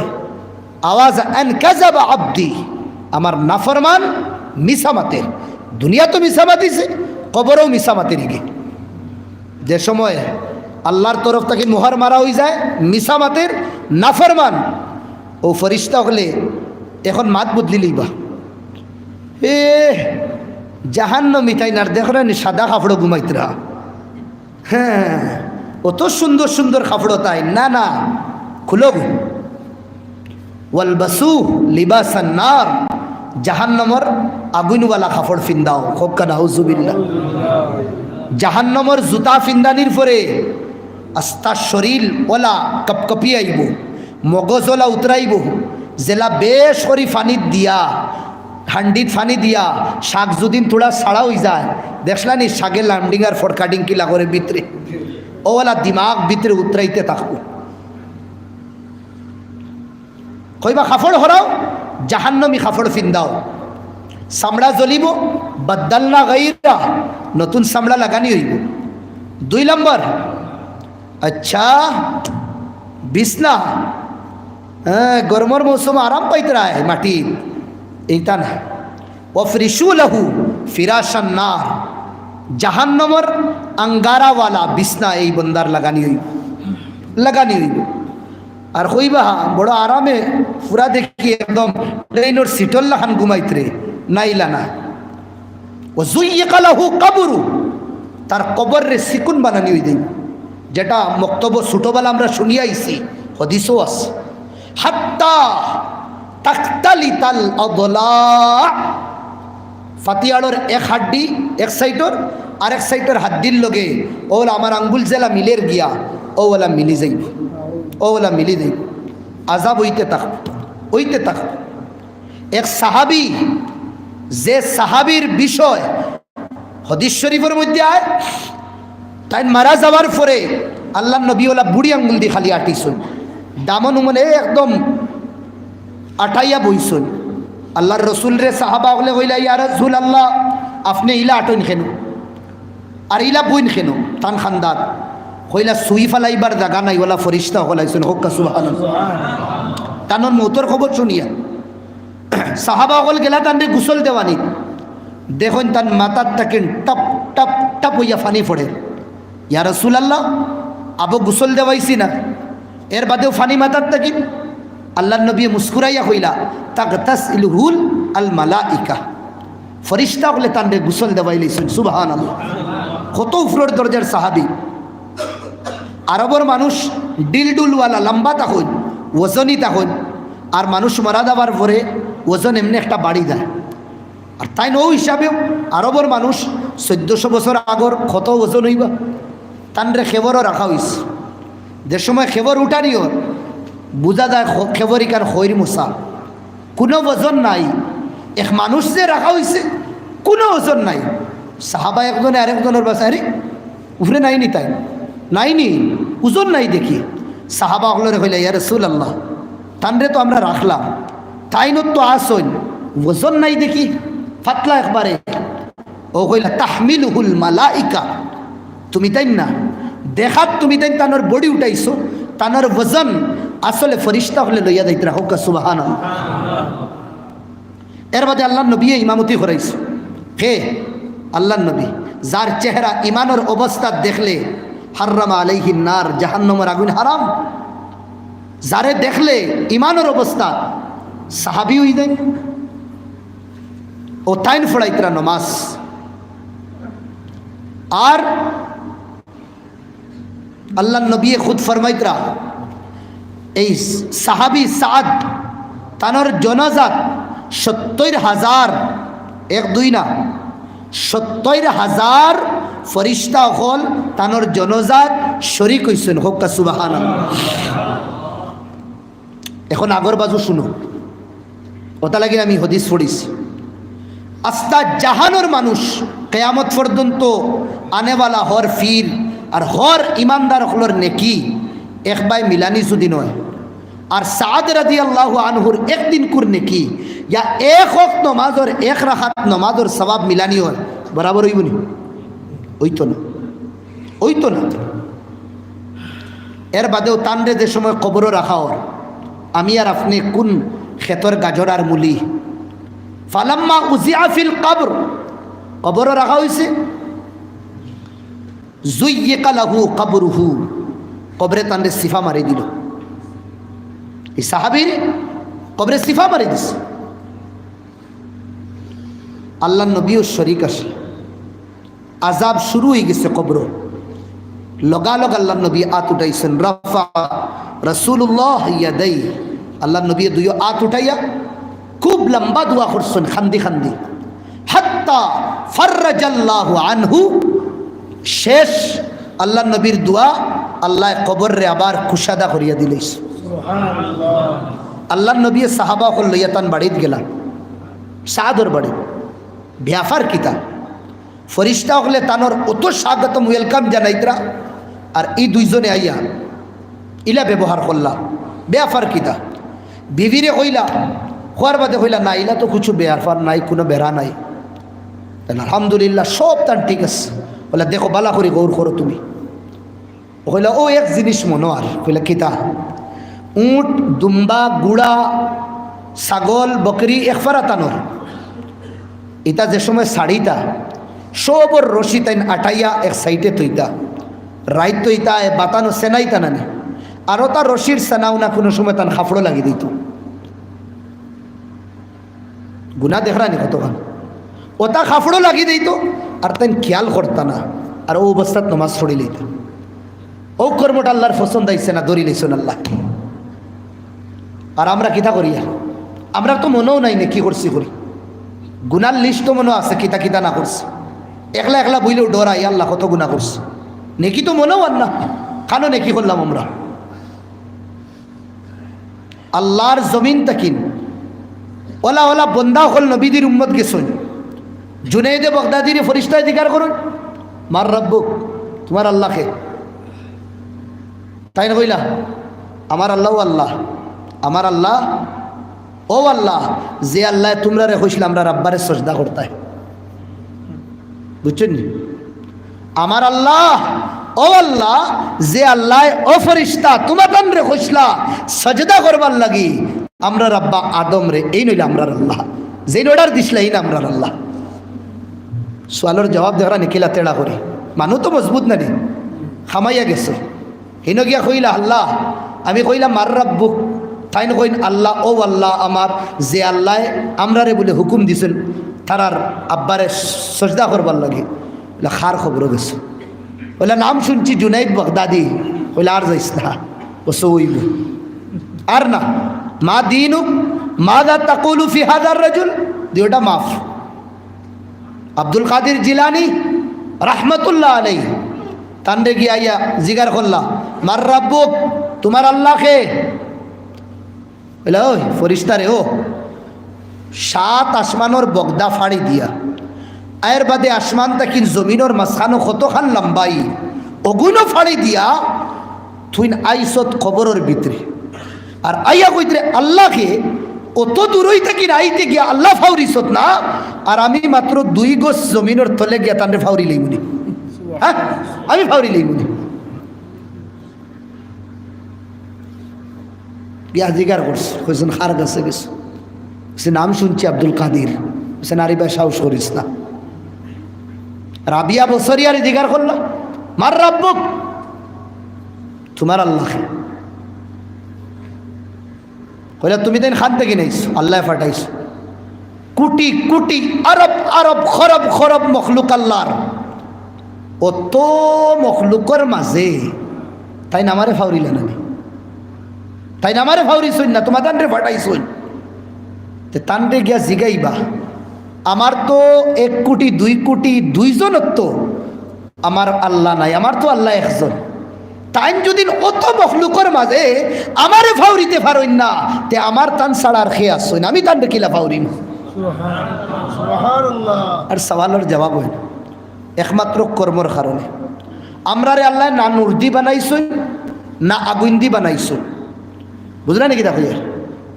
আওয়াজ, "আন কাযাবা আবদি", আমার নাফরমান মিছা মাতের। দুনিয়া তো মিছা মাতিছে, কবরও মিছা মাতের ইগে। যে সময় আল্লাহর তরফ থাকি মোহর মারা অই যায় মিছা মাতের, নাফরমান, ও ফরিস্তা অকলে এখন মাত বদলি লইবা। এ জাহান্নামী তাইন আর দেখরা নি সাদা কাপড়ো ঘুমাইতরা। হ্যাঁ, অত সুন্দর সুন্দর কাপড় তাইন, না না, খুলো গো। "ওয়ালবাসু লিবাসান নার", জাহান্নামর আগুনওয়ালা কাপড় ফিন্দাও। কউক্কা নাউজুবিল্লাহ। জাহান্নামর জুতা ফিন্দানির পরে আস্তা শরীর ওলা কপকপি আইব, মগজ ওলা উতরাইব, যেলা বেশ করি পানিত দিয়া, হান্ডিত পানি দিয়া, শাক যুদিন থুড়া ছাড়া অই যায়, দেখলা নি শাকে লামডিং আর ফড়কাডিং কিলা করে ভিতরে, ওলা দিমাগ ভিতরে উতরাইতে থাকবো। কইবা, "কাপড় হরাও, জাহান্নামী কাপড় ফিন্দাও।" চামড়া জ্বলিব, বাদ্দালনা গাইরা, নতুন চামড়া লাগানি অইব। দুই নম্বর, আচ্ছা, বিছনা, হ্যাঁ, গরমর মৌসুম আরাম পাইতরায় মাটি, এইটা না। "ওয়াফরিশু লাহু ফিরাশান নার", জাহান্নামর আঙ্গারাওয়ালা বিছনা এই বন্দার লাগানি অইব, লাগানি অইব। আর কইবা, "হা, বড় আরামে পুরা দেখি একদম ট্রেইনর সিটর লাখান ঘুমাইতরে", নাইলা না। "ওয়া যুয়্যিকা লাহু কবরু", তার কবররে চিকুন বানানি অই দেই। যেটা মক্তব ছোটবেলা আমরা শুনিয়া আইছি, হাদিসও আছে। "হাত্তা তাখতালিতাল আদলা", ফাতিয়াড়র এক হাড্ডি এক সাইডর, আরেক সাইডর হাড্ডির লগে ওলা আমার আঙ্গুল যেলা মিলের গিয়া, ওলা মিলি যাইব, ওলা মিলি যাইব। আজাব অইতে থাক, অইতে থাক। এক সাহাবী, যে সাহাবীর বিষয় হাদিস শরীফর মধ্যে আয়, তাইন মারা যাওয়ার পরে আল্লাহর নবী ওলা বুড়ি আঙ্গুল দি খালি আটিছইন, দামন উমন এ একদম আটাইয়া বইছইন। আল্লাহর রসুলরে সাহাবা অকলে কইলা, "ইয়া রাসূলুল্লাহ, আপনে ইলা আটইন কেনে? আর ইলা বইন কেনে?" তান খান্দাত কইলা, "সুই ফালাইবার জাগা নাই, ওলা ফরিস্তা অকল আইছইন।" কউক্কা সুবহানাল্লাহ। তানর মউতর খবর শুনিয়া সাহাবা অকল গেলা তানরে গোসল দেওয়ানি। দেখইন তান মাথার থাকি টপ টপ টপ অইয়া পানি পড়ে। "ইয়া রাসূলুল্লাহ, আবো গোসল দেওয়াইছি না, এর বাদেও পানি মাথার থাকি?" আল্লাহর নবী মুস্কুরাইয়া কইলা, "তাগতাসিলুহুল আল মালাইকা।" ফরিস্তা অকলে তানরে গোসল দেওয়াইলিছইন। সুবহানাল্লাহ। কত উপরর দরজার সাহাবী। আরবর মানুষ ডিলডুলওয়ালা, লম্বা থাকইন, ওজনি থাকইন, আর মানুষ মারা যাওয়ার পরে ওজন এমনে একটা বাড়ি যায়। আর তাইন অউ হিসাবেও আরবর মানুষ চৈদ্দশো বছর আগর কত ওজন অইবা, তানরে খেবরও রাখা অইছে। যে সময় খেবর উঠানি অর, বুঝা যায় খ-, খেবর ইখান খইর মুসা, কুনু ওজন নাই। এক মানুষ যে রাখা অইছে, কুনু ওজন নাই। সাহাবা একজনে আরেকজনর বাসায়, "আরে, উপরে নাই নি তাইন? নাই নি? ওজন নাই দেখি।" সাহাবা অকলরে কইলা, "ইয়া রাসূলুল্লাহ, তানরে তো আমরা রাখলাম, তাইনও তো আছইন, ওজন নাই দেখি, পাতলা একবারে।" অউ কইলা, "তাহমিলুহুল মালাইকা।" তুমি তাইন না, দেখাত তুমি তাইন তানর বডি উঠাইছো, তানর ওজন আসলে ফরিস্তা অকলে লইয়া যাইতরা। কউক্কা সুবহানাল্লাহ। এর বাদে আল্লাহর নবীয়ে ইমামতি করাইছে। কে? আল্লাহর নবী। যার চেহারা ইমানর অবস্থাত দেখলে হাররামা আলাইহিন নার, জাহান্নামর আগুন হারাম। যারে দেখলে ইমানর অবস্থাত, সাহাবী অই যায়, ও তাইন পড়াইতরা নমাজ। আর আল্লাহর নবীয়ে খুদ ফরমাইতরা, এই সাহাবী সাদ, তানর জনাজাত সত্তইর হাজার, এক দুই না, সত্তইর হাজার ফিরিস্তা অকল তানর জনাজাত শরিক অইছইন। কউক্কা সুবহানাল্লাহ। এখন আগর বাজু হুনো, অতা লাগিন আমি হাদিস পড়ছি। আস্তা জাহানর মানুষ কিয়ামত পর্যন্ত আনেওয়ালা হর ফির আর হর ইমানদার অকলর নেকি একবায় মিলানি যুদি নয়, আর সাদ রাদিয়াল্লাহু আনহুর এক দিনকুর নেকি ইয়া এক ওয়াক্ত নমাজর এক রাকাত নমাজর সওয়াব মিলানি অয়, বরাবর অইবো নি? অইতো না, অইতো না। এর বাদেও তানরে যে সময় কবরো রাখা অর, আমি আর আপনে কুন খেতর গাজর আর মুলি? ফালাম্মা উযিআ ফিল কবর, কবরো রাখা অইছে, যুয়্যিকা লাহু কবরুহু, কবরে তানরে সিফা মারি দিলো। এই সাহাবীর কবরে সিফা মারি দিছে। আল্লাহর নবীও শরিক আছে। আযাব শুরু অইগেছে কবরো। লগালগ আল্লাহর নবী আত উঠাইছইন, রাফা রাসূলুল্লাহ ইয়াদাই, আল্লাহর নবী দুইও আত উঠাইয়া খুব লম্বা দোয়া করছইন, খান্দি খান্দি। হাত্তা ফাররাজাল্লাহু আনহু, শেষ আল্লাহর নবীর দোয়া, আল্লায় কবররে আবার কুশাদা করিয়া দিলাইছে। আল্লাহর নবী সাহাবা অকল লইয়া তান বাড়িত গেলা, সাদর বাড়িত। ব্যাপার কিতা? ফিরিস্তা অকলে তানর অত স্বাগতম, welcome জানাইতরা, আর ই দুইজনে আইয়া ইলা ব্যবহার করলা, ব্যাপার কিতা? বিবিরে কইলা, কওয়ার বাদে কইলা, "না, ইলা তো কুছু ব্যাপার নাই, কুনু বেড়া নাই।" তাইলে আলহামদুলিল্লাহ, সব তান ঠিক আছে। বলে, "দেখো, বালা করি গৌর করো তুমি।" কইলা, "ও এক জিনিস মনো আর।" কইলা, "কিতা?" "উট, দুম্বা, গুড়া, ছাগল, বকরি এক ফারা তানর। ইতা যে সময় ছাড়িতা, সবর রশি তাইন আটাইয়া এক সাইডে থইতা। রাইত তো ইতা এ বাতানো সেনাইতা নানি। আর অতা রশির সেনাও না কুনু সময় তান খাফড়ো লাগি দিত।" গুনা দেখরা নি কতখান? অতা খাফড়ো লাগি দিত, আর তাইন খিয়াল করতা না, আর অউ অবস্থাত নমাজ পড়ি লইতা। অউ কর্মটা আল্লাহর পছন্দ আইছে না, ধরি লইছইন আল্লাহ। আর আমরা কিতা করি আর? আমরা তো মনেও নাই নেকি করছি করি। গুনার লিস্ট তো মনো আছে, কিতা কিতা না করছি। একলা একলা বইলেও ডর আই, আল্লাহ কত গুনা করছি। নেকি তো মনেও আর না, কানো নেকি করলাম আমরা। আল্লাহর জমিন থাকিন অলা অলা বন্দা অকল নবীজির উম্মত গেছইন। জুনাইদে বাগদাদিরে ফিরিস্তায় জিকার করইন, "মার রাব্বুক, তুমার আল্লাহ কে?" তাইন কইলা, "আমার আল্লাহ ও আল্লাহ, আমার আল্লাহ, ও আল্লাহ, যে আল্লায় তুমরারে কইছলা আমরার আব্বারে সজদা করতায়।" বুঝছইন নি? আমার আল্লাহ, ও আল্লাহ, যে আল্লায় ও ফিরিস্তা তুমাতানরে কইছলা সজদা করবার লাগি, আমরার আব্বা আদমরে, এইন অইলা আমরার আল্লাহ। যেইন অর্ডার দিছলা, এইন আমরার আল্লাহ। সওয়ালর জবাব দেখরা নি কিলা তেড়া করি। মানুষ তো মজবুত নানি, হামাইয়া গেছে। হিনো গিয়া কইলা, "আল্লাহ।" আমি কইলাম, "মার রাব্বুক?" তাইন কইন, "আল্লাহ, ও আল্লাহ আমার, যে আল্লায় আমরারে বুলে হুকুম দিছইন তারার আব্বারে সজদা করবার লাগি।" বুলে, "কার কবরো গেছো?" বুলে, "নাম শুনছি জুনাইদ বাগদাদি।" বুলে, "আর যাইস না, অসু অইবো, আর না।" "মা দীনুক, মাযা তাকুলু ফি হাযার রাজুল?" দুইটা মাফ। আব্দুল কাদির জিলানী রাহমাতুল্লাহ আলাইহি, তানরে গিয়া আইয়া জিগার করলা, "মার রাব্বুক, তুমার আল্লাহ কে?" বুলে, "ওই ফিরিস্তারে, ও সাত আসমানর বগদা ফাড়ি দিয়া, এর বাদে আসমান থাকিন জমিনর মাঝখানো কতখান লম্বাই, অগুইনও ফাড়ি দিয়া তুইন আইছত কবরর ভিতরে।" আর আইয়া কইতরে, "আল্লাহ কে, অত দূরই থাকিন আইতে গিয়া আল্লাহ ফাউরিছত না, আর আমি মাত্র দুই গজ জমিনর তলে গিয়া তানরে ফাউরি লইমুনি। হ্যাঁ, আমি ফাউরি লইমুনি।" গিয়া জিগার করছে, কইছইন, "কার গেছে গেছো?" কইছে, "নাম শুনছি আব্দুল কাদির।" কইছে, "না রে বা, সাহস করিস না।" রাবিয়া বসরিয়ারে জিগার করলা, "মার রাব্বুক, তুমার আল্লাহ কে?" কইলা, "তুমি তাইন কান থাকিন আইছো, আল্লায় ফাটাইছো।" কুটি কুটি, আরব আরব, খরব খরব মখলুক আল্লাহর। অত মখলুকর মাঝে তাইন আমারে ফাউরিলা না নি? তাইন আমারে ফাউরিছইন না, তুমার তানরে ফাটাইছইন। তে তানরে গিয়া জিগাইবা, আমার তো এক কুটি, দুই কুটি, দুইজনর তো আমার আল্লাহ নাই, আমার তো আল্লাহ একজন। তাইন যুদি অত মখলুকর মাঝে আমারে ফাউরিতে ফারইন না, তে আমার তান ছাড়া আর কে আছইন? আমি তানরে কিলা ফাউরিমু? সুবহানাল্লাহ। আর সওয়ালর জবাব অইল, একমাত্র কর্মর কারণে। আমরারে আল্লায় না নূর দি বানাইছইন, না আগুইন দি বানাইছইন। বুঝলা নি কিতা কইয়ার?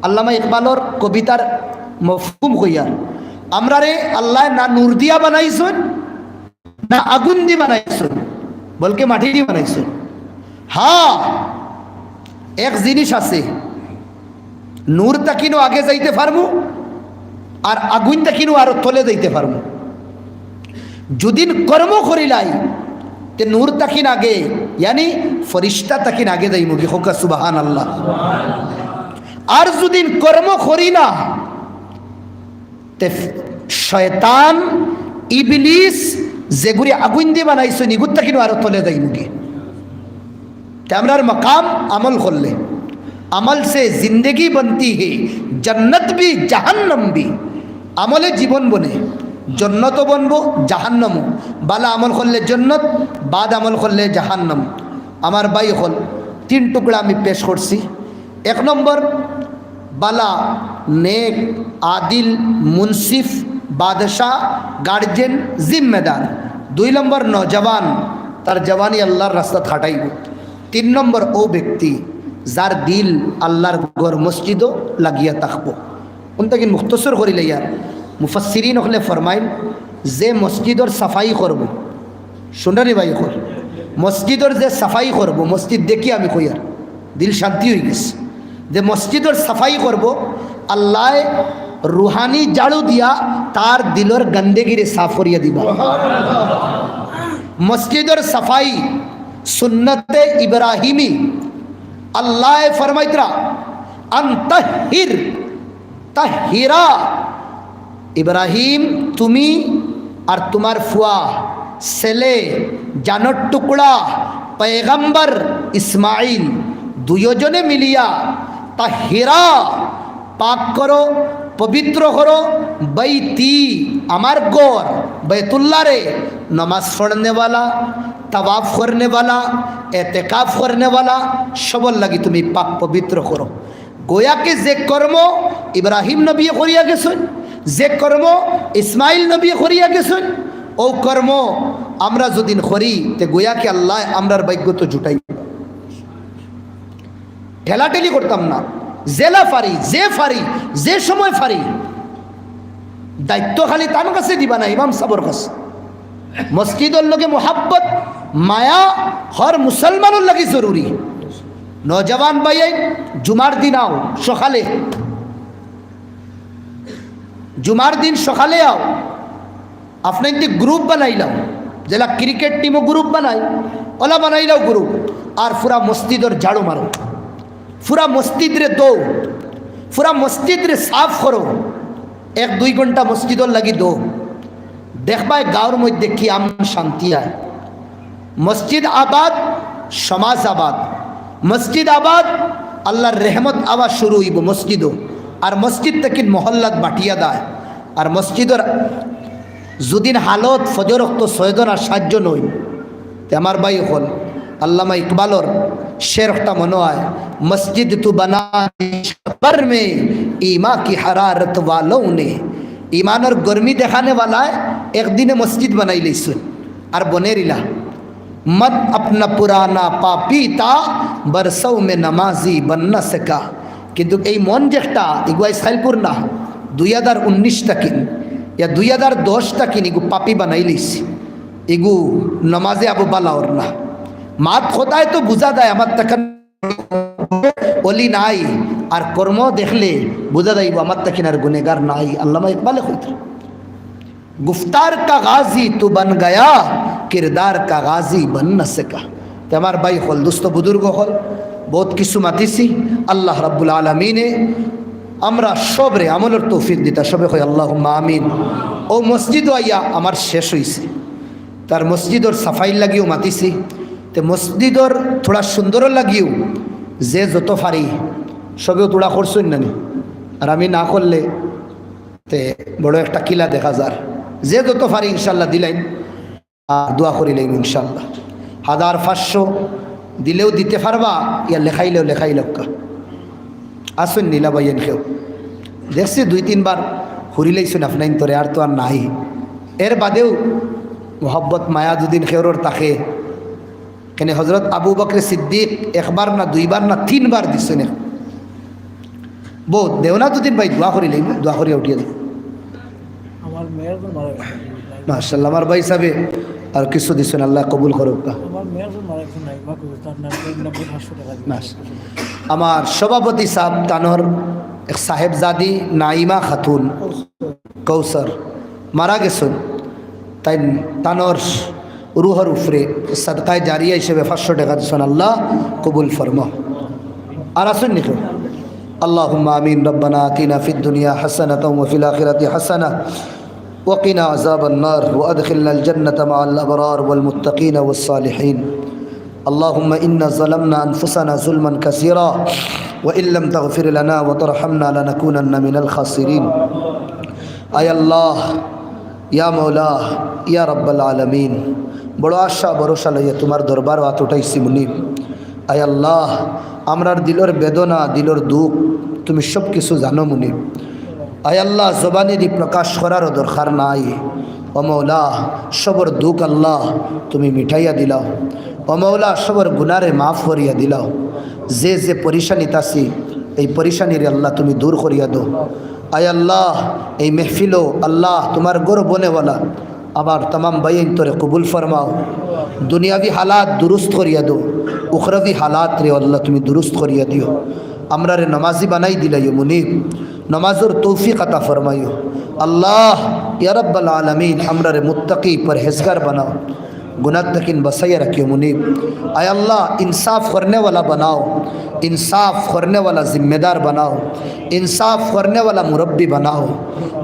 আল্লামা ইকবালর কবিতার মফহুম কইয়ার, আমরারে আল্লায় না নূর দিয়া বানাইছইন, না আগুইন দি বানাইছইন, বলকে মাটি দি বানাইছইন। হ্যাঁ, এক জিনিস আছে, নূর থাকিনও আগে যাইতে পারমু, আর আগুইন থাকিনও আরো তলে যাইতে পারমু। যুদিন কর্ম করিলাই, তে নূর থাকিন আগে, ইয়ানি ফিরিস্তা থাকিন আগে যাইমুগি। কউক্কা সুবহানাল্লাহ। আর যুদিন কর্ম করি না, তে শয়তান, ইবলিস, যেগুরে আগুইন দি বানাইছইন, ইগুর থাকিনও আরো তলে যাইমুগি। তে আমরার মাকাম আমল করলে, আমল সে জিন্দেগি বনতি হে, জন্নত ভি জাহান্নাম ভি। আমলে জীবন বনে, জন্নতও বনবো, জাহান্নামও। বালা আমল করলে জন্নত, বাদ আমল করলে জাহান্নাম। আমার ভাই অকল, তিন টুকরা আমি পেশ করছি। এক নম্বর, বালা, নেক, আদিল, মুনসিফ, বাদশা, গার্জেন, জিম্মেদার। দুই নম্বর নওজওয়ান, তার জওয়ানি আল্লাহর রাস্তাত খাটাইবো। তিন নম্বর অউ ব্যক্তি যার দিল আল্লাহর ঘর মসজিদও লাগিয়া থাকবো। অন থাকি মুখতসর করি লইয়ার, মুফাসসিরিন অকলে ফরমাইন, যে মসজিদর সাফাই করবো, হুনরা নি ভাই অকল, মসজিদর যে সাফাই করবো, মসজিদ দেখি আমি কইয়ার, দিল শান্তি অইগেছে। যে মসজিদর সাফাই করবো, আল্লায় রুহানি ঝাড়ু দিয়া তার দিলর গন্দেগিরে সাফ করিয়া দিবা। মসজিদর সাফাই সুন্নতে ইব্রাহিমি, আল্লায় ফরমাইতরা, আন তাহহির তাহহিরা। ইব্রাহিম, তুমি আর তুমার ফুয়া, ছেলে, জানর টুকরা, পয়গম্বর ইসমাইল, দুইওজনে মিলিয়া তাহহিরা, পাক করো, পবিত্র করো, বাইতি, আমার ঘর, বাইতুল্লাহরে, নমাজ পড়নেওয়ালা, তাওয়াফ করনেওয়ালা, এতেকাফ করনেওয়ালা, সবর লাগি তুমি পাক পবিত্র করো। গোয়াকে যে কর্ম ইব্রাহিম নবীয়ে করিয়া গেছইন, যে কর্ম ইসমাইল নবীয়ে করিয়া গেছইন, অউ কর্ম আমরা যুদিন করি, তে গোয়াকে আল্লায় আমরার ভাগ্যত জুটাইবা। ঠেলাঠেলি করতাম না, যেলা পারি, যে পারি, যে সময় পারি, দায়িত্ব খালি তান কাছে দিবা না, ইমাম সাবর কাছে। মসজিদর লগে মোহাব্বত, মায়া হর মুসলমানর লাগি জরুরি। নওজওয়ান ভাইয়াইন, জুমার দিন আও সকালে, জুমার দিন সকালে আও, আপনাইন্তে group বানাইলাও, যেলা ক্রিকেট টিমও group বানাই, অলা বানাইলাও group, আর পুরা মসজিদর ঝাড়ু মারো, পুরা মসজিদরে দো, পুরা মসজিদরে সাফ করো, এক দুই ঘন্টা মসজিদর লাগি দো। দেখবায় গাঁওর মধ্যে কি আমন শান্তি আয়। মসজিদ আবাদ, সমাজ আবাদ। মসজিদ আবাদ, আল্লাহর রহমত আওয়া শুরু অইবো মসজিদও। আর মসজিদ থাকিন মহল্লাত বাটিয়া দেয়। আর মসজিদর যুদিন হালত ফজর অক্ত ছয়জন আর সাতজন অইন, তে আমার ভাই অকল, আল্লামা ইকবালর শের একটা মনো অয়, "মসজিদ তু বানা দি সফর মে, ইমা কি হারারত ওয়ালো নে।" ইমানর গরমি দেখানেওয়ালায় একদিনে মসজিদ বানাইলাইছইন। আর বনেরিলা, "মন আপনা পুরানা পাপি তা, বরসৌ মে নমাজি বন না সকা।" কিন্তু এই মন যেটা, ইগু আইজ কাইলকুর না, দুই হাজার উনিশ থাকিন, ইয়া দুই হাজার দশ থাকিন, ইগু পাপি বানাইলাইছি। ইগু নমাজে আবো বালা অর না। মাত কথায় তো বুঝা যায়, আমার তখন অলি নাই, আর কর্ম দেখলে বুঝা যাইবো, আমার তখন আর গুনেগার নাই। আল্লামা ইকবালে কইতরা, "গুফতার কা গাজি তু বন গয়া, কিরদার কা গাজি বন না সকা।" তে আমার ভাই অকল, দোস্ত বুজুর্গ অকল, বউত কিছু মাতিছি। আল্লাহ রাব্বুল আলামিনে আমরা সবরে আমলর তৌফিক দিতা, সবে কই আল্লাহুম্মা আমিন। অউ মসজিদো আইয়া আমার শেষ অইছে, তার মসজিদর সাফাইর লাগিও মাতিছি, তে মসজিদর থুড়া সুন্দরর লাগিও যে যত পারি সবেও থুড়া করছইন না নি? আর আমি না করলে তে বড় একটা কিলা দেখা যার। যে যত পারি ইনশাল্লাহ দিলাইন, আর দোয়া করিলাইন ইনশাল্লাহ। হাজার পাঁচশো দিলেও দিতে পারবা, ইয়া লেখাইলেও লেখাইলাউক্কা। আছইন নি লা ভাইয়াইন কেউ? দেখছি দুই তিনবার হুরিলাইছইন আপনাইনতরে, আর তো আর নাই। এর বাদেও মোহব্বত মায়া দুদিন কেউরর থাকে। কেনে হজরত আবু বকরে সিদ্দিক একবার না দুইবার না তিনবার দিছইন। বউত দেও না দুদিন ভাই, দোয়া করিলাইন, দোয়া করিয়া উঠিয়া যাও। আমার মেয়ের তো মারা গেছে। মাশাআল্লাহ, আমার ভাইসাবে আর কিছু দিছইন, আল্লায় কবুল করউক্কা। আমার মেয়ের তো মারা গেছে, নাইমা কবুল, তার নাম করে নব্বই পাঁচশো টাকা দিয়েছে। মাশাআল্লাহ। আমার সভাপতি সাব তানর এক সাহেবজাদি নাইমা খাতুন কৌসর মারা গেছইন, তাইন তানর রুহর উপরে সাদকায়ে জারিয়া হিসাবে পাঁচশো টাকা দিছইন, আল্লাহ কবুল ফরমাও। আর আছইন নি কেউ? اللهم آمين. ربنا آتنا في الدنيا حسنة وفي الآخرة حسنة وقنا عذاب النار وأدخلنا الجنة مع الأبرار والمتقين والصالحين. اللهم إنا ظلمنا أنفسنا ظلما كثيرا وإن لم تغفر لنا وترحمنا لنكونن من الخاسرين. আয় আল্লাহ, ইয়া মাওলা, ইয়া রাব্বাল আলামিন, বড় আশা ভরসা লইয়া তুমার দরবারো আত উঠাইছি মুনিব। আয় আল্লাহ, আমরার দিলর বেদনা, দিলর দুখ তুমি সব কিছু জানো মুনিব। আয় আল্লাহ, জবানেদি প্রকাশ করারও দরকার নাই। ও মাওলা, সবর দুখ আল্লাহ তুমি মিটাইয়া দিলাও। ও মাওলা, সবর গুনারে মাফ করিয়া দিলাও। যে যে পরিশানিত আছি, এই পরিশানিরে আল্লাহ তুমি দূর করিয়া দেও। আয় আল্লাহ, এই মেহফিলো আল্লাহ তুমার ঘর বনেওয়ালা আমার তামাম ভাইয়াইন্তরে কবুল ফরমাও। দুনিয়াবি হালাত দুরুস্ত করিয়া দেও, উখরাবি হালাতরে আল্লাহ তুমি দুরুস্ত করিয়া দিও। আমরারে নমাজি বানাই দিলাইও মুনিব, নমাজর তৌফিক আতা ফরমাইও। আল্লাহ, ইয়া রাব্বাল আলামিন, আমরারে মুত্তাকি পরহেজগার বানাও, গুনাহ থাকিন বাঁচাইয়া রাখিও মুনিব। আয় আল্লাহ, ইনসাফ করনেওয়ালা বানাও, ইনসাফ করনেওয়ালা জিম্মেদার বানাও, ইনসাফ করনেওয়ালা মুরব্বি বানাও।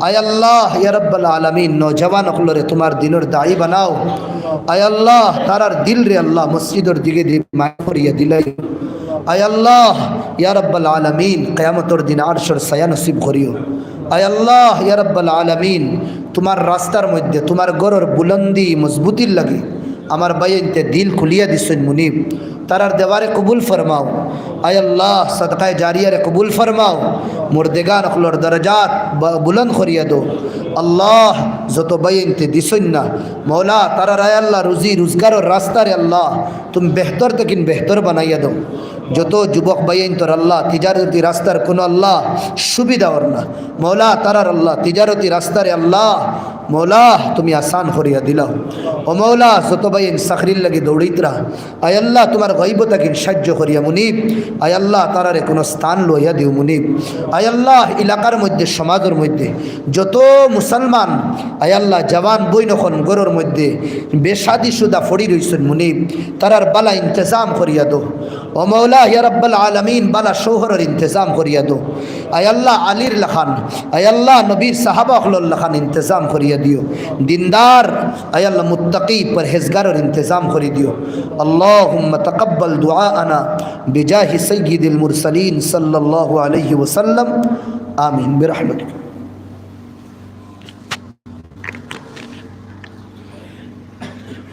আয় আল্লাহ, ইয়া রাব্বাল আলামিন, নওজওয়ান অকলরে তুমার দিনর দায়ী বানাও। আয় আল্লাহ, তারার দিলরে আল্লাহ মসজিদর দিকেদি মাইল করিয়া দিলাইও। আয় আল্লাহ, ইয়া রাব্বাল আলামিন, কিয়ামতর দিন আরশর ছায়া নসিব করিও। আয় আল্লাহ, ইয়া রাব্বাল আলামিন, তুমার রাস্তার মধ্যে, তুমার ঘরর বুলন্দি মজবুতির লাগি আমার ভাইয়াইন্তে দিল খুলিয়া দিছইন মুনিব, তারার দেওয়ারে কবুল ফরমাও। আয় আল্লাহ, সাদকায়ে জারিয়ারে কবুল ফরমাও, মুর্দেগান অকলর দরজাত ব-, বুলন্দ করিয়া দেও। আল্লাহ, যত ভাইয়াইন্তে দিছইন না, মওলা, তারার আয় আল্লাহ রুজি রুজগারর রাস্তারে আল্লাহ তুমি বেহতর থাকিন বেহতর বানাইয়া দেও। যত যুবক ভাইয়াইন্তর আল্লাহ তিজারতি রাস্তার কুনু আল্লাহ সুবিধা অর না, মওলা, তারার আল্লাহ তিজারতি রাস্তারে আল্লাহ, মওলা, তুমি আসান করিয়া দিলাও। ও মওলা, যত ভাইয়াইন চাকরির লাগি দৌড়িতরা, আয় আল্লাহ, তুমার গাইব থাকিন সাহায্য করিয়া মুনিব। আয় আল্লাহ, তারারে কুনু স্থান লইয়া দিও মুনিব। আয় আল্লাহ, এলাকার মধ্যে, সমাজর মধ্যে যত মুসলমান, আয় আল্লাহ, জওয়ান বইন অখন ঘরর মধ্যে বেশাদিশুদা পড়ি রইছইন মুনিব, তারার বালা ইন্তেজাম করিয়া দেও। ও মওলা, ইয়া রাব্বাল আলামিন, বালা শৌহরর ইন্তেজাম করিয়া দেও। আয় আল্লাহ, আলীর লাখান, আয় আল্লাহ, নবীর সাহাবা অকলর লাখান ইন্তেজাম করিয়া দিও। দিনদার, আয় আল্লাহ, মুত্তাকি পরহেজগারর ইন্তেজাম করি দিও। اللهم تقبل دعاءنا بجاه سيد المرسلين صلى الله عليه وسلم. آمين برحمتك.